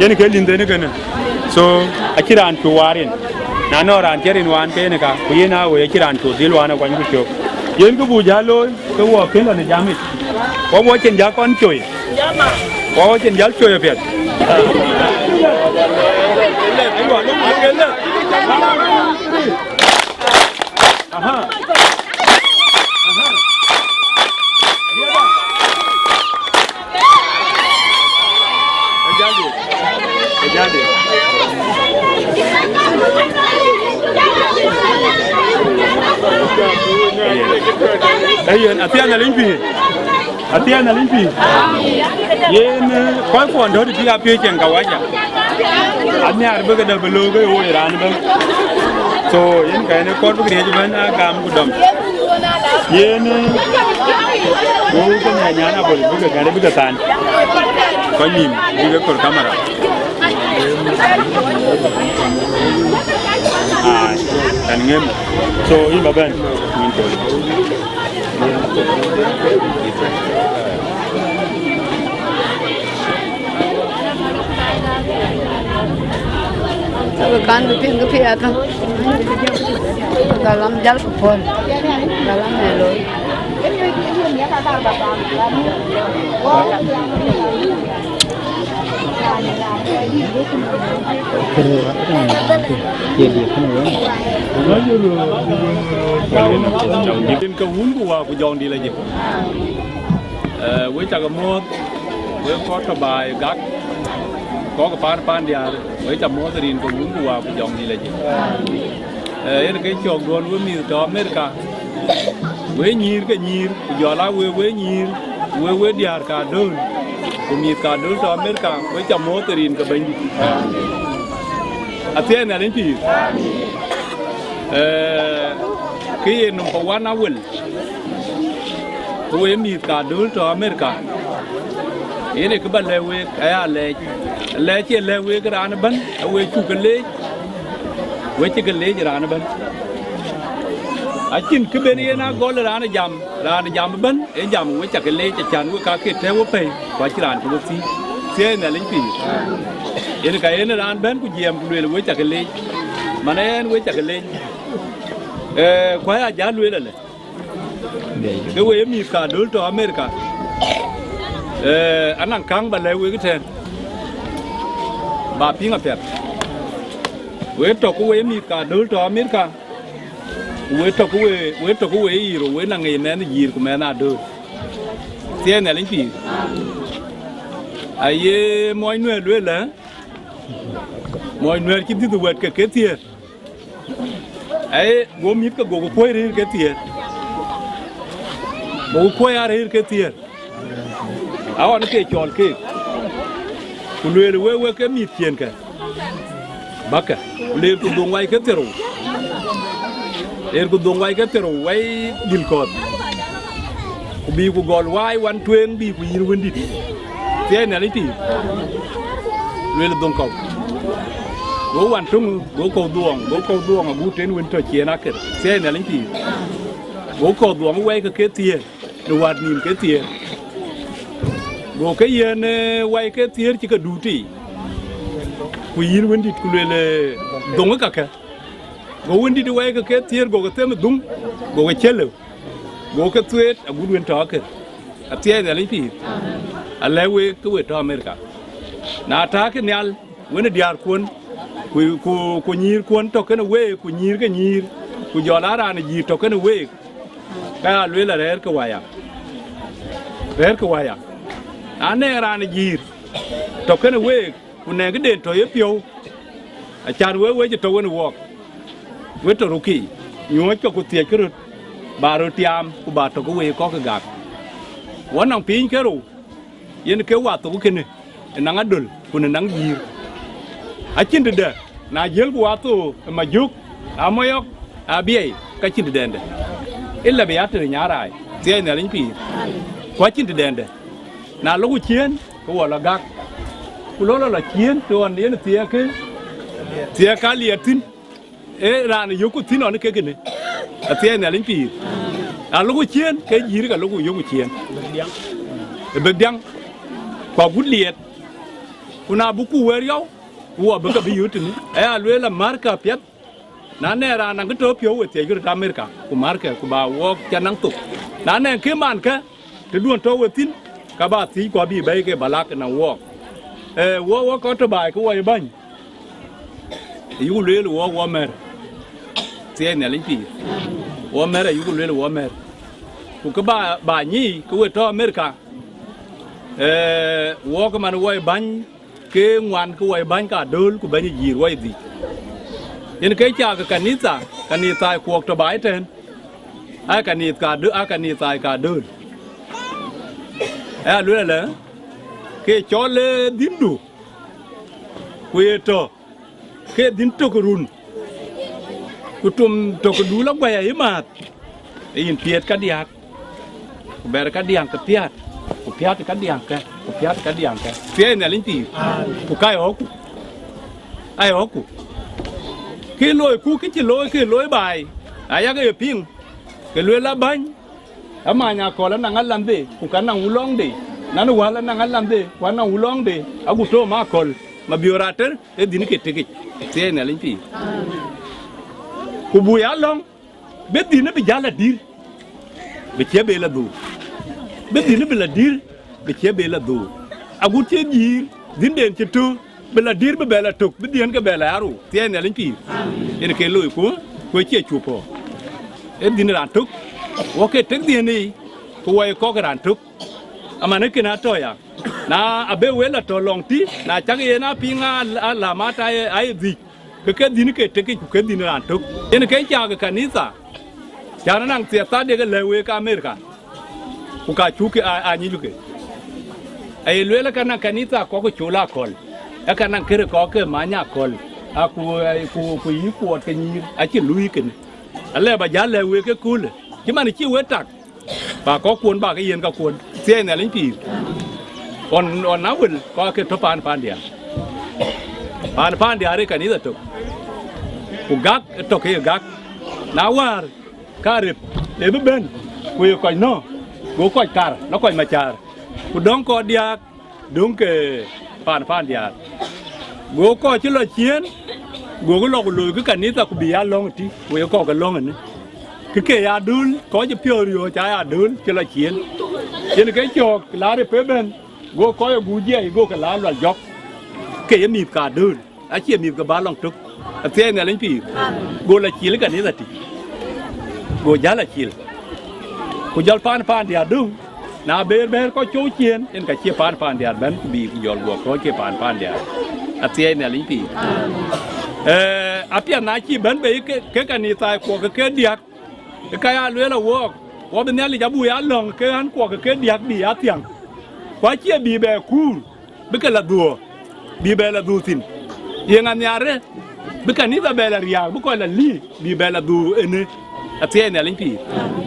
Yen ke lin deni kënë. So, acï raan cu waar yen. Na nɔŋ raan cï rin waan ke yen ka, ku yen a wëi acï raan cu dhil waan akuany ku cök. Yen kë buk jäl looi, ke wɔ kën lɔ në jamic. Wɔ wɔ cïn jäl kɔn coi. Wɔ wɔ cïn jäl coi apiɛth. Aha. Aha. Ajali. Ajali. Ayen, athiɛɛn Nhialic pïïr. Athiɛɛn Nhialic pïïr. Yen, eh, kɔc kuɔn dɔ̈t tï apiööc cieŋ kawaja. Anhiaar bï këdë bï look ë woi raan ëbɛ̈n. So, yen kɛn ë kɔɔr bï riëëc ëbɛ̈n aa gam ku dɔm. Yen, eh, wou ke nyan nyan abol bï ke gäär bï ke than. Kɔc nïïm bï ke kor kamera. Ai, ɛn ŋëm. So, yïn ba bɛ̈n. Yïn tɔ̈. Kan bï piŋ kë piɛth. Galam jäl ku puɔ̈l. Galam ë looi. Rin ke wun ku wa ku jɔŋdït la jëk. Eh, we cak muɔ̈ɔ̈th, we kɔc tɔ̈ baai gak, kɔc paan paan diäär, we cak muɔ̈ɔ̈th rin ke wun ku wa ku jɔŋdït la jëk. Eh, yen ke cɔk duɔ̈n we mïth tɔ̈ Amerika, we nyïïr ke nyïïr, ku jɔl aa we, we nyïïr, we, we diäär ka döl, ku mïth ka döl tɔ̈ Amerika, we cak muɔ̈ɔ̈th rin ke Bɛ̈nydït. Athiɛɛi Nhialic pïïr. Eh, kë ye number one awël, ku we mïth ka döl tɔ̈ Amerika, yen ë kë ba lɛ̈k week, aya lɛc. Lɛc cie lɛ̈k week raan ëbɛ̈n, awe cuk ke leec, we cï ke leec raan ëbɛ̈n. Acïn kë ben yen a gɔl raan ë jam, raan ë jam ëbɛ̈n, ë jam we cak ke leec, acan we ka ke tɛ̈ we pɛ̈i, ku acïn raan cï we thïn. Thiëëi Nhialic pïïr. Yen ka yen raan bɛ̈n ku jiɛɛm ku lueel we cak ke leec. Man ë yen we cak ke leec. Eh, ku aya jäl lueel alë. Ke we ye mïth ka döl tɔ̈ Amerika, eh, anɔŋ käŋ ba lɛ̈k wek ëtɛ̈ɛ̈n, ba piŋ apiɛth. We tɔ̈ ku we ye mïth ka döl tɔ̈ Amerika, ku we tɔ̈ ku we, we tɔ̈ ku we ye yïr, we naŋ ŋic mɛnh jiir ku mɛnh adöl. Thiëëi Nhialic pïïr. Aye muɔny Nuɛɛr lueel ë, muɔny Nuɛɛr cï dhiëth wɛ̈t ke ke thiëër. Ai, go mïth ke gokï kuɔ̈i rëër ke thiëër. Gokï kuɔ̈i aa rëër ke thiëër. Aɣɔn ke cɔl keek. Ku lueel we, we ke mïth ciëënkë, bäkkë. Ku leerku dhoŋ wai ke thiërou. Leerku dhoŋ wai ke thiërou, wai dhil kɔ̈th. Ku bï ku gɔl wai wan tueŋ bï ku yïn wëndït. Thiëëi Nhialic pïïr. Lueel dhoŋ kɔ̈u. Go wan töŋ, go kɔ̈u dhuɔɔŋ, go kɔ̈u dhuɔɔŋ agut tën wën tɔ̈ ciëën akër. Thiëëi Nhialic pïïr. Go kɔ̈u dhuɔɔŋ wɛ̈i ke ke thiëër, në wät nïïm ke thiëër. Go ke yiën, eh, wɛ̈i ke thiëër cï ke duut tei. Ku yïn wëndït ku lueel, eh, dhoŋ ë kakë. Go wëndït wɛ̈i ke ke thiëër, gokï them ë dhuŋ, gokï cël lëu. Go ke thueet agut wën tɔ̈ akër. Athiɛɛi Nhialic pïïr. Alɛ̈k week ke we tɔ̈ Amerika. Na tääkï nhial, wën ë diäärkuɔn, ku, ku, ku nyïïrkuɔn tɔ̈ kenë week, ku nyïïr ke nyïïr, ku jɔl aa raan ë jiir tɔ̈ kenë week, ka ya lueel arɛ̈ɛ̈r ke waya. Rɛ̈ɛ̈r ke waya. Na nɛŋ raan ë jiir tɔ̈ kenë week, ku nɛŋ këden tɔ̈ ye piɔ̈u, acan we wec ë tɔ̈ wën ë wɔɔk. We tɔ̈ rukï, nyuɔ̈ɔ̈ckë ku thiëckë röt, ba röt tiaam, ku ba tɔ̈ ke we kɔ̈k ë gak. Wɔ nɔŋ piny kerou, yen ke wathok kënë, ë naŋ adöl, ku në naŋ yïïr. Acïn tëde, na jiëlku wathok ë majök, amɔyɔk, abiɛi, ka cïn tëdɛndɛ. Ë lɛ bï ya tëde nyaaraai, thiɛɛi Nhialic pïïr. Ku acïn tëdɛndɛ. Na loku ciëën, ke wɔ lɔ gak. Ku lɔ lɔ lɔ ciëën, të ɣɔn yen thiëëk, thiëëk ka liɛt thïn. Ee raan ë yökku thïn ɣɔn ke kënë, athiɛɛi Nhialic pïïr. Na loku ciëën, ke jïïr ka loku yökku ciëën. Ë bek diäŋ, ku agut liɛɛt, ku na bï ku wëër yɔu, ku wɔ bï ke bï yöt tënë. Aya lueel amärkë apiɛth, na nɛŋ raan naŋ kë tɔ̈ piɔ̈u we thiëckë röt Amerika, ku märkë, ku ba wɔɔk ca naŋ thok. Na nɛŋ kë man kë, të duɔ̈n tɔ̈ we thïn, ka ba thiëc ku abï bɛ̈i ke ba lak ënɔŋ wɔɔk. Ee, wɔ, wɔ kɔc tɔ̈ baai ke wɔ ye bäny, ayuk lueel wɔ, wɔ mɛ̈r, thiɛɛi Nhialic pïïr. Wɔ mɛ̈r, ayuk lueel wɔ mɛ̈r. Ku kë ba, ba nyic, ke we tɔ̈ Amerika, ee, wɔ ke man wɔ ye bäny ke ŋuan, ke wɔ ye bäny ka döl, ku bäny ë jïïr wɔ ye dhïc. Yen ke cak kanitha, kanitha kuɔk tɔ̈ baai tɛ̈n. Aa kanith ka dö-, aa kanithai ka döl. Aya lueel alë, ke cɔl, ee, dhïndu, ku ye tɔ̈, ke dhïn tök run, ku tom tök du la guɛc ayï määth, ee yïn piɛth kadiäk, ku bɛ̈r kadiäk ke piäät, ku piäät kadiäk ke, ku piäät kadiäk ke. Thiɛɛi Nhialic pïïr, ku ka ye ɣɔ̈kku. Ayɔ̈kku, kë loiku, kë cï looi, kë looi baai, ayakë ye piŋ, ke lueel abäny, amany akɔ̈l anaŋ alanhde, ku ka naŋ wulɔŋde, nan wäl anaŋ alanhde, ku anaŋ wulɔŋde, agut tɔ̈ ma akɔ̈l, ma biöör ater, ë dhïn ke tekic, thiëi Nhialic pïïr. Ku buk ya lɔ̈ŋ, bï dhïn bï jäl adïr, bï cie bë la dhuu, bï dhïn bï la dïr, bï cie bë la dhuu, agut cï dïïr, dhïnden cï tö, bï la dïr bï bɛ la tök, bï dhiën ke bɛ la arou, thiëi Nhialic pïïr. Yen ke loiku, ku ë cie cuk pɔ̈. Ee dhïn raan tök, wɔ ke tek dhiën yiic, ku wɔ ye kɔc raan tök. Aman ë kën atɔ̈ ya, na abë wel atɔ̈ lɔŋ tï, na cak yen apiŋ a, a lamat aye, aye dhïc, ke ke dhïn ke tekic, ku ke dhïn raan tök. Yen ke cak ë kanitha, cän anaŋ thiatha de ke lɛ̈k week Amerika, ku ka cuk ke a, a nyic ke. Aye lueel ka naŋ kanitha kɔ̈k col akɔ̈l, ë ka naŋ kërë kɔ̈k ke many akɔ̈l, aku, ku, ku yï kuɔɔt ke nyïïr, acï luui kënë. Alɛ ba jäl lɛ̈k week ëköölë, cï man cï we tak, ba kɔ̈kkuɔn ba ke yen kakuɔn, thiëi Nhialic pïïr. Ɣɔn, ɣɔn na wël kɔc ke tɔ̈ paan, paan diäär. Paan, paan diäär ë kanitha tök. Ku gak ë tök ke ye gak. Na wäär ka rep ë bï bɛ̈n, ku ye kɔc nɔ̈k, go kɔc kar, lɔ kɔc macäär. Ku dɔ̈ŋ kɔc diääk, döŋ ke paan, paan diäär. Go kɔc cï lɔ ciëën, gokï lɔ ku loikï kanitha ku bï ya lɔ̈ŋ ëtï, wek kɔc ke lɔ̈ŋ ënë. Kë ke ya döl, kɔc ë piɔ̈ɔ̈th riɔ̈ɔ̈c aa ya döl cï lɔ ciëën. Yen ke cɔ̈ɔ̈k, la rep ë bɛ̈n, go kɔc ë guur jiɛc, go ke la lual jɔ̈k. Ke ye mïth ka döl, acie mïth ke ba lɔŋ tök, athiɛɛi Nhialic pïïr. Go la cil ë kanitha tï, go jäl acil. Ku jɔl paan, paan diäär döŋ, na bɛɛr, bɛɛr kɔc cɔu ciëën, yen ka cie paan, paan diäär bɛ̈n, ku bï ku jɔl guɔ kɔ̈ɔ̈c ke paan, paan diäär. Athiɛɛi Nhialic pïïr. Ee, apiɛth na cï bɛ̈n bei ke, ke kanitha kuɔk ke ke diäk, ë ka ya lueel awɔɔk, wɔ bï Nhialic abuk ya lɔ̈ŋ ke ɣän kuɔk ke ke diäk bï ya thiäŋ. Ku acie bï bɛ kuur, bï ke la dhuɔ̈ɔ̈r, bï bɛ la dhuu thïn. Ye ŋa nhiaarë, bï kanitha bɛ la riääk, bï kɔc la lïï, bï bɛ la dhuu ënë. Athiɛɛi Nhialic pïïr.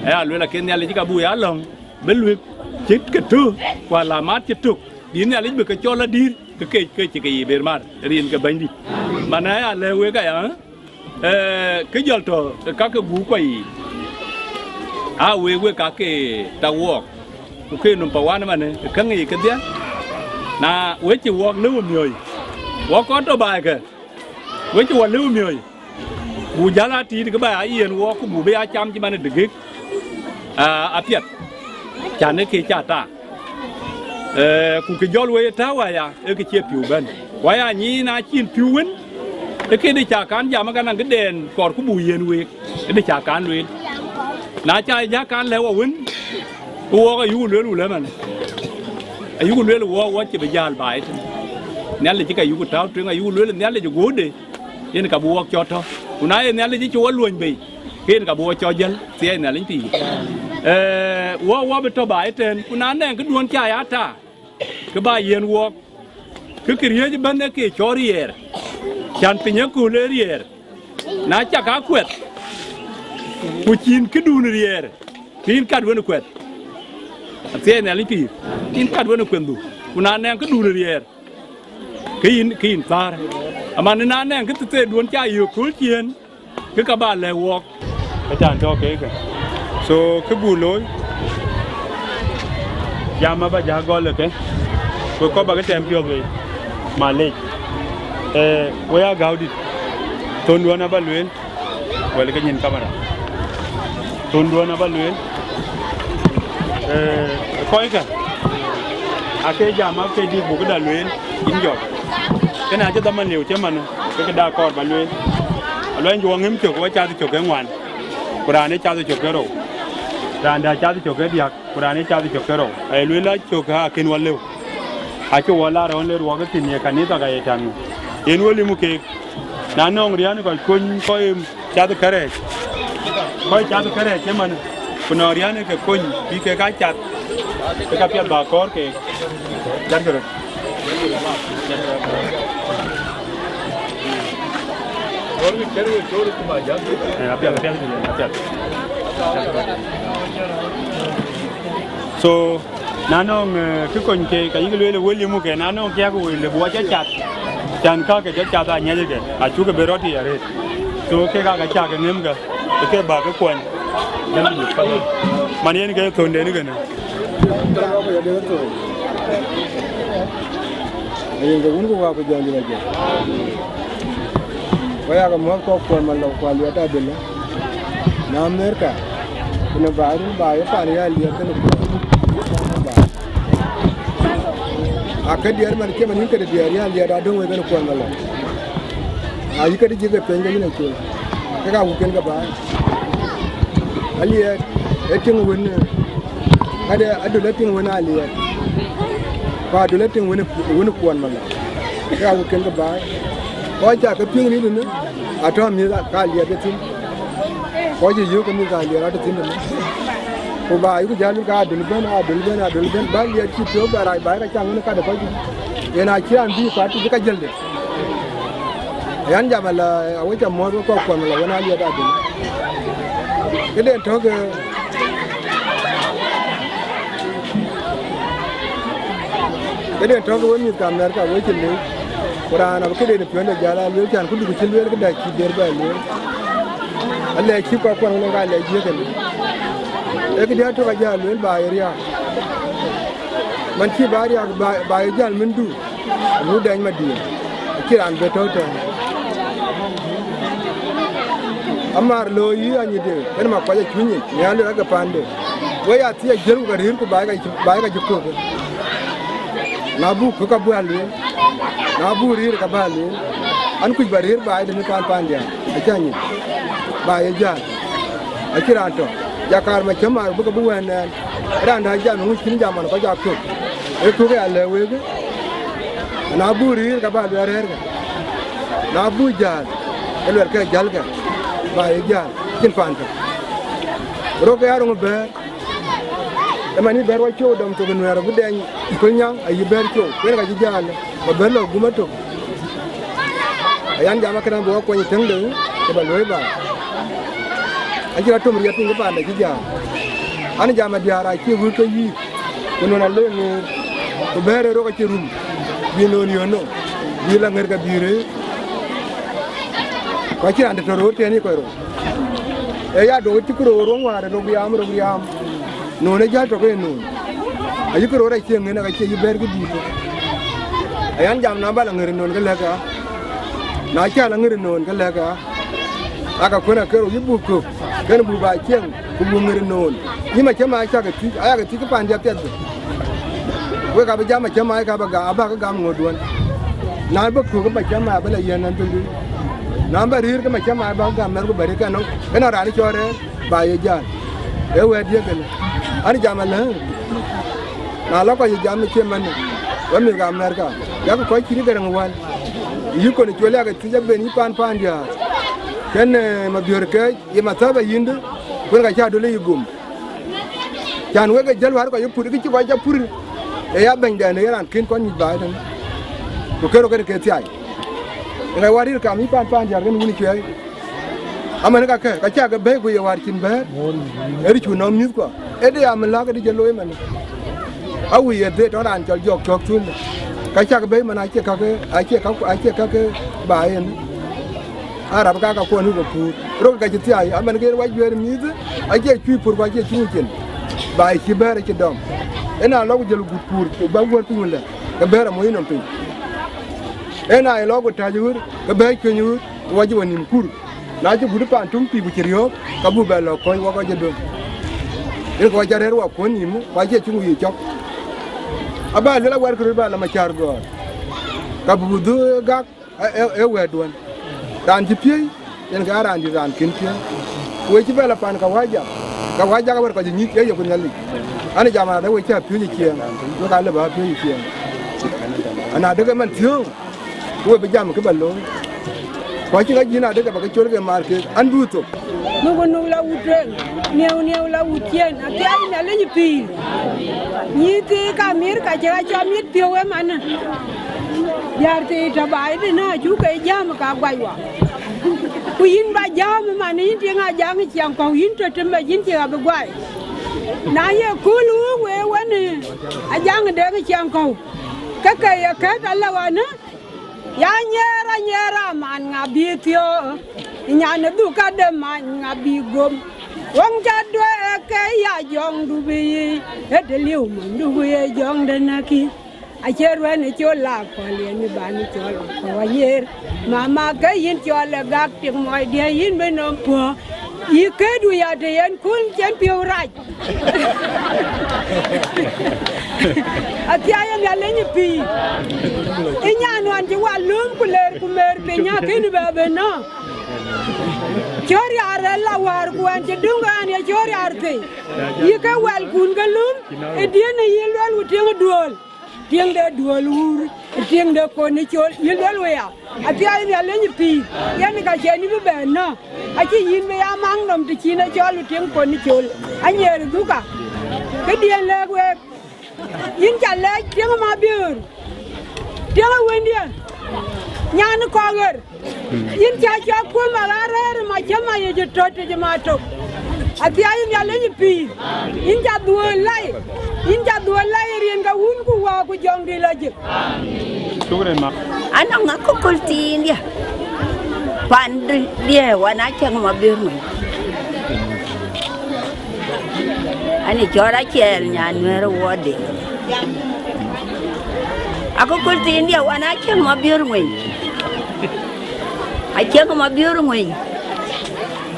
Aya lueel aken Nhialic ka buk ya lɔ̈ŋ, bï luëk cït ke tö, ku alamat cï tök, bï Nhialic bï ke cɔl adïr, ke ke, ke cï ke yiic bɛɛr mar, rin ke Bɛ̈nydït. Man aya lɛ̈k wek aya, ee, kë jɔl tɔ̈ ë ka ke guur kɔc yiic, aa wek, wek ka ke tak wɔɔk, ku ke nöm pa wan ëmanë, ë käŋ yiic kedhie, na we cï wɔɔk lëu miɔ̈ɔ̈c, wɔɔk kɔn tɔ̈ baai kë, we cï wɔ lëu miɔ̈ɔ̈c, buk jäl aa tiit kë ba ya yiɛ̈n wɔɔk, ku buk bï ya cam cï man ë degek, aa, apiɛth, cän ë ke ca ta. Ee, ku kë jɔl we ye tääu aya, ee kë cie pïu bɛ̈n. Ku aya nyic na cïn pïu wën, ee këde ca kan jam, ë ka naŋ këden kɔɔr ku buk yiɛ̈n week, këde ca kan lueel. Na ca jäl kan lɛ̈k wɔ wën, ke wɔɔk ayuk lueel wulë man. Ayuk lueel wɔɔk, wɔ cï bï jäl baai tënë. Nhialic cï ka yuk tääu tueŋ, ayuk lueel Nhialic ë guɔ̈pde, yen ka bï wɔɔk cɔl tɔ̈. Ku na ye Nhialic cï wɔ luɔ̈ny bei, ke yen ka bï wɔ cɔl jäl, thiɛɛi Nhialic pïïr. Ee, wɔ, wɔ bï tɔ̈ baai ëtɛ̈ɛ̈n, ku na nɛŋ këduɔ̈n ca ya ta, kë ba yiɛ̈n wɔɔk, kë këriëëc ëbɛ̈n ee ke cɔl riɛɛr, cän piny ëkööl ee riɛɛr. Na cak aa kuɛth, ku cïn këdun riɛɛr, ke yïn kat wën ë kuɛth. Athiɛɛi Nhialic pïïr, yïn kat wën ë kuɛnhdu, ku na nɛŋ këdun riɛɛr, ke yïn, ke yïn thäär. Aman na nɛŋ kë thëthëëduɔ̈n ca yök kööl ciëën, ke ka ba lɛ̈k wɔɔk. Ë can tɔ̈ kekë. So, kë buk looi, jam aba ja gɔl ë ke, ku kɔc ba ke tɛm piɔ̈ɔ̈th wei, malec. Ee, we ya gäudït, thonduɔ̈n aba lueel, wɛl ke nyin kamera. Thonduɔ̈n aba lueel. Ee, kɔckë, ake jam ake dï buk këda lueel, yïn jɔt. Kënë acï dhaman liu cï man, ke këda kɔɔr ba lueel. Aluɛny juɔŋ ŋïm cök, wa cath cök ke ŋuan, ku raan ë cath cök ke rou. Raan dä cath cök ke diäk, ku raan ë cath cök ke rou. Aye lueel a cök akën wɔ lëu. Acï wɔ la rɔ̈ɔ̈n le ruɔk thïn ye kanitha ka ye tän ŋö. Yen wɔ limu keek. Na nɔŋ riän kɔc kony kɔc cath kärɛɛc. Kɔc cath kärɛɛc cï man, ku nɔŋ riän ke kony, bï kek aa cath, ke ka piɛth ba kɔɔr keek. Cat kë röt. Eh, apiɛth, apiɛth, apiɛth. So, na nɔŋ, eh, kë kony ke, ka yïk lueel ë wël yï muk, na nɔŋ kiäk wël ë buɔ cä cath. Can kakë jɔ cath anyiɛckë, acuk bï rɔt tïc arëët. So, kek aa ke cä ke ŋëm ke, ke bä ke kuɔny. Man yen ke thönden kënë. Ayen ke wun ku wä ku jɔn dït ajɔ. Wä yakë muɔ̈th kɔk kuɔn malɔ ku aliɛt adïlë. Na Amerika, ku në baai run baai ë pan ya aliɛt kënë kuɔn. Akë diɛɛr man cï man yïn këde diɛɛr ya aliɛt adöŋ wek kënë kuɔn malɔ. Ayï këde jëk ë piny ke yïn acol. Ke ka wuk kën ke baai. Aliɛt ë tïŋ wën, ade adöl ë tïŋ wën aliɛt. Ku adöl ë tïŋ wën, wën kuɔn malɔ. Ke awuk kën ke baai. Kɔc cä ke piŋ rït ënë, atɔ̈ mïth ka aliɛt ë thïn. Kɔc cï yök ke mïth ka aliɛt rɔt ë thïn ënë. Ku baai ku jäl ka adöl bɛ̈n, adöl bɛ̈n, adöl bɛ̈n. Ba aliɛt cï piɔ̈u bɛ rac baai ka cä ŋën ka de kɔc. Yen acï raan bï kuat cï ka jëlde. Yan jam ala, awec amuɔ̈th wek kɔk kuɔn ala wën aliɛt adöl. Këden tɔ̈ ke, këden tɔ̈ ke wek mïth ka Amerika wek cï lëu. Ku raan abï këden piɔ̈nde jäl a lueel can ku duk cï lueel këda cï der bɛ lueel. Alɛɛc cï kɔk kuɔn wën ka alɛɛc jiëk ënë. Ee këdï atök ajäl lueel ba ye riääk. Man cï ba riääk ba, ba ye jäl mëndu. Abu dɛny madiën, acï raan bï tɔ̈u tɛ̈ɛ̈n. Amar looi yï anyïde, yen ma kuac acuk nyic, nhial rɔt ke paande. Wek ya thiëc jiël ku ke rïïr ku baai ka cï, baai ka cï kök. Na buk kök abï a lueel, na buk rïïr ka bï a lueel. An, kuc ba rïïr baai de në paan paandiɛ̈, acä nyic, baai ye jäl. Acï raan tɔ̈, jakaar ma cäm aa bï ke bï wɛ̈ɛ̈n nɛɛn. Raan dä jam ŋuc cïn jam man kɔc aa kök. Ee kök ya lɛ̈k wek, na buk rïïr ka bä luɛɛr rɛ̈ɛ̈rkë. Na buk jäl, ke luɛlkë jälkë, ba ye jäl, cïn paan tök. Rok ke ya roŋ bɛ̈ɛ̈r, ëmɛn yï bɛ̈ɛ̈r wa cöök dɔm thok ë nuɛɛr abï dɛny ë köl nyaŋ, ayï bɛ̈ɛ̈r cöök, kuen ka cï jäl, ba bɛ̈ɛ̈r lɔ gum atök. Ayan jam akënɔŋ bï wa kuɔny ë tëŋde, ke ba luɔ̈i ba. Acï rɔt tom riɛt piny ke paanda cï jäl. An jam adiäär acï wut ke yïk. Ku nɔn alëŋ ŋeer, ku bɛ̈ɛ̈r ë rok acï rum, bï nöön yöön nɔm, bï la ŋer ke bï rëër. Ku acïn raan të tɔ roor tëën ë kɔc rou. Ee ya duɔ̈k cï ku roor wëŋ wäär ë rok riaam, rok riaam. Nöön ë jäl tɔ ke nöön. Ayï ku roor acie ŋen, aka cie yï bɛ̈ɛ̈r këdïït. Ayan jam na bä la ŋer ë nöön ke lɛ̈k aa. Na cä la ŋer ë nöön ke lɛ̈k aa. Aka kuën akë rou yï buk kök, kën buk ba cieŋ. Ku buk ŋer ë nöön. Yï macäm aa cäk ë thiëc, aya ke thiëc ke paandiɛ̈ piɛth bï. Wek abï jam macäm aa ka bä gam, abä ke gam ŋöötduön. Na bä kök ke macäm aa bä la yɛn ɛn thïn dï. Na bä rïïr ke macäm aa bä ke gam mɛ̈r ku bä rïïr kɛn nɔm. Ënɔŋ raan cɔɔr rɛ̈ɛ̈r, ba ye jäl. Ee wɛ̈ɛ̈t diëk kënë. An jam alë. Na lɔ kɔc ë jam ë cie man. Wek mïth ke Amerika. Yak kɔc cït ë Gäräŋ wän. Yï kɔn ë cuël yak ë thiëc aben yï paan paandiäär. Kën, eh, mabiör kɛ̈ɛ̈c, ye mathäbä yïndë. Kuen ka cä döl ë yï gum. Can wek ë jäl wäär kɔc ë pur, kë cï kɔc cä pur, ë ya bɛ̈nydɛn ë ye raan kën kɔn nyuc baai tënë. Ku kërö kën ke thiai. Ë ŋɛc wäär rïïr kam yï paan paandiäär kën wun ë cuɛ̈ɛ̈i. Aman kakë, ka cä ke bɛ̈ɛ̈i ku ye wäär cïn bɛ̈ɛ̈r, ë rï cu nɔm mïthkuɔ. Ë de ya min läk ë de jɔ looi man. Awïc ye dhëët tɔ̈ raan cɔl jɔɔk cɔ̈k thul. Ka cä ke bɛ̈ɛ̈i man acie kakë, acie kakë, acie kakë baai en. Arap ka ka kuɔn wïc ke puur. Rok ka cï thiai, aman ke yen wa juëër mïïth, acie cuc puur ku acie cuŋ cin. Ba cï bɛ̈ɛ̈r acï dɔm. Ëna lɔ ku jël gut puur, ku ba guɔ̈r piny wëlë, ke bɛ̈ɛ̈r amoc nɔm piny. Ëna lɔ ku täc ɣöt, ke bɛ̈ɛ̈r cuëny ɣöt, ku wa jë wa nïm kur. Na cï gut paan tuŋ pïï ku cï riɔ̈ɔ̈k, ka buk bɛ lɔ kɔ̈ɔ̈c wa kɔc ë döŋ. Yen ke wa cä rɛ̈ɛ̈r wa kuɔ̈n nïm, ku acie cuŋ yiic cɔk. Aba luel awɛ̈ɛ̈r kë röt ba lɔ macäär gɔ̈ɔ̈r. Ka buk dhuk gak, Ë, ë, ë wɛ̈ɛ̈tduön. Raan cï piëëi, yen ke aa raan dït raan kën piëëi. Ku we cï bɛ lɔ pan Kawajak, Kawajak awär kɔc ë nyïc, ee yeku Nhialic. An, jam adë we cä piööc ë ciɛɛŋ, wek aa lë bä piööc ë ciɛɛŋ. Ana dëkë man thiööŋ, ku we bï jam kë bä looi. Ku acïn ka jïn adëkë bä ke col ke maar keek, an, bï thok. Nuk nuk la wut tueŋ, nieu nieu la wut cien, athiɛɛi Nhialic pïïr. Nyïïth thii ka mïïr ka cï ka cɔm yït piɔ̈u ëmanë. Diäär thii tɔ̈ baai tënë acuk ke jääm ka guac wa. Ku yïn ba jääm ëmanë, yïn tiŋ Ajaŋ ë ciɛɛŋ kɔ̈u, yïn tɔ̈ tëmë yïn cï abï guai. Na ye kööl wëu wee wën, Ajaŋ ë Deŋ ë ciɛɛŋ kɔ̈u, ke ke ye kɛ̈t ala ɣɔnë. Ya nyiɛɛr, anyiɛɛr aman ŋa bï thiɔ̈k, nyan ë dhuk ade man ŋa bï gom. Wëŋ ca duɛɛk ke ya jɔŋdu bï yic, ë të liu monydu bï ye jɔŋde näkï. Acie ruɛn ë col la kɔl yen ë ban cɔl kɔc anyiɛɛr. Mama ke yïn cɔl ë gak tik mɔcdiɛ̈ yïn bï nɔm puɔ̈k. Yï këdu ya të yen kun cen piɔ̈u rac. Athiɛɛi ë Nhialic ë pïïr. Ë nyan ɣɔn cï wal lööm ku leer ku mer piny akën bɛ bï nɔ̈k. Cɔ̈r riaar ë la wäär ku ɣɛn cï döŋ ɣɛn ye cɔ̈r riaar thëi. Yï ke wɛlkun ke lööm ë diën ë yï luɛl ku tiëŋ ë duööl. Tiëŋ de duööl wuur, tiëŋ de kon ë col, yï luɛl wëya. Athiɛɛi ë Nhialic ë pïïr, yen ka cïn yï bï bɛ̈n nɔ̈k. Acï yïn bï ya maŋ nɔm të cïn ë cɔl ë tiëŋ kon ë col. Anyiɛɛr dhuka, këdiën lɛ̈k week. Yïn ca lɛc tiëŋ ë Mabiöör, tiëŋ ë wëndiɛ̈, nyan ë kɔk ɣer. Yïn ca cɔk kuöm aɣa rɛ̈ɛ̈r ë macäm ayic ë tɔ̈ tëc ë matok. Athiɛɛi ë Nhialic ë pïïr, yïn ca dhuöl lai, yïn ca dhuöl lai ë rin ke wun ku wäär ku jɔŋdï lɔ jik. Anɔŋ akököl thiindiɛ̈, pandiɛ̈ wan acäŋ Mabiöör ŋuëny. Ani cɔɔr aciɛɛl nyan nuɛɛr ë wuɔɔtde. Akököl thiindiɛ̈ wan acäŋ Mabiöör ŋuëny. Acäŋ Mabiöör ŋuëny.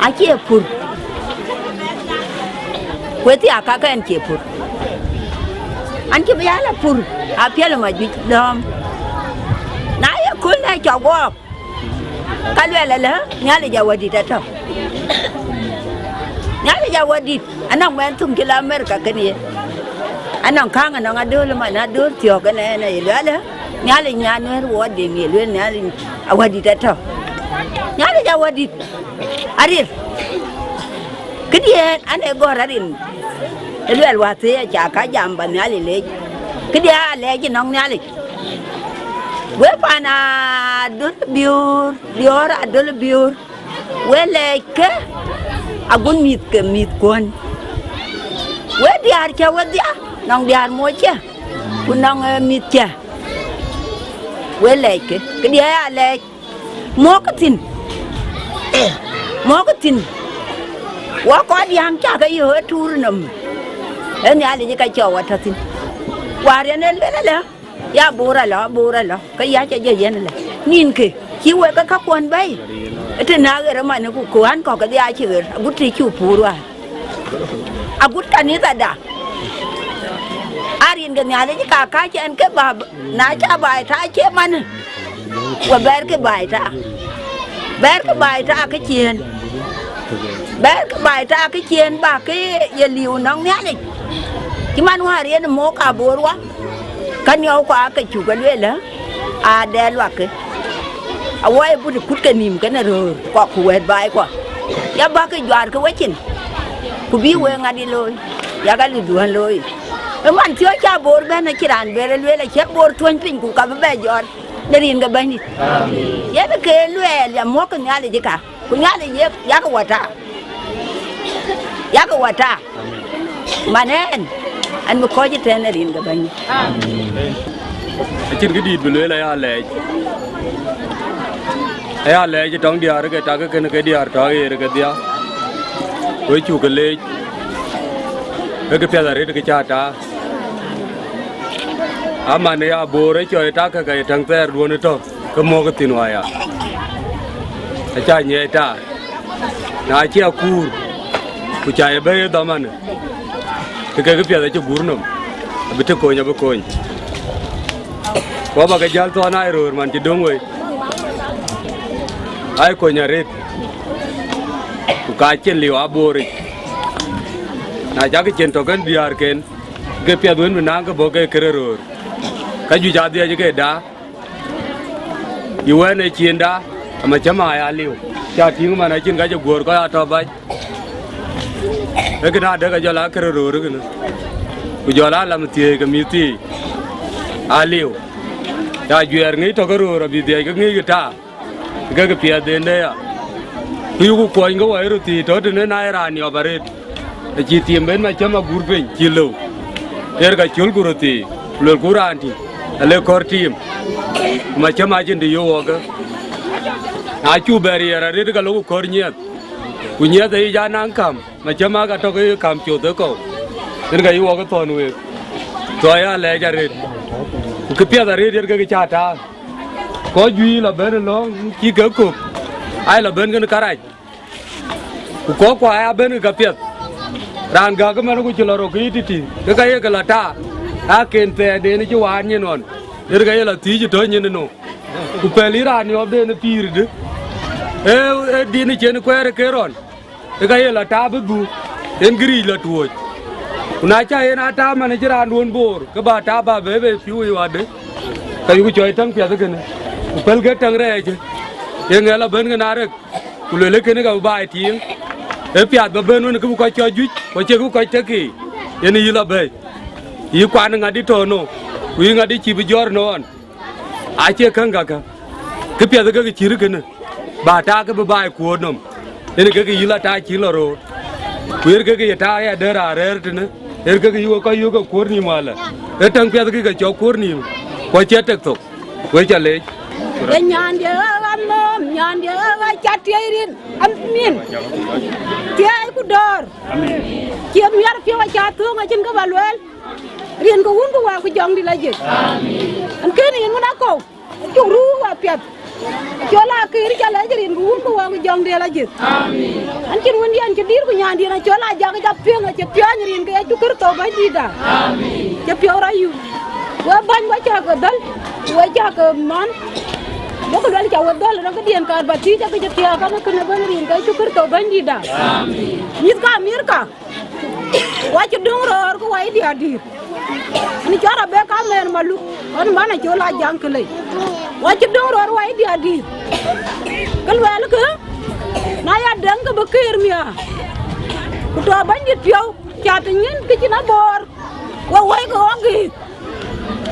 Acie pur. Ku ë thiak kakɛn cie pur. An cï bï ya la pur, apiɛl ë majuëc dɔ̈ɔ̈m. Na ye köl nɛ cɔk guɔɔk, ka luɛl ëlë, Nhialic Awädït atɔ̈. Nhialic Awädït, anɔŋ mɛnh thum cï la Amerika kënë ye. Anɔŋ kääŋ anɔŋ Adöl man, Adöl thiɔ̈k ënë ënë ye luɛl ë, Nhialic nyan nuɛɛr wuɔɔtde ye lueel Nhialic Awädït atɔ̈. Nhialic Awädït arir. Këdiɛ̈n an ee gɔ̈ɔ̈r arin. Ë luɛl wäthii aca ka jam ba Nhialic leec. Këdiɛ̈ aa lɛc ënɔŋ Nhialic. We pan Adöl Biöör, diɔ̈ɔ̈r Adöl Biöör. We lɛc ke agut mïth ke mïthkuɔn. We diäär cä wedhia, nɔŋ diäär moc cä, ku nɔŋ, eh, mïth cä. We lɛc ke, këdiɛ̈ aa lɛc. Mɔ̈kkë thïn. Mɔ̈kkë thïn. Wɔ kɔc diäŋ cä ke yök ë tuur nɔm. Ë Nhialic ka cɔk wɔ tɔ̈ thïn. Wäär yen ë lueel ëlë, ya Bor alɔ, Bor alɔ, ke ya cä jɔ yen ëlë. Nïnkë, cï wek ke käkuɔn bɛ̈i. Ë të na ɣer ëmanë ku, ku an kɔ̈k kedhie acï ɣer, agut të cuk puur wäär. Agut kanithada. Arin ke Nhialic ka kac ɛn ke bä, na cä baai ta cie manë. We bɛ̈ɛ̈rkï baai ta. Bɛ̈ɛ̈rkï baai ta kë ciëën. Bɛ̈ɛ̈rkï baai ta kë ciëën bä ke ye liu nɔŋ Nhialic. Cï man wäär yen mɔ̈k Aboor wä. Ka niɔu kua ke cuk ke lueel ë, aa dɛ luakkë. Awɔ ye but kut ke nïïm kenë röör kua ku wɛ̈ɛ̈t baai kua. Ya bäkï juaarkï wecin. Ku bï wek ŋadï looi, yak alï duɔ̈n looi. Ë man thiɔ̈k cä Aboor bɛ̈n acï raan ber ë lueel acï Aboor thuɔ̈ny piny ku ka bï bɛ jɔt në rin ke Bɛ̈nydït. Yen ke luɛɛl ya mɔ̈kkë Nhialic ë ka, ku Nhialic ye yak wata. Yak wata. Man ɛn, ɛn bï kɔc ëtɛ̈n në rin ke Bɛ̈nydït. Acïn kë dït bï lueel aya lɛɛc. Aya lɛɛc ë tɔŋ diäär ke tak kënë ke diäär tɔ̈ ɣer kedhia. Ku ë cuk ke leec. Ke kë piɛth arëët kë cä ta. Aman ë ya Aboor ë cɔi tak ke ka ye täŋ thɛɛrduön ë tɔ̈ ke mɔ̈k ë thïn waya. Acä nyiɛɛc ta. Na cï akuur, ku cä ye bɛ̈i ë dhamanë, ke kek piɛth acï guur nɔm, abï të kony abï kony. Ku abä ke jäl thɔn aa röör man cï döŋ wei, aa kony arëët, ku ka cïn liu Abooric. Na cakï cin tɔ̈ kën diäärken, ke piɛth wën bï naŋ ke bɔ̈ ke kërë röör, ka juëc adhiɛc ke daa. Yï wɛ̈n ë ciënda, ama cäm aa ya liu. Cä tïŋ man acïn ka cï guöör kɔc aa tɔ̈ bac. Ee kënë adek a jɔl aa kërë röör kënë. Ku jɔl aa lam thiëëc ke mïth thii aa liu. Cä juɛɛr ŋic tɔ̈ ke röör abï dhiɛc ke ŋic ke taar. Ke ke piɛth den de ya. Ku yuku kuɔny ke wɔ ë röt thii tɔ̈ tënë na ye raan niɔp arëët. Acï tiim ben macäm agur piny cï lëu. Yer ka cöl ku röt thii, ku luelku raan tïŋ, ale kɔ̈r tiim. Macäm acïn të yök wɔkë. Na cuk bɛ riɛɛr arëët, ke lok kɔ̈r nyiɛth. Ku nyiɛth ayic anaŋ kam, macäm aa ka tɔ̈ ke kam coth ë kɔ̈u. Yen ka yï wɔkë thɔ̈n week. Thɔ̈ ya lɛɛc arëët. Ku këpiɛth arëët yen ke cä taar. Kɔc juëc la bɛ̈n ë lɔ̈ŋ cï ke kök, aa la bɛ̈n kën kärac. Ku kɔ̈k kuai abɛ̈n ke piɛth. Raan gäk ëmɛn ku cï la rɔt ke yï tïtï, ke ka ye ke la taar, aa ken thɛɛrden cï waan nyin ɣɔn, yen ka ye la thiëëc ë tɔ̈ nyin ënɔ. Ku pɛ̈l yï raan niɔpden ë pïïrdï, ee, ee din cïn kuɛɛr ë ke rɔn, ke ka ye la taar bï dhuk, yen gïric la tuɔɔc. Ku na cä yen aa taar man cï raanduɔ̈n boor, ke bä taar bä bɛ̈ɛ̈i bei pïu ë wadë, ka yuku cɔɔc täŋ piɛth ë kënë, ku pɛ̈lkë täŋ rɛɛc, ye ŋɛl abɛ̈n kën arek. Ku luelë kënë ka bï baai tiiŋ, ë piath bä bɛ̈n wën kë bï kɔc cɔɔc juëc, ku acie kë bï kɔc tëk yiic, yen yï la bɛ̈ɛ̈i, yï kuan ŋadï tɔ̈ nɔ, ku yï ŋadï cïï bï jɔ̈ɔ̈r në ɣɔn, acie käŋ kakä. Këpiɛth ë kek cït kënë, bä taar kë bï baai kuöör nɔm, yen kek yï la taar cï la roor, ku yen kek ye taar ya dɛ̈ raan rɛ̈ɛ̈r tënë, yen kek yï we kɔc yök ke kuöör nïïm wälä, ë täŋ piɛth kë ke cɔk kuöör nïïm, ku acie tek thok. Wek ca leec. Ye nyandiɛ ɣa ɣa nhom, nyandiɛ ɣa ɣa ca tiɛɛi rin, amin. Tiɛɛi ku dɔ̈ɔ̈r. Cie miɛt piɔ̈u aca thöŋ acïn kë bä lueel. Rin ke Wun ku Wät ku Jɔŋdït la jik. An kënë yen wën akɔ̈u, cuk ruu wapiɛth. Col akëër ca lɛc rin ke Wun ku Wät ku Jɔŋdït la jik. An cïn wëndiɛn cï dïïr ku nyandiɛn acol ajak ca piŋ acï piɔ̈ny rin ke Yecu Kërtho Bɛ̈nydïïtda. Cï piɔ̈u rɔt yum. We bäny we cä ke dhäl, we cä ke man. Duɔ̈kï luɛl ca we dhäl në këdiɛn kaar bä thiëc, akë cï thiääk, anë kënë bɛ̈n rin ke Yecu Kërtho Bɛ̈nydïïtda. Mïth ka Amerika, wa cï döŋ röör ku wa cï diäär dïïr. Në cɔl Rebeka mɛɛn Maluk, ɣɔn man acol Ajaŋ Këlëc. Wa cï döŋ röör wa cï diäär dïïr. Kë luɛɛlkë, na ya dɛ̈ŋ ke bï këër miäär. Ku tɔ̈ Bɛ̈nydït piɔ̈u, ca piny ŋën kë cïn aboor. We wɛ̈i ke ɣɔ̈k gëëth.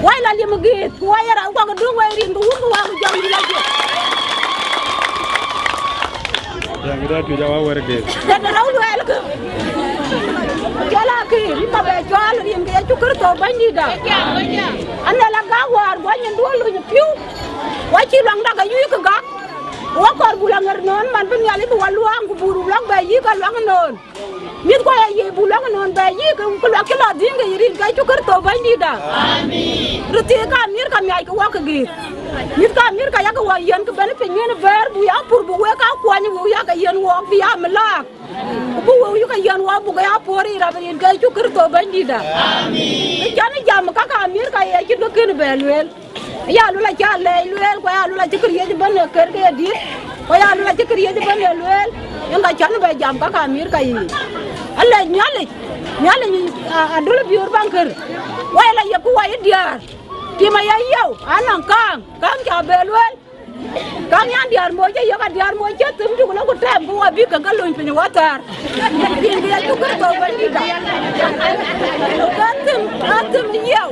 Wai la liɛm gëëth, ku wai ye raan kuak ë duŋ wai rin ke Wun ku Wät ku Jɔŋdït la jik. Dɛ̈t rɔt tuc awa wär gëëth. Dɛ̈t rɔt luɛɛlkë. Cɔl akëër, yïn bä bɛ cɔɔl rin ke Yecu Kërtho Bɛ̈nydïïtda. Anhial agak wäär guɔ nyin duɔ̈l luny ë piu. Wa cï luaŋda ke yuikë gak. Wa kɔɔr buk la ŋer nöön man bï Nhialic bï wa luaŋ ku buk ruk lɔ̈k bɛ yïk aluaŋ nöön. Mïth kuɔ ya yiëë buk luaŋ nöön bɛ yïk, ku luaŋ cï la dhïŋ ke yï rin ke Yecu Kërtho Bɛ̈nydïïtda. Amin. Röt thii ka Amerika miackï wɔ ke gëëth. Mïth ka Amerika yakë wɔ yiɛ̈n kë bɛ̈n piny yen bɛ̈ɛ̈r, buk ya pur, buk wek aa kuɔny, buk yakë yiɛ̈n wɔɔk bï ya mëlaak. Ku buk wek yïk yiɛ̈n wɔɔk buk ya puɔ̈r yic rap rin ke Yecu Kërtho Bɛ̈nydïïtda. Amin. Kë cän jam ka ka Amerika ye cït kë kën bɛ lueel. Aya lul acä lɛɛc lueel, ku aya lul acï këriëëc ëbɛ̈n ë kër ke ye dït, ku aya lul acï këriëëc ëbɛ̈n ë lueel, yen ka cän bɛ jam ka ka Amerika yiic. Alɛc Nhialic, Nhialic a, a dul biöör baŋ kër. Wai la ye ku wai diäär, tim aya yeu, anɔŋ kaaŋ, kaaŋ ca bɛ lueel. Kaaŋ yan diäär moc cä yök, a diäär moc cä thim tuk lɔ ku tɛɛm ku wä bï ke ke lony piny wä thäär. Rin ke Yecu Kërtho Bɛ̈nydïïtda. Ka thim, ka thim yiëu.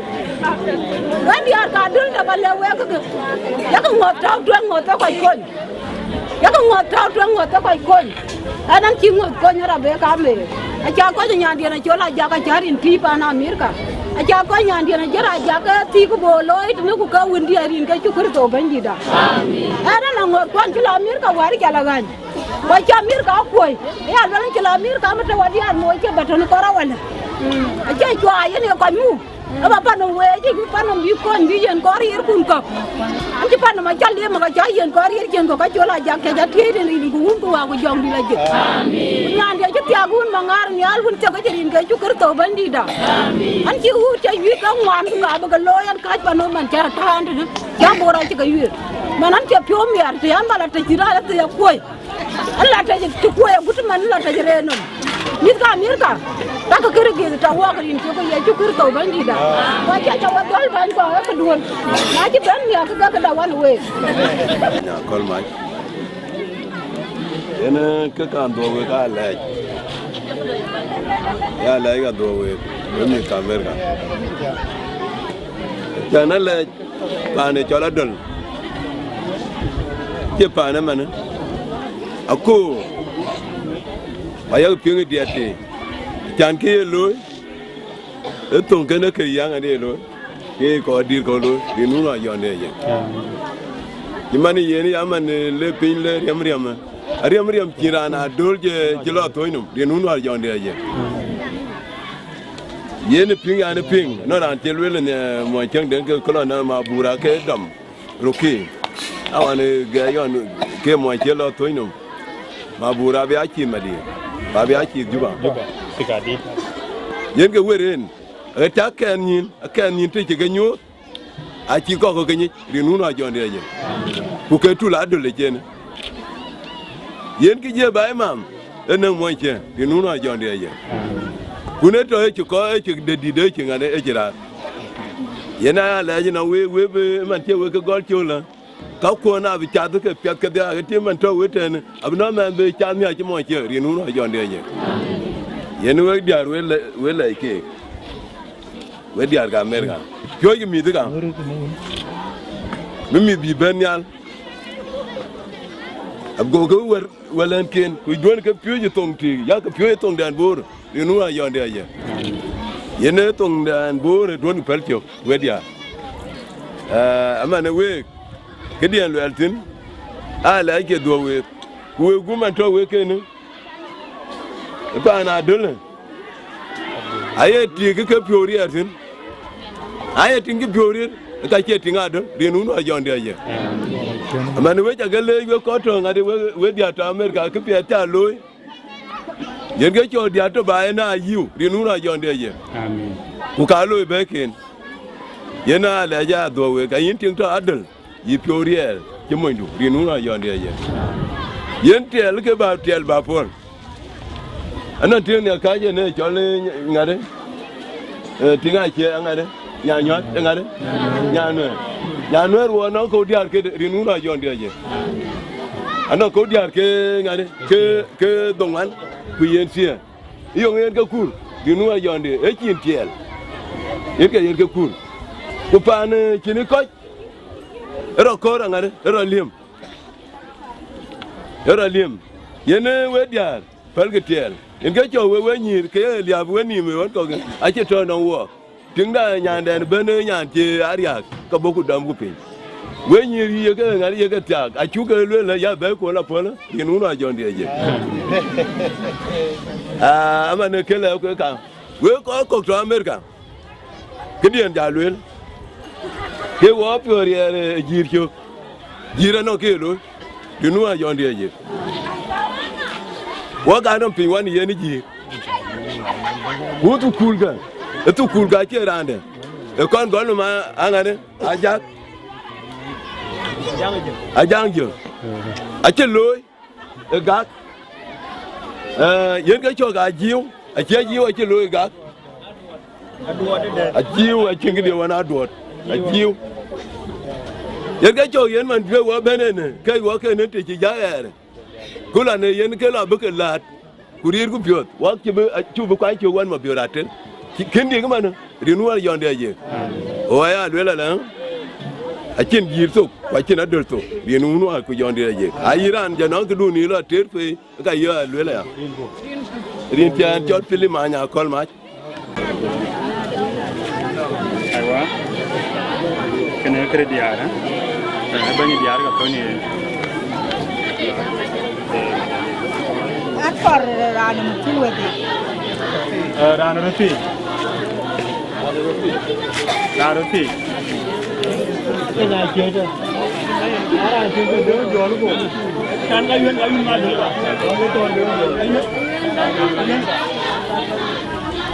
Wën diäär ka dul dap alë wek kë. Yakë ŋɔ̈th tɔ̈u tueŋ ŋɔ̈th ke kɔc kony. Yakë ŋɔ̈th tɔ̈u tueŋ ŋɔ̈th ke kɔc kony. Ɛn an cï ŋɔ̈th kony ë Rebeka Ameer. Aca kɔc ë nyandiɛn acol ajak aca rin pïïr pan Amerika. Aca kɔc nyandiɛn ajiël ajak ke thiik bï looi tënë ku ke wëndiɛn rin ke Yecu Kërtho Bɛ̈nydïïtda. Ɛn an aŋɔ̈th kuan cï la Amerika wäär ca la ɣäny. Ku acï Amerika akuɔ̈i, ë ya luel cï la Amerika, më të wä diäär moc cï bä tɔ̈ në kɔɔr awalë. Acie cuaa yen ye kɔc muk, ë bä pan nɔm weec, bï pan nɔm bï kony, bï yen kɔɔr riɛɛrkun kɔ̈k. An cï pan nɔm acɔl liëm, ka cä yen kɔɔr riɛɛrcin kɔ̈k, ka col ajak cä cä tiëëc rin, rin ku Wun ku Wät ku Jɔŋdït la jik. Ku nyandiɛn cï thiaak Wun Maŋar Nhial, Wun thiek ke cï rin ke Yecu Kërtho Bɛ̈nydïïtda. An cï wut cä yuic ke ŋuan, ku ka bï ke looi, an kääc pan nɔm man cä tɔ̈ an tënë, cä bor acï ke yuiir. Man an cï piɔ̈u miɛt, të an bä la tëc cït rac athëëc akuɔ̈i. Ala tëc të kuɔ̈i agut man la tëc rëër nɔm. Mïth ka Amerika, takë kërë gëëth tɔ̈ wɔɔk rin cï ku Yecu Kërtho Bɛ̈nydïïtda. Ku aca ca wä dhɔ̈l bäny kɔ̈u ë këduön. Na cï bɛ̈n miäk ke ke da wan week. Nya kɔl mac. Yen, eh, ke kan dhuɔ̈k wek aa lɛɛc. Ya lɛɛc ka dhuɔ̈k wek, wek mïth ka Amerika. Cän alɛɛc. Paan ë cɔl Adöl, cie paan ëmënë, akööl, ayak piŋ ë diɛt tei, can kë ye looi, ë thoŋ kënë ke yäŋ ɛn ye looi. Ee kɔc dït kɔ̈k looi, rin wun wa jɔn de ye. Cï man yen ya man, eh, le piny le riɛm riɛm, eh. Ariɛm riɛm cïn raan a döl je, cï lɔ thöny nɔm, rin wun wa jɔn de ye. Yen piŋ, yan piŋ, nɔn raan cï lueel në mɔny cäŋ den ke kɔlɔ na ma bura ke dɔm. Ruki. Awan, eh, gɛ yɔn ke mɔny cï lɔ thöny nɔm. Ma bura bï a cï madï. Ba bï a cï Juba. Juba. Sikadi. Yen ke wer en. Ë ta kɛn nyin, kɛn nyin të cï ke nyuɔɔth. A cï kɔk ke nyic, rin wun wa jɔn de ye. Ku ke tul a döl de cen. Yen kë je ba ë mam, ë nɛŋ mɔny cë, rin wun wa jɔn de ye. Ku në tɔ ë cï kɔ, ë cï de dït, ë cï ŋan, ë cï raar. Yen aya lɛc nɔn we, we bï man cë we ke gɔl col la. Ka kuɔn abï cath ke piɛth kedhie, ke tim man tɔ we tɛn, abï nɔn mɛn bï cath nhiac cï mɔny cë, rin wun wa jɔn de ye. Yen we diäär we lɛ, we lɛc keek. We diäär ke Amerika. Piööckï mïth ka. Bï mïth bï bɛ̈n nhial. Ago ke wer, welɛnken, ku duɔ̈n ke piööc ë thoŋ tï, yak ke piööc ë thoŋdɛn Boor, rin wun wa jɔn de ye. Yen ë thoŋdɛn Boor ë duɔ̈n pɛl cök, we diäär. Eh, aman ë week, këdiɛn luɛɛl thïn, aa lɛc ke dhuɔ̈k week. Ku week gup man tɔ wek kenë, ë paan adöl. Aye tik ke piɔ̈u riɛɛr thïn. Aye tiŋ ke piɔ̈u riɛɛr, ka cie tiŋ adöl, rin wun wa jɔn de ye. Aman we ca ke leec we kɔc tɔ ŋadï we, we diäär tɔ Amerika, ke piɛth ca looi. Yen ke cɔɔk diäär tɔ ba en a yiu, rin wun wa jɔn de ye. Amen. Ku ka looi bɛ̈ɛ̈iken. Yen a lɛc a dhuɔ̈k week, ka yïn tiŋ tɔ adöl. Yï piɔ̈u riɛɛr cï monydu, rin wun wa jɔn de ye. Yen tiɛɛl ke ba tiɛɛl ba puɔ̈l. Anɔŋ tiëŋ nhial kääc en ë cɔl, eh, ŋadë, eh, tiŋ acie aŋadë, nya nyuat, eh, ŋadë, nya nuɛɛr. Nya nuɛɛr wɔ nɔŋ kɔ̈u diäär ke rin wun wa jɔn de ye. Anɔŋ kɔ̈u diäär ke ŋadë, ke, ke dhoŋuan, ku yen thiëër. Yöŋ yen ke kur, rin wun wa jɔn de, ë cin tiɛɛl. Yen ke yen ke kur. Ku paan, eh, cïn ë kɔc, ë rɔ köör aŋadë, ë rɔ liëm. Ë rɔ liëm. Yen ë we diäär, pälkï tiɛɛl. Yen ke cɔk we, we nyïïr, ke ye liääp we nïïm we ɣɔn kɔ̈k, acï tɔ nɔŋ wuɔɔk. Tiŋda nyandɛn bɛ̈n ë nyan cï ariääk, ke bɔ̈ ku dɔmku piny. We nyïïr yï ye ke ŋäl ye ke thiaak, acuk ke lueel, ya bɛ̈ɛ̈i kuɔl apuɔl, rin wun wa jɔn de ye. Ah, aman ë këlë ke ka. We kɔc kɔ̈k tɔ Amerika. Këdiɛn ja lueel, ke wɔ piɔ̈u riɛɛr ë jïïr cök, jïïr anɔŋ ke looi, rin wun wa jɔn de ye. Wɔ ka nɔm piny wan yen jïïr. Ku thukulkë, ë thukulkë acie raandɛ. Ë kɔn gɔl nɔm a, aŋadë, Ajak. Ajaŋ Jö. Acï looi. Ë gak, eh, yen ke cɔk ajiu, acie ajiu acï looi gak. Ajiu acïn këde wan aduɔt, ajiu. Yen ke cɔk yen man juëc wɔ bɛ̈n en, ke wɔ ke en të cï jak ɣɛɛr. Ku la në yen ke la bï ke laat, ku riir ku piɔ̈th, wak cï bï, cï bï kuany cök wan ma biöör atel. Cï, kën dik man, rin wun wa jɔn de ye. O aya lueel ala, acïn jïïr thok, ku acïn adöl thok, rin wun wa ku jɔn de ye. Ayï raan jɔ nɔŋ këdun yï lɔ tëër pei, ka yï a lueel aya. Rin cï ɣɛn cɔl Philip Many Akɔl Mac. Aywa, kënë këde diäär, eh? Kënë bɛ̈ny diäär ka thöny ë. Akɔr raan ë muthul wek. Eh, raan röt thii. Raan röt thii.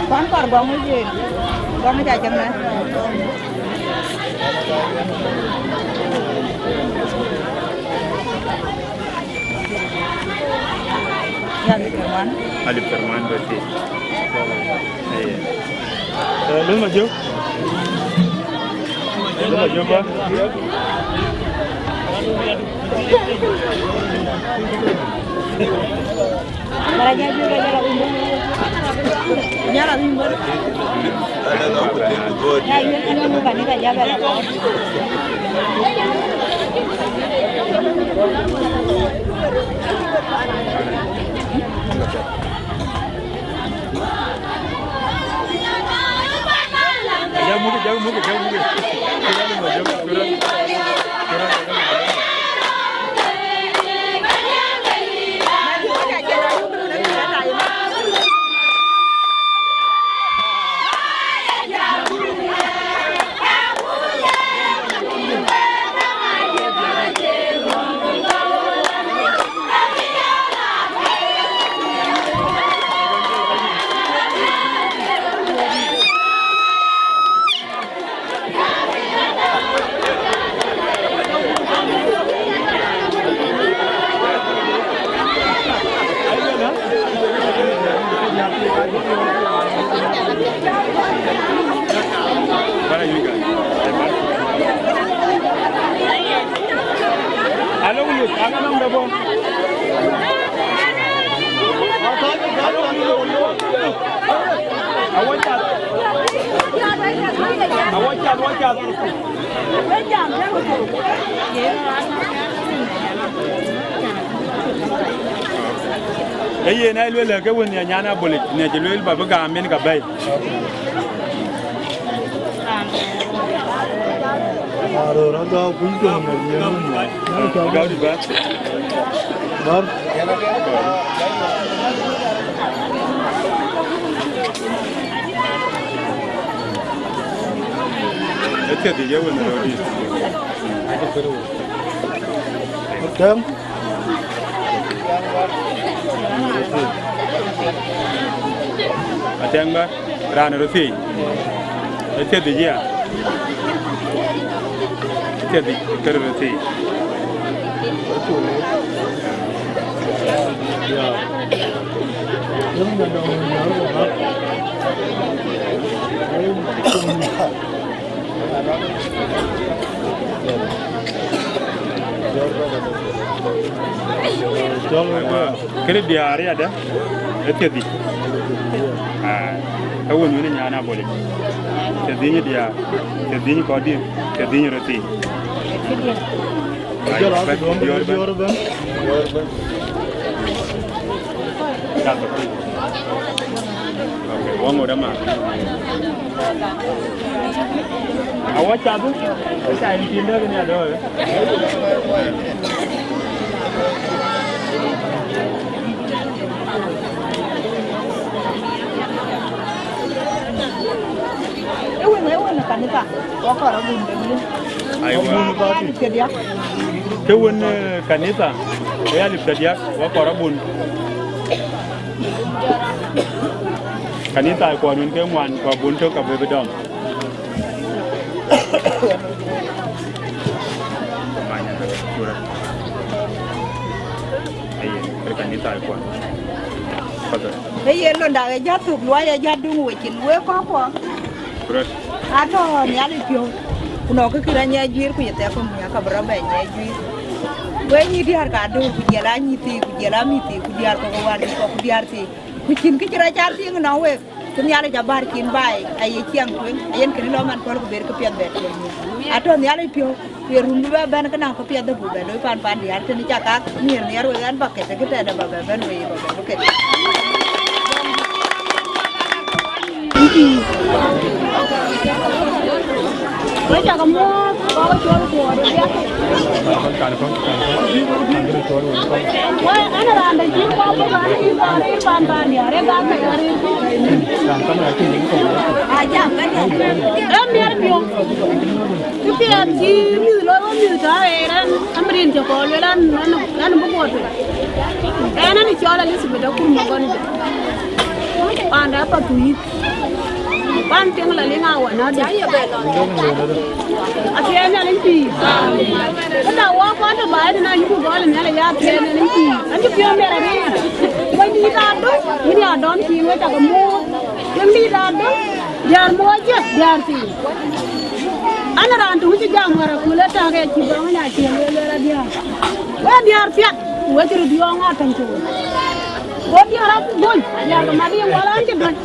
Kɔn kɔr gɔŋ ë yen, gɔŋ ë ca cäŋ na. Alip Tharman. Alip Tharman bɛ ti. Ee. Eh, lun ma jok. Lun ma jok ba. Jäk muk, jäk muk, jäk muk. Alo, alo, alo, alo. Awacath. Awacath, awacath. Ee yen aa lueel ke wën ya nyan abolic, ne cï lueel ba bï gam min ka bɛ̈i. Aror aga kuc döŋ ë yen mɔ. Gäu dït bä. Bär. Ëthiëth yic ë wën röördït. Atɛ̈ŋ. Atɛ̈ŋ bä, raan ë röt thiëi. Ëthiëth yic ya. Ëthiëth yic kërë röt thiëi. Kënë diäär yadë, ë thiëdhic. Aa, ka wën wën ë nyan abolic. Thiëdhiny diäär, thiëdhiny kɔ̈dït, thiëdhiny röt thii. Ai, bɛ̈n, diöör bɛ̈n. Diöör bɛ̈n. Diöör bɛ̈n. Cath bɛ̈n. Okay, wä ŋot ama. Awä cath, ë ca yïn pïïr dɛ̈k ënë adöör. Ë wën, ë wën ë kanitha, wakɔr abun de bï. Aiwa. Abun ba bï. Këdiäk. Ke wën, eh, kanitha, ë alip këdiäk, wakɔr abun. Kanitha kuɔn wën ke ŋuan, ku abun tök abï bï dɔm. Manya, sure. Aye, kërë kanitha kuɔn. Fadhal. Ee yen londa ë jat thök luɔi ë jat döŋ wecin wek kɔ̈kkuɔ. Sure. Atɔ̈ Nhialic piɔ̈u. Ku nɔɔkë kï rɔt nyiɛc juiir ku ye thɛɛr ku miäk ka bï rɔt bɛ nyiɛc juiir. Wek nyï diäär ka döör ku jiɛl aa nyï thii ku jiɛl aa mïth thii ku diäär kɔ̈k ë wär yï kɔ̈k ku diäär thii. Ku cïn kë cï rɔt car thii nɔŋ wek. Cï Nhialic abär cin baai, aye ciɛɛŋ tueŋ, ayen kënë lɔ man kööl ku ber këpiɛth bɛ tueŋ. Atɔ̈ Nhialic piɔ̈u, ku ye run bï bɛ bɛ̈n kënɔŋ këpiɛth bï bɛ looi pan pan diäär tënë ca kak nhiër nhiɛɛr wek ɛn ba ket, kë tɛ̈dë ba bɛ bɛ̈n wei ba bɛ bï ket. Wek cakë muɔ̈ɔ̈th, bä ke cɔl kuɔɔr ë biäk. Wek, ɛn raan dɛ̈ cï kɔɔr bï raan ë yïn raan rëër pan pan diäär, ee gam ke raan rëër. Ee miɛt piɔ̈u. Kë piɛth cï mïth looi, wek mïth tɔ̈ ɣeer ɛn, ɛn bï rin cï kɔɔr lueel ɛn, ɛn, ɛn bï guɔ tui. Ɛn, ɛn cɔl Elizabeth Akur Magɔn. Panda Pathuyith. Pan tiŋ la liŋ awan adï. Athiɛɛi Nhialic pïïr. Këda wɔ kɔn të baai tënë ayï ku gɔl Nhialic ya athiɛɛi Nhialic pïïr. An cï piɔ̈u miɛt arëët. Wëidït adöŋ, yïn ya dɔm cin wek cakë muɔ̈ɔ̈th. Tiŋdït adöŋ, diäär muɔɔc jëk, diäär thii. An raan töŋ cï jam wär aköl ë tak ë cï gɔŋ nya ciëën wek lueel adiäär. Wek diäär piath, ku wek cï röt yɔɔŋ atɔ̈ŋ cööl. Go diäär abï gony, diäär ke mat yïn wala an cï döny.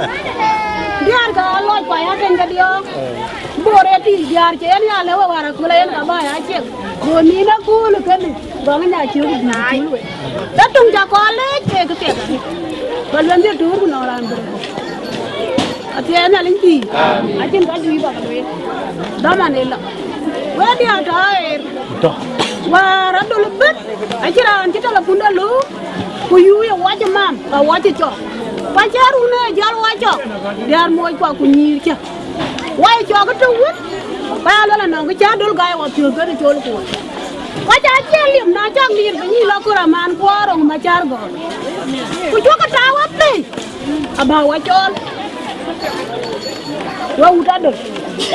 Diäär ke alɔc kuay aken ke diɔɔk. Bor ë tïc diäär cï yen ya lëu ë wäär aköl yen ka bä ya ciek. Go nïn akööl kënë, gɔŋ nya ciök bï akööl wei. Ke töŋ ca kɔɔr leec ke këpiɛth arëët. Ba luɛnhdiɛ̈ tuur ku nɔŋ raan bï rɔt bɔ̈. Athiɛɛi Nhialic pïïr. Acïn ka dïït bä ke lueel. Dhaman ë lɔ. Wek diäär tɔ ɣeer. Wäär adol ëbën, acïn raan cï telepun de lööm, ku yuuc ë wac ë mam, ka wac ë cɔk. Ku acïn run ë jäl wac cɔk, diäär moc kua ku nyïïr cä. Wac ë cɔk ë tök wën, ka ya luel anɔŋ kë cä döl gäi wapiöth ke col ku wac. Wac acï lim, na cak lir, ke nyïïr lɔ kor aman kuɔɔr roŋ Macär gɔ̈ɔ̈r. Ku cuɔkë tääu apɛi. Abä wa cɔɔl. Wa wut adol.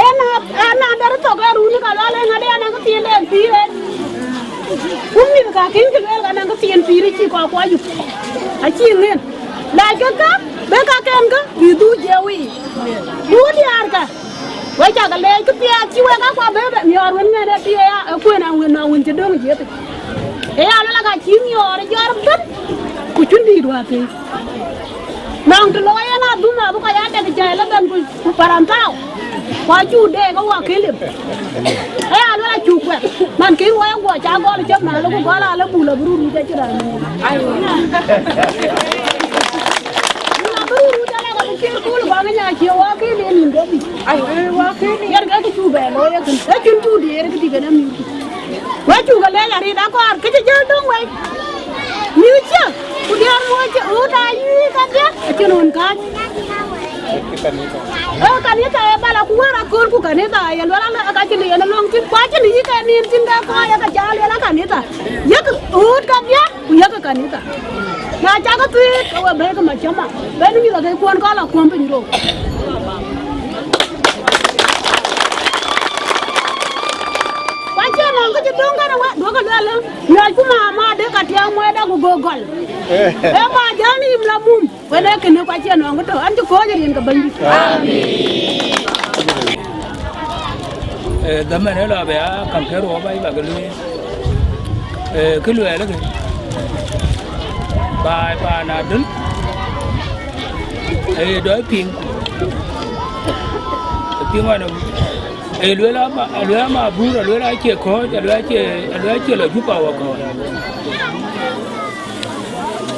Ena, ena der thok e runi ka lɔl e ŋade anang ke tien den pire. Kum ni ka kin ke lɔl ka nang ke tien pire ci ko ko yu. A ci ŋen. La ke ka, be ka ken ka, bi du je wi. Du diar ka. Wa ca ka le ke pia ci we ka kwa be be mi or wen ŋade pia ya, e ku na wen na wen ci dong je. E ya lɔl ka ci mi or jor ben. Ku cun di dua pe. Nɔŋ të looi en adhum abï kɔc adek cäi lɔ bɛ̈n ku, ku paran thau. Ku acuk deek ë wak këlim. Aya luel acuk kuɛth. Man kï ruɔi aguɔ ca gɔl cök na lɔ ku gɔl alɔ bul abï rur yic acï raan. Bul abï rur yic alɔ ka bï cier kul gɔl nya cie wak këlim in dɔ̈ bï. Yen ke kë cuk bɛ looi ëkën. Ë cïn cuk diëër kë dï kën amiu. Wek cuk ke lɛc arït akɔɔr kë cï jäl döŋ wei. Mïth cä, ku diäär wööc cä ɣööt aa yï kadhia, acïn ɣön kääc. Ee kanitha ee bala ku wär akööl ku kanitha ye luel ala ka cïn yen alɔŋ thïn, ku acïn yï ke nin thïn ke kɔɔc ye ke ca luel a kanitha. Yek ɣööt kadhia, ku yek kanitha. Na cakë thuëëk, ke we bɛ̈ɛ̈ikë macäma, bɛ̈n mïth akëikuɔn kɔn la kuɔ̈m piny rou. Ku acie nɔŋ kë cï döŋ kënë wek, duɔ̈kï lueel, miɔc ku mama de ka tiɛɛŋ muɔɔcda ku go gɔl. Ee ma jäl yïm la mum, wën ee kënë ku acie nɔŋ kë tɔ̈, an cï kɔ̈ɔ̈c ë rin ke Bɛ̈nydït. Ee, dhaman ë lɔ bɛ aa käŋ ke ruɔp bac bak lueel. Ee, kë luɛɛlë kë, baai paan adöl, ee, dɔc piŋ, piŋ ɣɔn, ee, lueel ama, lueel ama abur, alueel acie kɔ̈ɔ̈c, alueel acie, alueel acie lɔ Juba wakɔ̈ɔ̈c.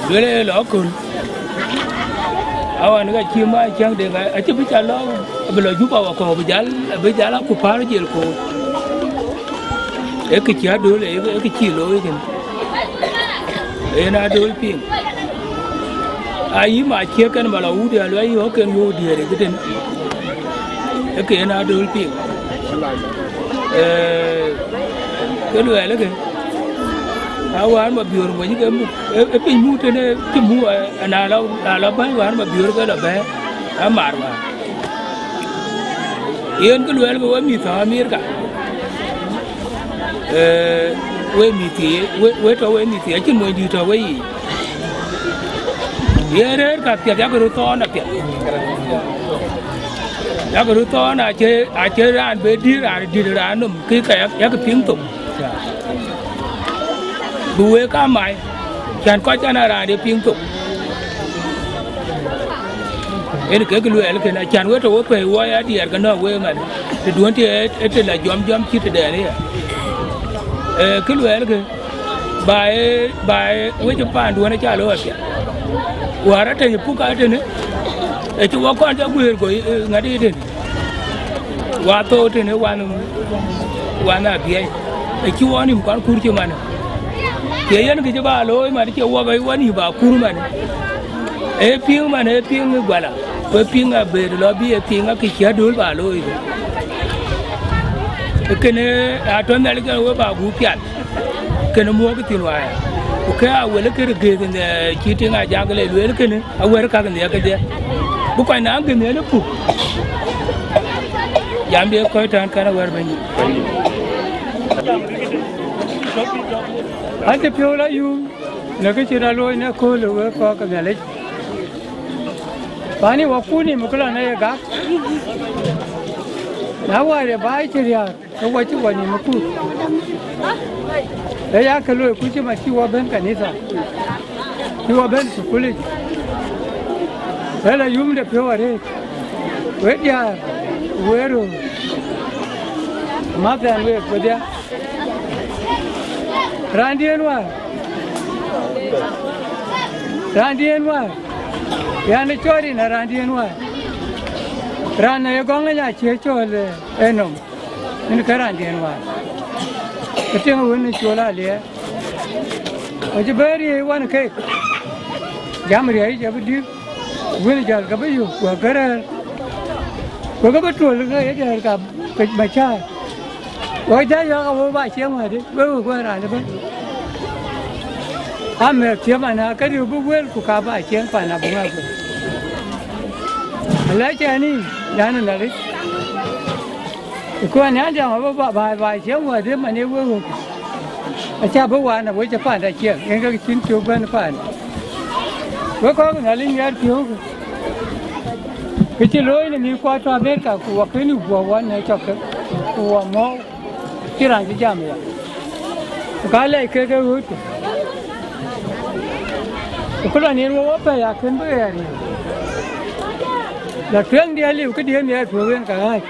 Lueel ee lɔ aköl. Awan ka cï ma cäŋ de ŋa, acï bï ca lɔ, bï lɔ Juba wakɔ̈u, bï jal, bï jal akupar jel koor. Ee kë cï adöl, ee, ee kë cï looi kënë. Yen adöl piŋ. Ayï ma ciëk kɛn ma lɔ wut ya luɛi yɔ̈ɔ̈k kɛn yöök diëër ë këtën. Ee kë yen adöl piŋ. Ee, kë luɛɛlë kë. A wään Mabiöör mony ke muk, e, e piny muk tënë cï muk, e, na lɔ, na lɔ bäny wään Mabiöör ke lɔ bɛ̈ɛ̈r, a mar wään. Yen kë luɛɛl ke we mïth tɔ̈ Amerika, e, we mïth thii, we, we tɔ̈ we mïth thii, acïn mony dït tɔ̈ we yiic. Yen rëër ka piɛth, yak röt thɔɔn apiɛth. Yak röt thɔɔn acë, acë raan be dït, raan dït raan nɔm, kë ka yak, yak piŋ thok. Bï wek aa mai, cän kɔc cän aa raan de piŋ thok. Yen kek luɛɛl kënë, acän we tɔ̈ we pɛ̈i wɔ ya diɛɛr ke nɔ̈k we man, të duɔ̈n të ë, ë të la jɔm jɔm cït tëdɛn ëya. Ee, kë luɛɛl kë, ba ë, ba ë wec ë paanduɔ̈n aca looi apiɛth. Wäär atëny puk atënë, ë cï wɔ kɔn jɔ guëër goi, ee, ŋadï tënë. Wa thou tënë wan, wan Abiɛi, ë cï wɔ nïm kɔn kur cï man. Cie yen kë cï ba looi man, cie wɔ ke wɔ nïm ba kur man. Ee piŋ man, ee piŋ ë guala, ku ee piŋ abëët lɔ bï ee piŋ akë cï adöl ba looi. Kënë atɔ̈ Nhialic kɛn we ba gup pial. Kënë muɔ̈k thïn waya. Ku kë a wël kë rëgëëth në cï tiŋ a jaŋ le lueel kënë. Awär kak nhiɛɛr kedhie, bï kɔc naŋ gënhiɛn ë puk. Jam de kɔc tään kɛn awär bɛ̈ny. An cï piɔ̈u la yum në kë cïn a looi në kööl ë wek kɔc ke Nhialic. Pani wakuni më këlɔ në ye gak. Na wäär ye baai cï riääk. Ke wɔ cï wɔ nïm ë kuc. Ee ya ke loi kuc cï ma cï wɔ bɛ̈n kanitha, cï wɔ bɛ̈n thukulic. Ee la yum de piɔ̈u arëët. Wek diäär, wek röör, mäthɛn week wedhia. Raandiën wäär, raandiën wäär, yɛn ë cɔɔr yïn ë raandiën wäär. Raan ë gɔŋ ë nya cie cɔl ë nɔm, yen ke raandiɛ̈n wäär. Ke tïŋ wën ë col aliɛɛr. Ku cï bɛ̈ɛ̈r yiëë wan keek. Jam riɛc abï dïk. Wën jäl ke bï yök, ku ke rɛ̈ɛ̈r. Ku ke bï tuöl ke ye dɛ̈ɛ̈r ka ke macäär. Wɔ jɔ yɔ̈ɔ̈k awou ba cieŋ wädï, wek wek wek raan ëbɛ̈n. Amɛ̈k thiëm ana ke riëëu bï wël ku ka ba cieŋ pan abï ŋa guël. Ala cɛn ic, dan ë Nhialic. Ku anhiaŋ diɛŋ abï ba, ba, ba cieŋ wädï man ye wek wek. Acä bï wan awec ë panda cieŋ, yen ke cïn cök bɛ̈n paan. Wek kɔ̈k Nhialic miɛt piɔ̈u. Kë cï looi në mïth kuɔ tɔ̈ Amerika, ku wɔ kënë guɔ wɔ në cɔk ke, ku wɔ mɔ̈u, cï raan cï jam ya. Ku ka lɛc kek ke ɣööt ke. Ku kë lɔ nin wɔ wɔ pɛ̈i akën bï ɣɛɛr yic. Lɔ tueŋ diɛ̈ liu këdiɛ̈ miɛt puɔ̈u yen ka ɣääc.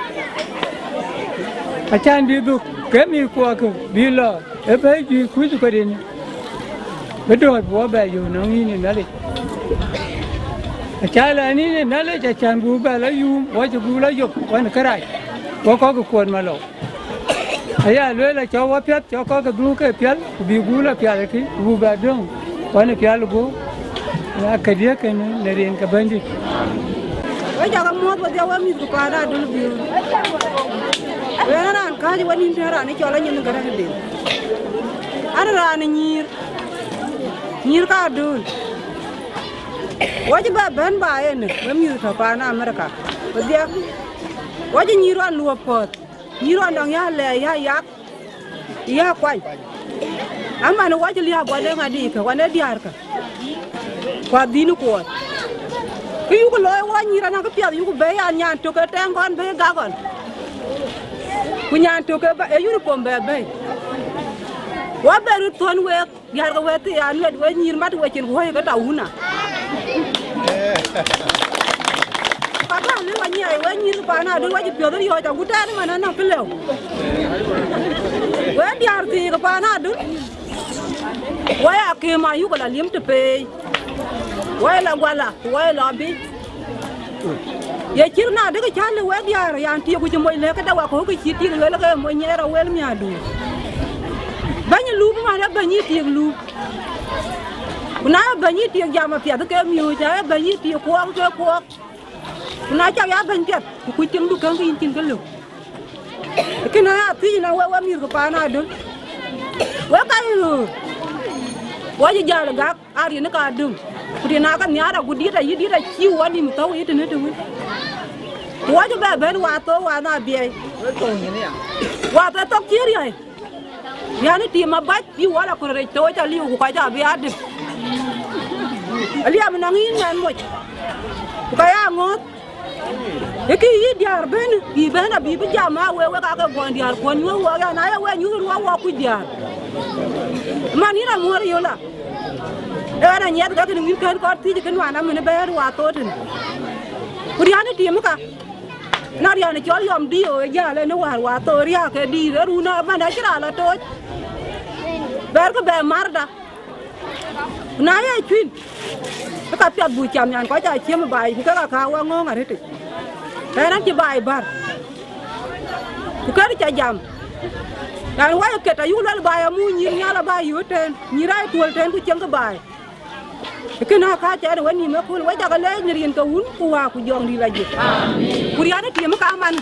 Acan bï dhuk, ke mïth kuɔ kë, bï lɔ, ë bɛ̈i juëc kuc ë kɔc rin. Bï dɔ̈ɔ̈t bï wɔ bɛ yök nɔŋ yïn ë Nhialic. Aca lɛ̈k yïn ë Nhialic, acan buk bɛ lɔ yuum, wɔ cï buk lɔ yök, wën kërac, wɔ kɔ̈k ë kuɔt malou. Aya lueel, acɔk wɔ piɛth, cɔk kɔ̈k ë dhuk ke piɛl, ku bï buk lɔ pial ëkï, ku buk bɛ döŋ, wën ë pial guöp, na këdiɛ̈ kënë në rin ke Bɛ̈nydït. Wek cä ke muɔ̈th wedhie, wek mïth ku paan Adöl biöör. Wek raan kääc wek nïn tënë raan ë cɔl Anyin Gäräŋ Deŋ. An raan ë nyïïr. Nyïïr ka Adöl. Wɔ cï bɛ bɛ̈n ba en, we mïth tɔ̈ paan Amerika. Wedhie. Wɔ cï nyïïr ɣɔn luɔp kɔ̈th. Nyïïr ɣɔn dɔŋ ya lɛɛc, ya yak, ya kuany. Aman wɔ cï liääp guɔ deŋ adï kë, wan ee diäärkë. Ku adhïn kuɔɔth. Kë yuku looi wɔ nyïïr anɔŋ kë piɛth yuku bɛ̈i an nyan tök ke tɛŋ kɔn bɛ̈i gak ɣɔn. Ku nyan tök ke bä, ë uniform bɛ bɛ̈i. Wɔ bɛ röt thuɔ̈n week. Diäär ke wɛ̈t thii anuɛt wek nyïïr mat wecin ku wöi ke tɔ wun a. Ka bä lëu anyiɛɛi wek nyïïr ke paan Adöl, wacï piɔ̈th riɔ̈ɔ̈c agut tɛ̈ɛ̈n man anɔŋ kë lëu. Wek diäär thii ke paan Adöl, wek akïm ayuk la liëm të peei. Wek la guala, wek la bï. Ye cït na dëkë cä lëu wek diäär, yan tiëk ku cï moc lëk këde wakɔ̈u, kë cï tik lueel ke moc nyiɛɛr awël miäkduur. Bɛ̈ny ë lup man, ee bɛ̈ny yï tik lup. Ku na ee bɛ̈ny yï tik jam apiɛth ke miööc, ee bɛ̈ny yï tik kuɔɔk ke kuɔɔk. Ku na cak ya bɛ̈ny piɛth, ku kuc tiŋdu käŋ ke yïn cïn kë lëu. Kënë aya thiëc na wek, wek mïth ke paan Adöl. Wek ka ye ɣöör. Wɔ cï jäl ë gak. Aa rin ka döŋ, ku rin aa ka nhiaar agut diɛt ayï diɛt acï wɔ nïm thɔ̈u yï tënë të wën. Ku wɔ cï bɛ bɛ̈n wathok, wath na biɛɛi. Wath ë thok cï riäi. Riän ë tim abac bï wɔ la kɔ̈r rec thok ca liu, ku kɔc abï aa dëp. Aliɛm nɔŋ yïn mɛn moc, ku ka ya ŋɔ̈ɔ̈th. Ë kë yï diäär bɛ̈n, bï bɛ̈n abï bï jam aa wek, wek aake guɔn diäär kuɔn nyuöth wɔ ya, na ye wek nyuöth ruɔk wɔ kuc diäär. Man yïn amuɔ̈r yöla. Ë ɣɛn anyiɛth ka kënë wïn kën kɔn thiëc kën wään amën bɛ̈ɛ̈r wathok tënë. Ku riän ë tim ka. Na riän ë cɔl yɔm diö ë jäl ënë wäär wathok riääk ke dïïr ë run ëmën acï raan lɔ tooc. Bɛ̈ɛ̈rkë bɛ marda. Ku na ye cuïn, ke ka piath buk cam nyan kɔc aa ciem ë baai, ku ke ka ka wek ŋɔ̈ɔ̈ŋ arëtic. Ɣɛn acï baai bär. Ku kënë ca jam. Raan wai ë ket ayuk luel baai amu nyïïr nhial aba yööt tën, nyïïr aa tuöl tën ku cieŋkë baai. Kënë aka cɛn wek nïïm ëkööl, wek cakë leec në rin ke Wun ku Wä ku Jɔŋdït Lajik. Ku riän ë tim ka man.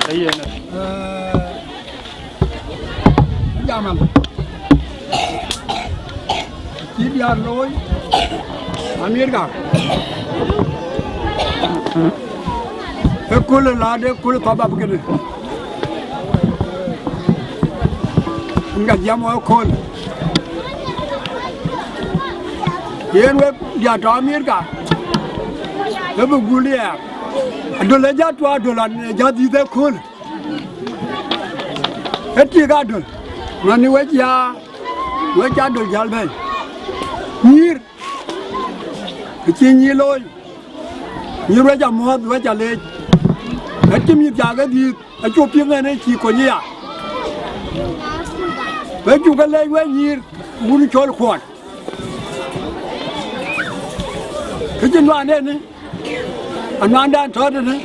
Ayen. Ee, jam am. Cï diäär looi Amerika. Ëkööl ë laat, ëkööl ë thɔ̈p ap kënë. Ŋa jam wɔ ëkööl. Yen wek diäär tɔ̈ Amerika, ë bï gul ya. Adöl ë jat tuɔ, Adöl an, ë jat dhïth ëkööl. Ë tik Adöl, mani wec ya, wec Adöl jäl bɛ̈n. Nyïïr, kë cï nyïïr looi. Nyïïr wec amuɔ̈th, wec aleec. Ë cï mïth cak ë dhïth, acu piŋ ɛn ë cï kony ya. Wek cuk ke leec wek nyïïr, wun cɔl kuɔɔt. Kë cï nuan en, anuandan tɔ̈ tënë,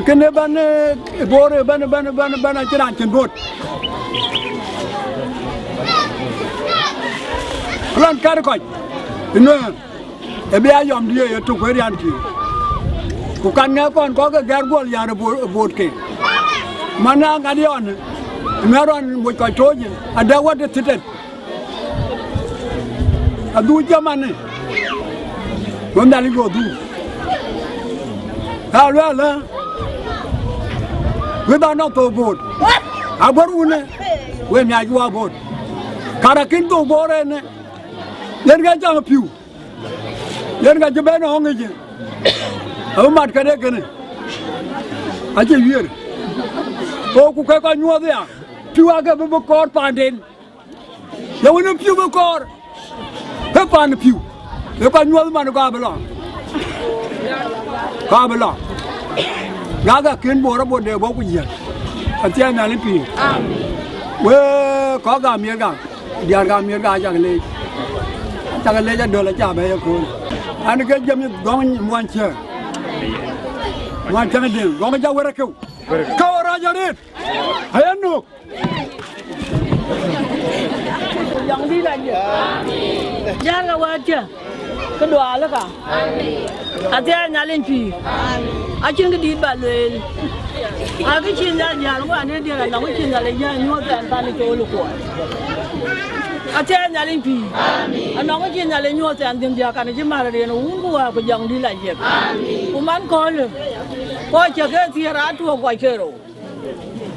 Kënë bän, eh, Bor, eh, bän, bän, bän, bän acïn raan cïn bot. Lɔn kɛ̈r kɔc ë Nuɛ̈ɛ̈r, ë bï a yɔm diëë ye tök ë riän kï. Ku kan ŋɛk kɔn kɔ̈k ke gɛ̈r guɔl yär ë Bor, ë Bor ke. Man na ŋat yɔn, ë ŋɛ̈r rɔn moc kɔc tooc, adɛ̈ wät ë thitet. Adhuk cï manë, go Nhialic go dhuk. Ka luɛɛl ëlä, wëth anɔŋ thou boot, aguär wunë, we miac wa boot. Kar akïn thou boot ënë, yen ke caŋ pïu, yen ka cï ben ɣɔ̈ŋ yic, abï mat këde kënë, acï wiëër. Go ku ke kɔc nyuɔɔth ya, pïu ake bï bï kɔɔr paanden. Ye wën ë pïu bï kɔɔr, ke pan pïu, ke kɔc nyuɔɔth man, kɔc abï lɔ, kɔc abï lɔ. Ŋak akën Bor abot de bɔ̈ ku jiël. Athiɛɛn Nhialic pïïr. We kɔc gam miɛt gam, diäär gam miɛt gam, acak leec. Acak leec adöl, acak bɛ ye kööl. An, ke jam gɔŋ muɔny cë, muɔny cäŋ deŋ, gɔŋ ja wër akeu. Keu rac arëët. Aye nuk. Jɔŋdït Ajiëk. Jäl ka wäätkiɛ̈, kë duaalë ka. Athiɛɛn Nhialic pïïr. Acïn kë dït ba lueel. Akë cï Nhialic jäl, ku anëdiɛ̈n anɔŋ kë cï Nhialic jäl nyuɔɔth ɛn pan ë cool ë kuɔɔr. Athiɛɛn Nhialic pïïr. Anɔŋ kë cï Nhialic nyuɔɔth ɛn dhiëm diäk, kan cï mär rin wun ku wäär ku Jɔŋdït Ajiëk. Ku man köölë, kɔc cä ke thiëër atuɔ̈k kɔc ke rou.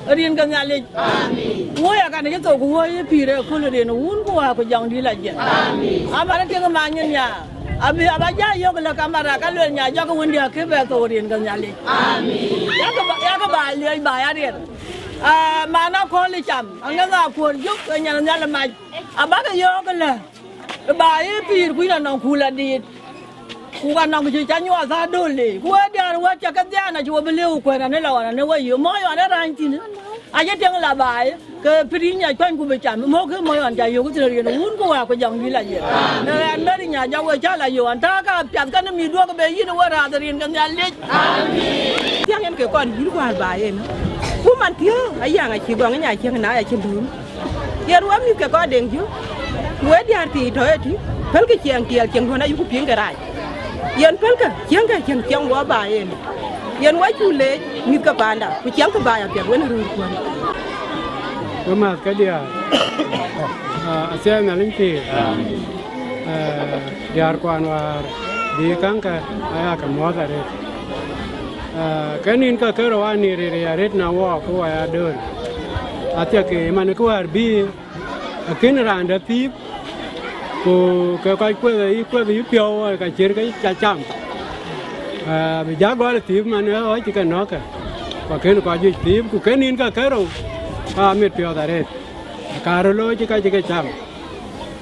Rin ke Nhialic. Woi akan cï thou ku woi ë pïïr ë kööl rin wun ku wäär ku Jɔŋdït Ajiëk. Aman tiŋ ma nyin nya. Abï aba ja yök lë kamera ka luel nya jɔk wëndiɛ̈ akë bɛ thou rin ke Nhialic. Yakë ba, yakë ba liec ba ya riɛt. Ah, man akööl ë cam, aŋëth akuɔ̈r jök ë nyan nhial mac. Abakë yök lë, ba ë pïïr kuc anɔŋ kul adït. Ku ka nɔŋ cï ca nyuɔɔth adöl le. Ku we diäär wä cä ke dhiaan acï we bï lëu kuɛ̈n anë la ɣɔn anë we yö. Mɔ̈ɔ̈c ɣɔn ë rany thïn. Acï tiɛŋ la baai, ke pïïr nya cuany ku bï cam. Mɔ̈ɔ̈c ke mɔ̈ɔ̈c ɣɔn ca yök thïn riɛn wun ku wäär ku Jɔŋdït Ajiëk. Në ɣɛn Mary nya jɔ we cä la yök an, takä apiath kenë mïth duɔ̈k bï yïn we raath rin ke Nhialic. Thiäŋ en ke kɔn yïn kuäär baai en. Ku man thiöök, ayaŋ acï gɔŋ nya ciëŋ na ya cïn dööm. Yen we mïth ke kɔc deŋ jö, we diäär thii tɔ̈ ëtï, pälkë ciɛɛŋ tiɛɛl cieŋduön ayuku piŋ ke rac. Yen pälkë ciɛɛŋkë cieŋ ciɛɛŋ wɔ ba yen. Yen we cu leec mïth ke paanda, ku ciɛɛŋkë baai apiɛth wën röörkuön. We mäth ke diäär, ah, athiɛɛn Nhialic pïïr. Ah, diäärkuan wäär bï käŋkë aya ke muɔ̈ɔ̈th arëët. Ah, ke nïn ke kerou anï riric arëët na wɔɔk ku wɔ ya dööl. Athiɛkï man kë wäär bï akën raan dɛ̈ thiip, ku ke kɔc kueth ayï kueth ayï piɔ̈u, ka cït ke ca cam. Ah, bï ja gɔl thiip man ë ɣɔc cï ke nɔ̈kkë, ku akën kɔc juëc thiip, ku ke nïn ke kerou, ka mit piɔ̈ɔ̈th arëët. Ka röt looi cï ka cï ke cam.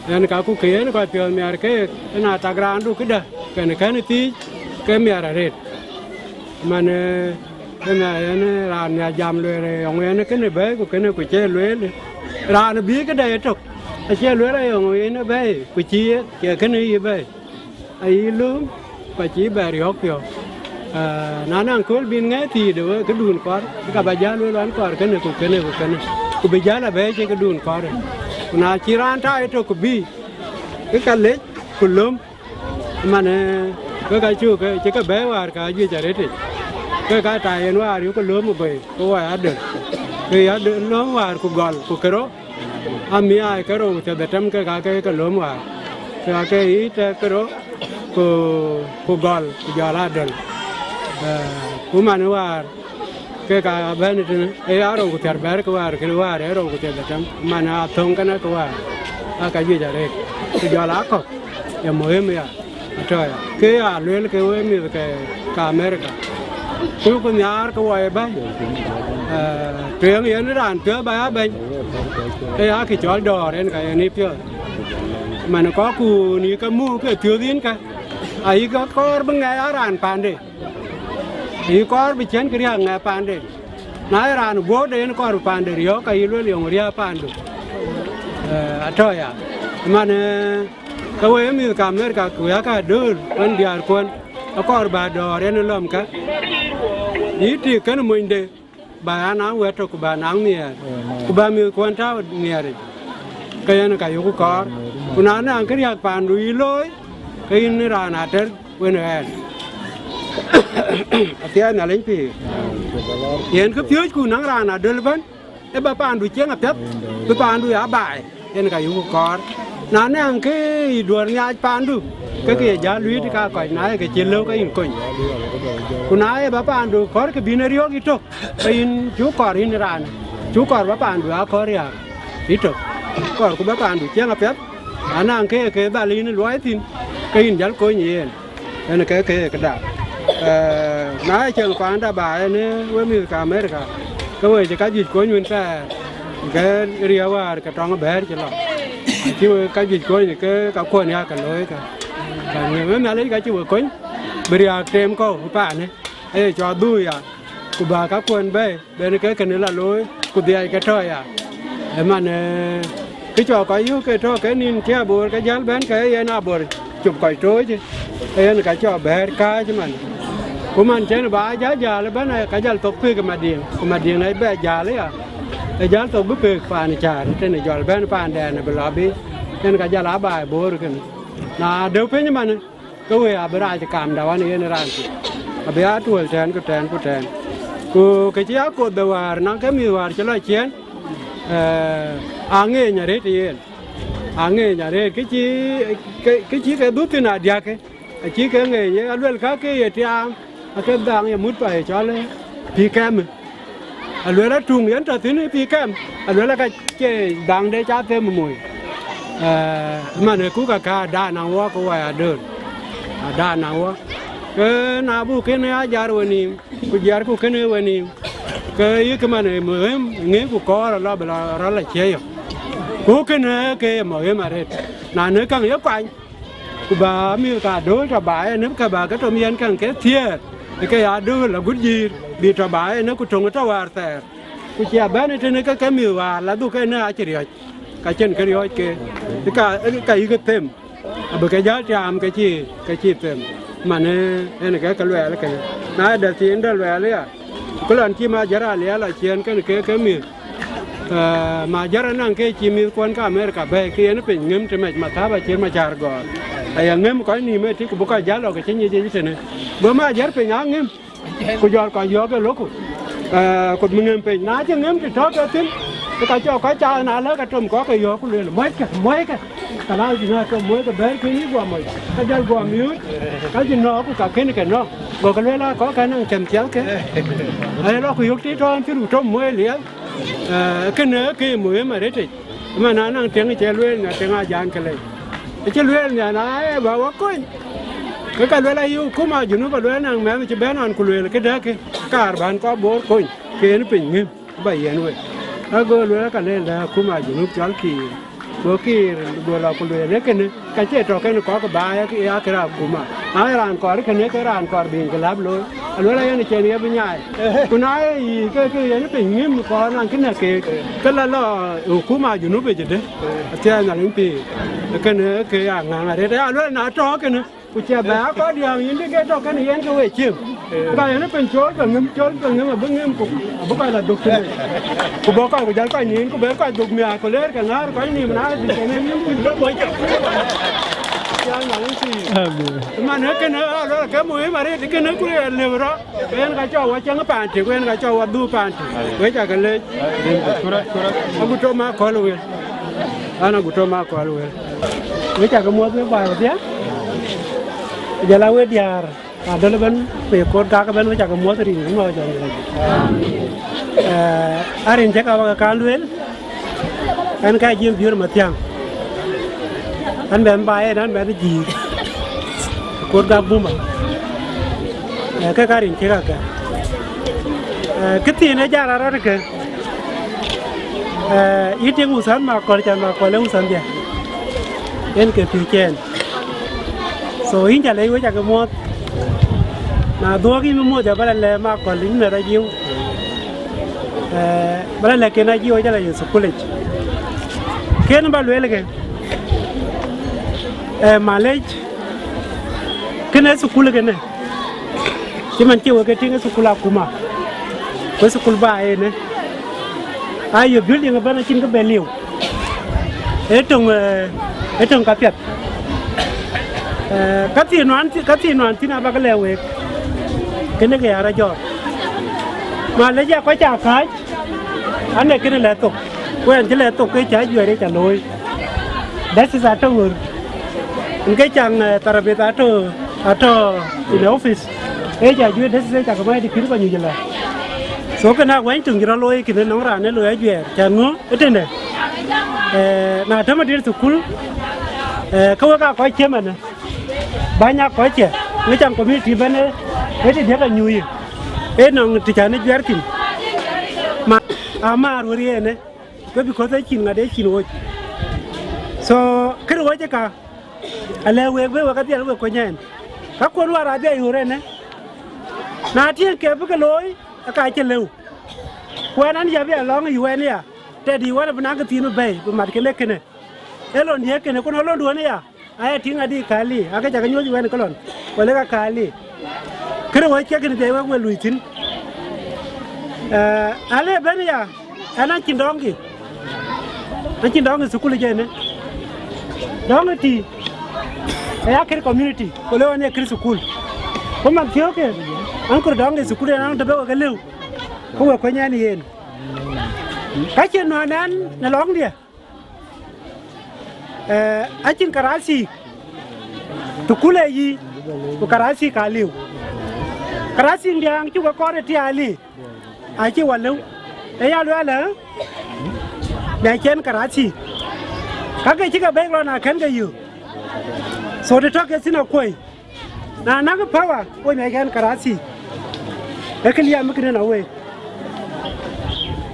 Yen ka ku ke yen kɔc piɔ̈ɔ̈th miɛt keek, ëna tak raandu këdë, kën kën thiic, ke miɛt arëët. Man, ee, ëna yen raan nya jam lueel, ee, yɔŋ yen kënë bɛ̈ɛ̈i, ku kënë ku cie lueel. Raan bï këdë ye tök, acie lueel ayɔŋ yen bɛ̈ɛ̈i, ku cï ye, ye kënë yï bɛ̈ɛ̈i. Ayï lööm, ku acï bɛ riɔ̈ɔ̈k piɔ̈u. Ee, na naŋ kööl bïn ŋɛ̈ɛ̈c thii de we këdun kɔɔr, ka ba jäl lueel an kɔɔr kënë ku kënë ku kënë. Ku bï jäl abɛ̈ɛ̈i cï këdun kɔɔr. Ku na cï raan tɔ̈ ye tök ku bï, ke ka lec ku löm. Man, ee, ke ka cuk ke cï ke bɛ̈ɛ̈i wäär ka juëc arëtic. Ke ka ta yen wäär yuk ke lööm ë goi, ke wɔ ya döl. Ke ya döl lööm wäär ku gɔl ku kërou. Amiaai kërou ku thiërdhetem ke ka ke ke lööm wäär. Ke ka ke yiic tɛ̈ kërou ku, ku gɔl ku jɔl a döl. Ee, ku man wäär, ke ka bɛ̈n tënë, ee ya rou ku thiärbɛ̈t ke wäär, ke wäär ee rou ku thiërdhetem, man aa thöŋ kënë ke wäär, aa ka juëc arëët, ku jɔl aa kɔ̈k, ye muhim ya, atɔ̈ ya. Ke ya lueel ke we mïth ke, ke America, ku ku nhiaar ke wɔ ye bɛ̈ny, ee, tueŋ yen raan piɔ̈ɔ̈th ba ya bɛ̈ny, ee ya kë cɔl dɔ̈ɔ̈r en ka yen ë piɔ̈ɔ̈th. Man kɔ̈kkun yï ke muk ke piɔ̈ɔ̈th yïn ka, ayï ke kɔɔr bï ŋɛk aa raan paande. Yï kɔɔr bï ciɛ̈n kë riääk ŋɛk paande. Na ye raan guɔ̈pde yen kɔɔr bï paande riɔ̈ɔ̈k, ka yï lueel yɔŋ riääk paandu. Ee, atɔ̈ ya. Man, ee, ke we ye mïth ke America, ku yakë adööl, wën diäärkuɔn, akɔɔr bä dɔ̈ɔ̈r yen ë lɔ̈mkë. Yï tik kënë monyde, ba ya naŋ wɛ̈t tök, ku ba naŋ nhiɛɛr, ku ba mïthkuɔn tääu nhiɛɛric, ke yen ka yökku kɔɔr. Ku na naŋ kë riääk paandu yï looi, ke yïn raan ater wën ɣɛɛr. Athiɛɛi Nhialic pïïr. Yen kë piööcku, naŋ raan adöl ëbɛ̈n, ë ba paandu cieŋ apiɛth, bï paandu ya baai, yen ka yökku kɔɔr. Na naŋ kë yï duɔ̈ɔ̈r nhiaac paandu, ke ke ye jäl luiit ka kɔc, na ye ke cï lëu ke yïn kony. Ku na ye ba paandu kɔɔr kë bïn ë riɔ̈ɔ̈k yïtök, ke yïn cuk kɔɔr yïn raan, cuk kɔɔr ba paandu aa kɔɔr riääk yïtök. Kɔɔrku ba paandu cieŋ apiɛth, na naŋ kë ye ke dhal yïn luɔi thïn, ke yïn jäl kony yen. Yen ke ke këda. Eh, na ye cieŋ paanda ba yen, eh, we mïth ke Amerika, ke we cï kajuëc kony wën thɛɛr, ke riëëu wäär ke tɔŋ bɛ̈ɛ̈r cï lɔ. Acï we kajuëc kony ke kakuɔn ya ke looi ke. Ka ŋic we Nhialic ka cï we kony, bï riääk tem kɔ̈u paanë, aye cɔɔth dhuk ya, ku ba kakuɔn bɛ̈ɛ̈i. Ben ke kënë la looi, ku dhiac ke tɔ̈ ya. Ëman, eh, kë cɔk kɔc yök ke tɔ̈ ke nïn cï abor ke jäl bɛ̈n, ke yen abor cop kɔc tooc, ke yen ka cɔk bɛ̈ɛ̈r kääc man. Ku man cen ba jäl jäl ëbɛ̈n, eh, ka jäl thok pek ë Madiŋ, ku Madiŋ ë bɛ jäl ya, ë jäl thok bï pek paan cäär tënë jɔl bɛ̈n paandɛn bï lɔ bï, yen ka jäl a baai bor kënë. Na dëu piny man, ke we abï rac kamda wan yen raan thïn, abï aa tuöl tɛ̈ɛ̈n ku tɛ̈ɛ̈n ku tɛ̈ɛ̈n. Ku kë cï ya koth de wäär, naŋ ke mïth wäär cï lɔ ciëën, eh, aŋeeny arëët yen, aŋeeny arëët, kë cï, kë, kë cï ke dhuk thïn adiäk, acï ke ŋeeny, ye aluel ka ke ye tiaam, ake dhaŋ ye mut pa ye cɔl, eh, pïï kɛmë. Aluel atuŋ yen tɔ̈ thïn ë pïï kɛm, aluel aka cie dhaŋde ca them ë moi. Eh, man ë kuk aka ada naŋ wɔ ke wɔ ya döör, ada naŋ wɔ. Ke na buk kënë a jar we nïïm, ku jiarku kënë we nïïm, ke yïk man ë muhim ŋic ku kɔɔr alɔ bï lɔ rɔl acie yök. Ku kënë ke ye muhim arëët. Na në käŋ ye kuany, ku ba mïth ka dööl tɔ ba ënë, ke ba ke tom yen käŋ ke thiëër, ke ya dööl agut jïïr, bï tɔ ba ënë, ku töŋ tɔ wäär thɛɛr. Ku cia bɛ̈n ëtënë ke ke mïth wäär la dhuk ënë acï riɔ̈c, ka cïn kë riɔ̈ɔ̈c ke, ka, ka yïk them, abï ke jäl tiaam ke cï, ke cï them. Man ë, ënë ke ke luɛɛl ke, na ë dɛ thiin dɛ luɛɛl ya. Ku lɔn cï Majär Aliɛl a ciëën kënë ke, ke mïth, eh, Majär anaŋ ke cï mïthkuɔn ke Amerika bɛ̈ɛ̈i, ke yen piny ŋëm të mɛc mathäp acït Macär gɔ̈ɔ̈r. Aya ŋëm kɔc nïïm ëtï, ku bï kɔc jäl lɔ ke cï nyic yic tënë. Go Majär piny aa ŋëm, ku jɔl kɔc yɔ̈ɔ̈k ë loku, eh, ku bï ŋëm piny. Na cï ŋëm të tɔ̈ ke thïn, ke ka cɔk kɔc caath, na lɛ̈k atom kɔ̈k ke yɔ̈ɔ̈k, ku lueel, muɔckë, muɔckë. Ka na cï na ke muɔc ke bɛ̈ɛ̈r kën yï guɔ mɔc, ka jɔl guɔ miööc, ka cï nɔɔk ku ka kën ke nɔɔk. Gokï lueel, aa kɔ̈k kɛn naŋ cɛm thialkë. Aye lɔ ku yök tït tɔ̈ɔ̈n cï ruk tɔ̈ muɔc liɛl. Eh, kënë ke muhim arëtic. Ëmën na naŋ tiɛŋ cï lueel nhial, tiɛŋ ajan ke lei. Acï lueel nhial, na ee ba wɔ kony, ke ka lueel ayï akuma Junub, alueel naŋ mɛnh cï bɛ̈n ɣɔn ku lueel këdäkë, kaar bän kɔc Bor kony, ke yen piny ŋëm. Ba yen we. Ago lueel ka lëël dɛ akuma Junub cɔl Kiir. Go Kiir go lɔ ku lueel, ee kënë, ka cie tɔ kënë kɔ̈k ba ya, ya kë raan akuma. Na ye raan kɔɔr kënë, ke raan kɔɔr bï inkilab looi. Alueel ayen cen ye bï nyaai. Ku na ye yï ke, ke yen piny ŋëm kɔɔr naŋ kënë keek, ke la lɔ akuma Junub ëcdë. Athiɛɛi Nhialic pïïr. Kënë ke ya ŋäŋ arëët. Ya lueel na tɔ kënë. Ku cie bɛ aa kɔc diääŋ yïn bï ke tɔ kënë yen ke we cieŋ. Ka yen piny cɔl ke ŋëm, cɔl ke ŋëm abï ŋëm ku abï kɔc la dhuk tëde. Ku bɔ̈ kɔc ku jäl kɔc nïïm ku bɛ̈n kɔc dhuk miäk ku leer ke ŋäär kɔc nïïm na dhil ke ŋëm yïn ku bï bɔ̈ cɔk. Cie Nhialic pïïr. Amen. Man ee kënë aa lɔ ke muhim arëët kënë ku ye lëu rɔt. Yen ka cɔk wa cieŋ paan tik, yen ka cɔk wa dhuk paan tik. Wek ca ke leec. Agut tɔ ma kɔl wel. An agut tɔ ma kɔl wel. Wek ca ke muɔth wek baai wodhia. Jɔl a wek diäär, adöl ëbɛ̈n, wek koor kak ëbɛ̈n, wek ca ke muɔth rin ŋö jɔl. Eh, arin cï ka ba ke kan lueel. An ka jiël biöör mathiaŋ. An bɛn ba en, an bɛn jiir. Koor gak buma. Eh, ke ka rin cï kakë. Eh, këthiin ë jal arɔt ke. Eh, yï tiŋ uthan Makɔl, can Makɔl ë uthan dhia. En ke pïïr cɛn. So, yïn ca lɛc wek ca ke muɔth. Na dhuɔ̈k yïn bï muɔth, ya ba la lɛ̈k Makɔl, yïn mɛth ajiu. Eh, ba la lɛ̈k ken ajiu, ca la yïn thukulic. Ken ba lueel ke. Eh, malec. Kënë thukul kënë, cï man cï wek ke tïŋ ë thukul akuma. Ku thukul ba ënë, aye building ëbɛ̈n acïn kë bɛ liu. Ee töŋ, ee, ee töŋ kapiɛth. Ee, ka thii nuan, ka thii nuan thïn abäk lɛ̈k week. Kënë ke ya rɔt jɔɔk. Ma lec ya kɔc ca kääc, anë kënë lɛ̈k thok. Ku ɛn cï lɛ̈k thok ke cä juɛɛr ye ca looi. That is atɔ̈ ɣöör. Ën ke caŋ, ee, tharabeth atɔ̈, atɔ̈ in the office. Ee ca juëc dëth ë cakë bɛ̈ɛ̈i të kït kɔc nyuc ëlä. So kënë awɛny töŋ cï rɔt looi kënë nɔŋ raan ë loi ajuɛɛr. Cän ŋö ëtënë, ee, na tëmë dït thukul, ee, ke wek aa kɔc cï ëmënë, bäny aa kɔc cë, ŋö caŋ community bɛ̈n ë, ë të diäk anyuuc, ë nɔŋ të cän ë juɛɛr thïn. Ma, amaar wër yenë, ke because ë cïn ŋa de cïn ɣöc. So, kënë ɣöc ë ka, alɛ week bï wek adhiɛl wek kuny ɛn. Ka kuɔn wäär adhiɛl ɣöör ɛnë, na tiëŋ ke bï ke looi, ë ka cï lëu. Ku ɛn an, ya bï alɔŋ ë yu ɛn ya, tɛ̈dï wën abï naŋ kë thiin bï bɛ̈i, bï mat kënë kënë. Ee lon diëëk kënë, ku nɔŋ londuön ë ya, aya tïŋ adï kali, ake cakë nyuɔ̈th ë wɛn ke lɔn, wala ka kali. Kënë wɔ cï kënë piɛc wek we luui thïn. Ee, ale bɛ̈n ya, ɛn acïn dɔŋkï. Acïn dɔŋkï thukul ë jënë. Dɔŋkï tï, aya kër community, ku le ɣɔn ye kër thukul. Ku man thiöökë, an kër dɔŋkï thukul ɛn an të bɛ wek ke lëu, ku we kuny ɛn yen. Ka cïn nuan ɛn në lɔŋdiɛ. Ee, acïn karasi, thukul ë yï, ku karasi ka liu. Karasi ndiäŋ cuk ke kɔɔr ë tiaali, acï wä lëu. Ee ya luɛɛl, ee? Bɛ cɛn karasi. Ka ke cï ke bɛ̈i lɔn akën ke yök. So të tɔ̈ ke thïn akuɔi. Na näk power, wo nyuɛc kɛn karasi. Ee kë liɛm kënë na wek.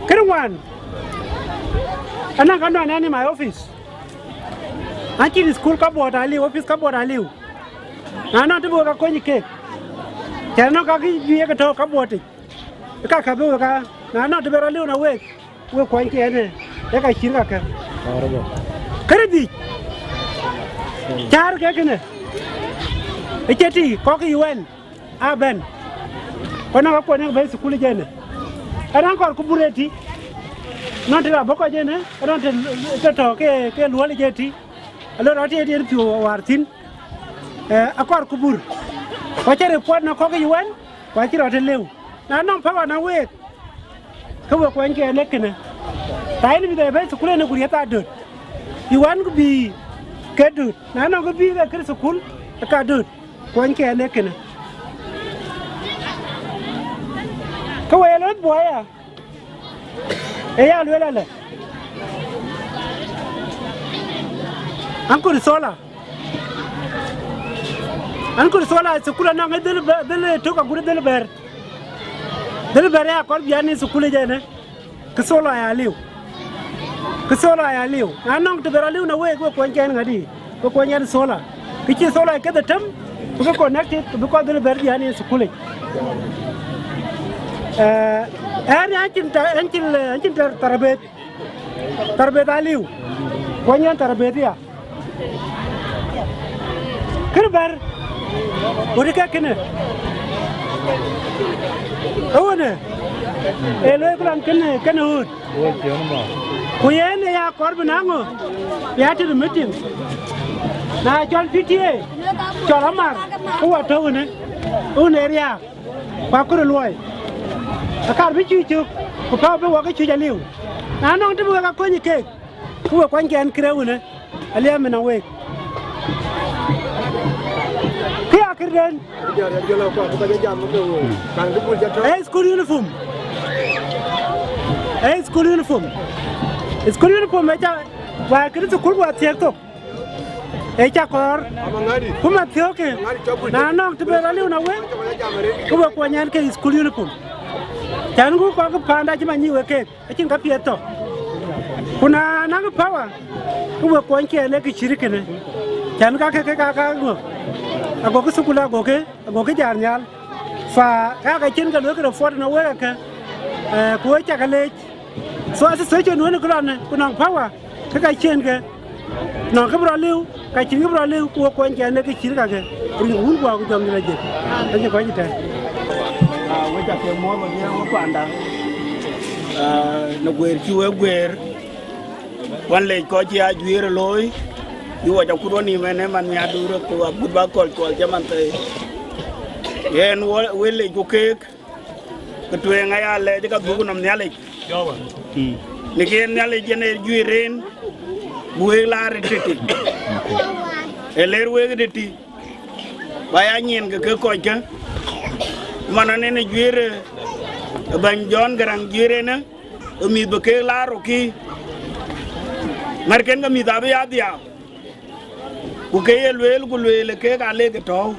Kënë wan, anäk ka nɔn ɛn in my office. Acïn school cupboard aliu, office cupboard aliu. Na nɔn të bï wek akony kek. Cɛn nɔn ka kï bï yek tɔ̈u cupboard yic. Ë ka ka bï wek a, na nɔn të bï rɔt liu na wek. Wek kuɔny ke ɛn ë, ë ka cït kakë. Horrible. Kërë dhïc, cäär ke kënë, ë cï tï kɔ̈k ë U N abɛ̈n, ku nɔŋ akuɔn ë bɛ̈i thukul ë jënë. Ë raan kɔɔr ku bur ë tï, nɔn të la bɔ̈ kɔc ënë, ë nɔn të, të tɔ̈ ke, ke luɔl ë jë tï, alɔ rɔt ë diɛn piɔ̈u wäär thïn, ee, akɔɔr ku bur. Ku acï report nɔŋ kɔ̈k ë U N, ku acï rɔt ë lëu. Na nɔŋ power na week, ke we kuɔny ke ɛn ë kënë. Ta yïn bï bɛ bɛ̈i thukul ënë ku riɛth adöt. Bï wan ku bï ke döt. Na nɔŋ ke bï ke kër thukul ë ka döt. Kuɔny ke ɛn ë kënë. Ke we ye loth buɔya. Ee ya luel alë. An kut solar. An kut solar thukul anɔŋ ë dhil bɛ-, dhil tök agut dhil bɛ̈r. Dhil bɛ̈r ya kɔr bian ë thukul ë jënë. Kë solar ya liu. Kë solar ya liu. Na nɔŋ të bɛ rɔt liu na week, we kuɔny kɛn ŋadï. Ke kuɔny ɛn solar. Kë cï solar kedhie tëm, bï ke connected, bï kɔc dhil bɛ̈r bian ë thukul yic. Ee, ɛn ya cïn ta-, ɛn cïn, ɛn cïn tar-, tharabeth. Tharabeth aliu. Kuɔny ɛn tharabeth ya. Kërë bɛ̈r, wöt ke kënë. Ë wënë, ee looi këlɔn kënë, kënë ɣööt. Ku yen ë ya kɔɔr bï na ŋö, ya tëde meeting. Na cɔl P T A, cɔl amar, ku wa tɔ̈u wënë, wënë riääk, ku akërë luɔi. Akar bï cuc cök, ku päu bï wɔ ke cuc aliu. Na nɔŋ të bï wek akony ë keek, ku we kuany kɛn kërë wënë, aliɛm ënɔŋ week. Kë ya kërden. Ee school uniform. Ee school uniform. School uniform ë ca, wa kërë thukul wa thiëk thok. Ee ca kɔɔr. Ku ma thiökë. Na nɔŋ të bɛ rɔt liu na wek. Ku we kuɔny ɛn ke school uniform. Cän ku kɔk panda cï ma nyi wek keek. Acïn ka piɛth tɔ. Ku na naŋ power, ku we kuɔny kiɛn ë kë cït kënë. Cän ka ke, ke ka, ka ŋö. Agokï thukul agokï, agokï jal nhial. Fa, ka ka cïn ke luökï report në wek ake. Eh, ku we cak leec. So association wën ku lɔn, ku nɔŋ power, ke ka cïn ke. Nɔŋ kë bï rɔt liu, ka cïn kë bï rɔt liu, ku we kuɔny kiɛn ë kë cït kakë. Rin wun guɔ ku jɔŋ dït ajëk. Acï kɔc tɛ̈n. Ah, we cak ke muɔ̈ɔ̈th, we panda. Në guëër cï wek guëër, wan lec kɔc cï ajuëër ë looi, bï wɔ ca kut wɔ nïïm ënë man nhiaardu röt ku agut bä kɔl cuɔl cï man thëi. Yen wɔ- wek lec ku keek, ke tueŋ aya lɛc ka dhuk nɔm Nhialic. Në ke yen Nhialic yen ee juëër en, bï wek laar ë tëtï. Ee ler wek ë tëtï, ba ya nyin ke ke kɔckë. Man ënë juëër ë bɛ̈ny Jɔn Garaŋ juëër enë, ë mïth bï keek laar rokï. Ŋärken ke mïth abï ya dhiau. Ku ke ye lueel, ku lueel ë keek aa lek ë tɔ̈u.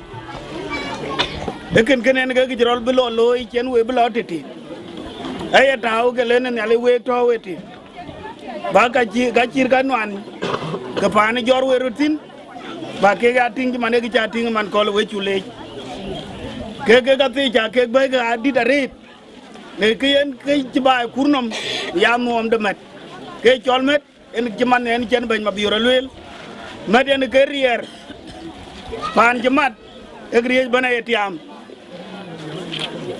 Ee kën kën en ke kë cï rɔl bï lɔ looi cïn wek bï lɔ tëtï. Ee ye tääu ke len ë Nhialic week tɔ̈u ëtï. Ba ka cï- ka cït ka nuan, ke paan ë jɔr wek röt thïn, ba kek ya tïŋ cï man ee kë ca tïŋ man kɔl ë wek cu leec. Kek ke ka thiëc ca kek bɛ̈i ke adït arëët. Në kë yen kë cï baai kur nɔm, ya nuɔɔm de mät. Ke cɔl mät, en cï man en cïn bɛ̈ny Mabiöör alueel. Mät en ke riɛɛr, paan cï mat, kek riëëc bɛ̈n aye tiaam.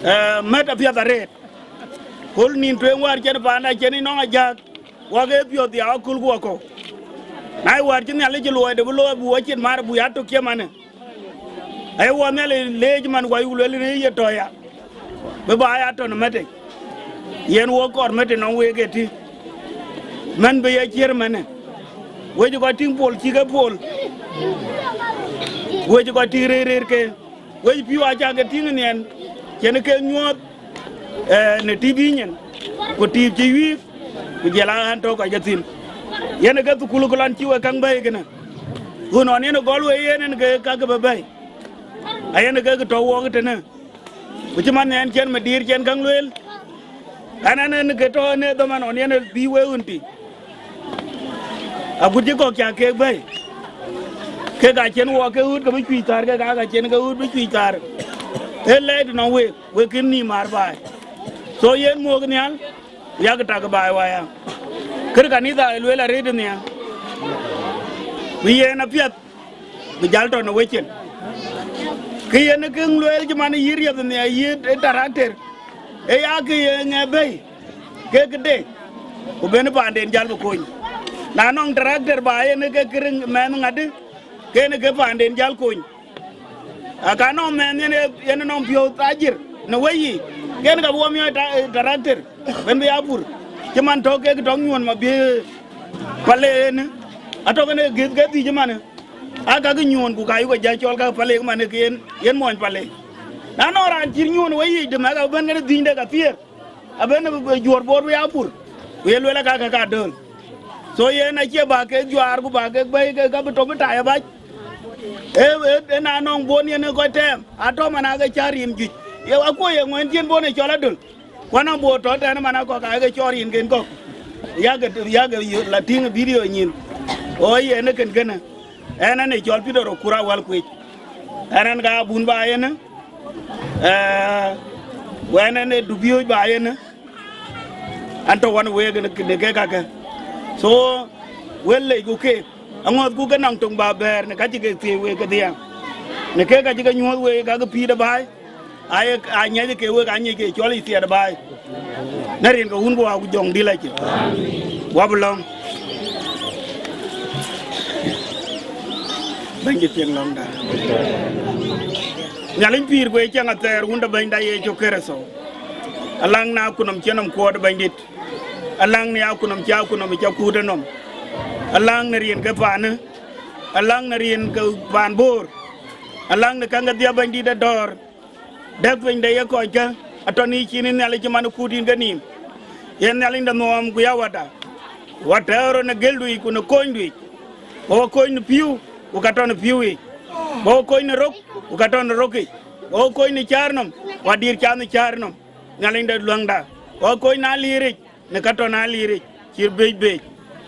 Eh, mät apiɛth arëët. Köl nïn tueŋ wäär cïn paanda cïn ë nɔŋ ajääk, wak ee piɔ̈ɔ̈th ya aköl ku akɔ̈u. Na ye wäär cï Nhialic cï luɔi de bï looi, bï wɔ cin maar, bï ya tök cï manë. Aye wɔ Nhialic leec man, ku ayuk lueel në ye tɔ̈ ya, bï ba ya tɔ̈ në mät ë. Yen wɔ kɔɔr mät ë nɔŋ week ëtï. Mɛn bï ye ciër mɛnë. Wec kɔc tïŋ pol cï ke pol. Wec kɔc tïŋ rëër rëër ke. Wec pïu acä ke tïŋ nhiɛn, cïn ke nyuɔɔth, eh, në tïp yï nyin, ku tïp cï wiik, ku jël a ɣän tɔ̈u kɔc ke thïn. Yen ke thukul ku lɔn cï we käŋ bɛ̈i kënë. Ɣön ɣɔn yen gɔl we yen en ke ka ke bï bɛ̈i. Ayen ke ke tɔ̈u wɔɔk tënë. Ku cï man nhiɛn cïn mëdïr cïn käŋ lueel. Ɛn ɛn en ke tɔ̈ en ë dhaman ɣɔn yen bï we ɣön tï. Agut cï kɔ̈k ca kek bɛ̈i, kek acïn wɔ ke ɣööt ke bï cuëc thar, kek aa ka cïn ke ɣööt bï cuëc thar. Ee lɛɛt nɔm week, wek kën nïïm maar baai. So yen muɔ̈k nhial, yak tak baai waya. Kër kanitha ë lueel arëët nhial, bï yen apiɛth, bï jäl tɔ̈ në wecin. Kë yen kë lueel cï man yï riɛth nhial yï tarakter, ee ya kë ye ŋɛ bɛ̈i. Ke këde, ku ben paanden jäl bï kony. Na nɔŋ tractor ba yen ke kërë mɛnh ŋadï, ken ke paanden jäl kony. Aka nɔŋ mɛnh yen, yen nɔŋ piɔ̈u thajir në wei yiic, ken ka bï wɔ miɔɔc ta- tractor, ben bï ya pur. Cï man tɔ̈ kek tɔ̈ nyuɔ̈n ma bï pale en, atɔ̈ kën gëth ke dhïc man, aka ke nyuɔ̈n ku ka yuk ja cɔl ka pale man ke yen, yen muɔny pale. Na nɔŋ raan cït nyuɔ̈n wei yiic, dë mɛk abï ben kën dhïnyde ka thiëër. Abën ë juɔ̈r bor bï ya pur, ku ye lueel aka ke ka dööl. So yen acie ba kek juaar ku ba kek bɛ̈i ke ka bï tɔ̈ bï tai abac. Ee, ee, ee na nɔŋ bon yen ë kɔc tɛɛm, atɔ̈ man ake cär rin juëc. Ye akuɔ ye ŋuɛ̈n cïn bon ë cɔl adöl. Ku anɔŋ bor tɔ̈ tɛ̈n man akɔ̈k ake cɔl rinken kɔ̈k. Yak, yak la tïŋ video nyin. O yen ë kën kënë. Ɛn ɛn ë cɔl Peter Okur Awal Kuec. Ɛn ɛn ka abun ba yen ë. Eh, wɛn ɛn ë dupiööc ba yen, an tɔ̈ wan week në ke kakë. So, wel lec ku keek, aŋɔ̈th ku ke nɔŋ töŋ ba bɛ̈ɛ̈r në ka cï ke thiëëc week kedhie. Në keek ka cï ke nyuɔ̈th week ka ke pïïr ë baai, aye, a nyiɛc ke week, a nyiɛc ke cɔl yï thiɛɛt ë baai. Në rin ke wun ku wa ku jɔŋ dïl acï. Wa bï lɔ̈ŋ. Bɛ̈nydït piɛŋ lɔ̈ŋda. Nhialic pïïr ku ye ciɛŋ athɛɛr wunda Bɛ̈nyda Yecu Kërtho. Alaŋ na kunɔm cïn nɔm kuɔɔt Bɛ̈nydït. Alaŋ në akunɔm cï akunɔm ca kuut ënɔm. Alaŋ në rin ke paanë. Alaŋ në rin ke paan boor. Alaŋ në käŋ kedhie Bɛ̈nydït adɔ̈ɔ̈r. Dɛ̈k piny de ye kɔckë, atɔ̈ në yï cin, yïn Nhialic cï man ë kuut yïn kenïïm. Yen Nhialic de nhɔɔm ku ya Wäda. Wätɛ̈ɛ̈u rɔt në gëldu yic ku në konydu yic. Ba we kony në pïu, ku ka tɔ̈ në pïu yic. Ba we kony në rok, ku ka tɔ̈ në rok yic. Ba we kony në cäär nɔm, ku adït cath në cäär nɔm. Nhialic de luäŋda. Ba we kony në aliiric, në ka tɔ̈ në aliiric, cït bëëc bëëc.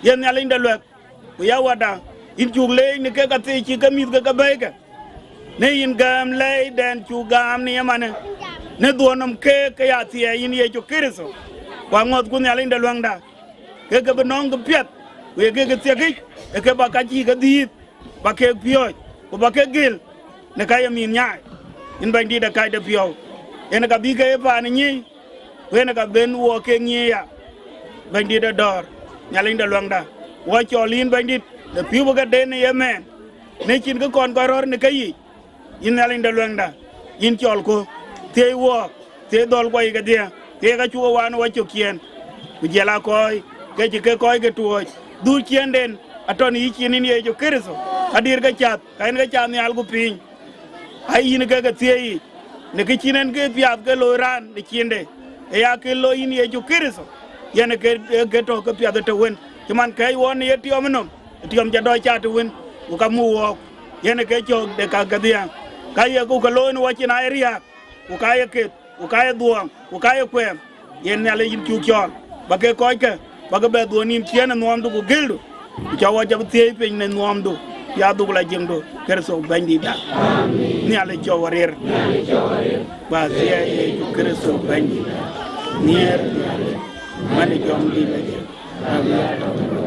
Yen Nhialic de luɛk. Ku ya Wäda, yïn cuk leec në kek athii cï ke mïth ke ke bɛ̈ɛ̈ikë. Në yïn gäm lɛidɛn cuk gäm në yemanë, në dhuɔn nɔm keek ke ya thiɛɛi yïn Yecu Kërtho. Ku aŋɔ̈thku Nhialic de luäŋda, ke ke bï nɔ̈ŋ ke piɛth, ku ye ke ke thiëkic, ë ke ba ka cïï ke dhiëëth, ba kek piɔ̈ɔ̈c, ku ba kek gël në ka ye mïth nyaai. Yïn Bɛ̈nydït de kac de piɔ̈u, yen ka bï ke ye paan ë nyiëëi, ku yen ka ben wɔ kek nyiëëi ya. Bɛ̈nydït adɔ̈ɔ̈r, Nhialic de luäŋda, wɔ cɔl yïn Bɛ̈nydït, de pïu bï ke den në ye mɛɛn, në cïn kë kɔn kɔc rɔ̈ɔ̈r në keyiic. Yïn Nhialic de luäŋda, yïn cɔl ku, thiëi wɔɔk, thiëi dhɔ̈l kuɔ yic kedhie, thiëi ka cuk ë waan ë wɔ cök ciëën, ku jiɛl aa kɔc ke cï ke kɔc ke tuɔɔc, dhuk ciëënden atɔ̈ në yï cin yïn Yecu Kërtho, ka dïr ke cath, ka yen ke cath nhial ku piny. Aa yïn ke ke thiëi yic, në kë cïn en ke piath ke looi raan në ciinde, ë ya kë looi yïn Yecu Kërtho, yen ke, ke tɔ̈ ke piath ë të wën, cï man kɛ̈ɛ̈c wɔn në ye tiɔm ë nɔm, tiɔm ca dɔc ca të wën, ku ka muk wɔɔk, yen ke cök de ka kedhie. Ka ye ku ke looi në wɔ cin aa ye riääk, ku ka ye keth, ku ka ye dhuɔɔŋ, ku ka ye kuɛɛm, yen Nhialic yïn cuk cɔɔl, ba ke kɔckë, ba ke bɛ dhuɔn nïn ciëën ë nuɔɔmdu ku gëldu, ku cä wɔ jɔ bï thiëëc piny në nuɔɔmdu, ya dhuk la jiëŋdu, Kërtho Bɛ̈nydïtda. Nhialic cɔk wɔ rir. Ba thiëëc Yecu Kërtho Bɛ̈nydïtda. Nhiɛɛr Nhialic, man ë jɔŋdït la jiëŋ. Amen.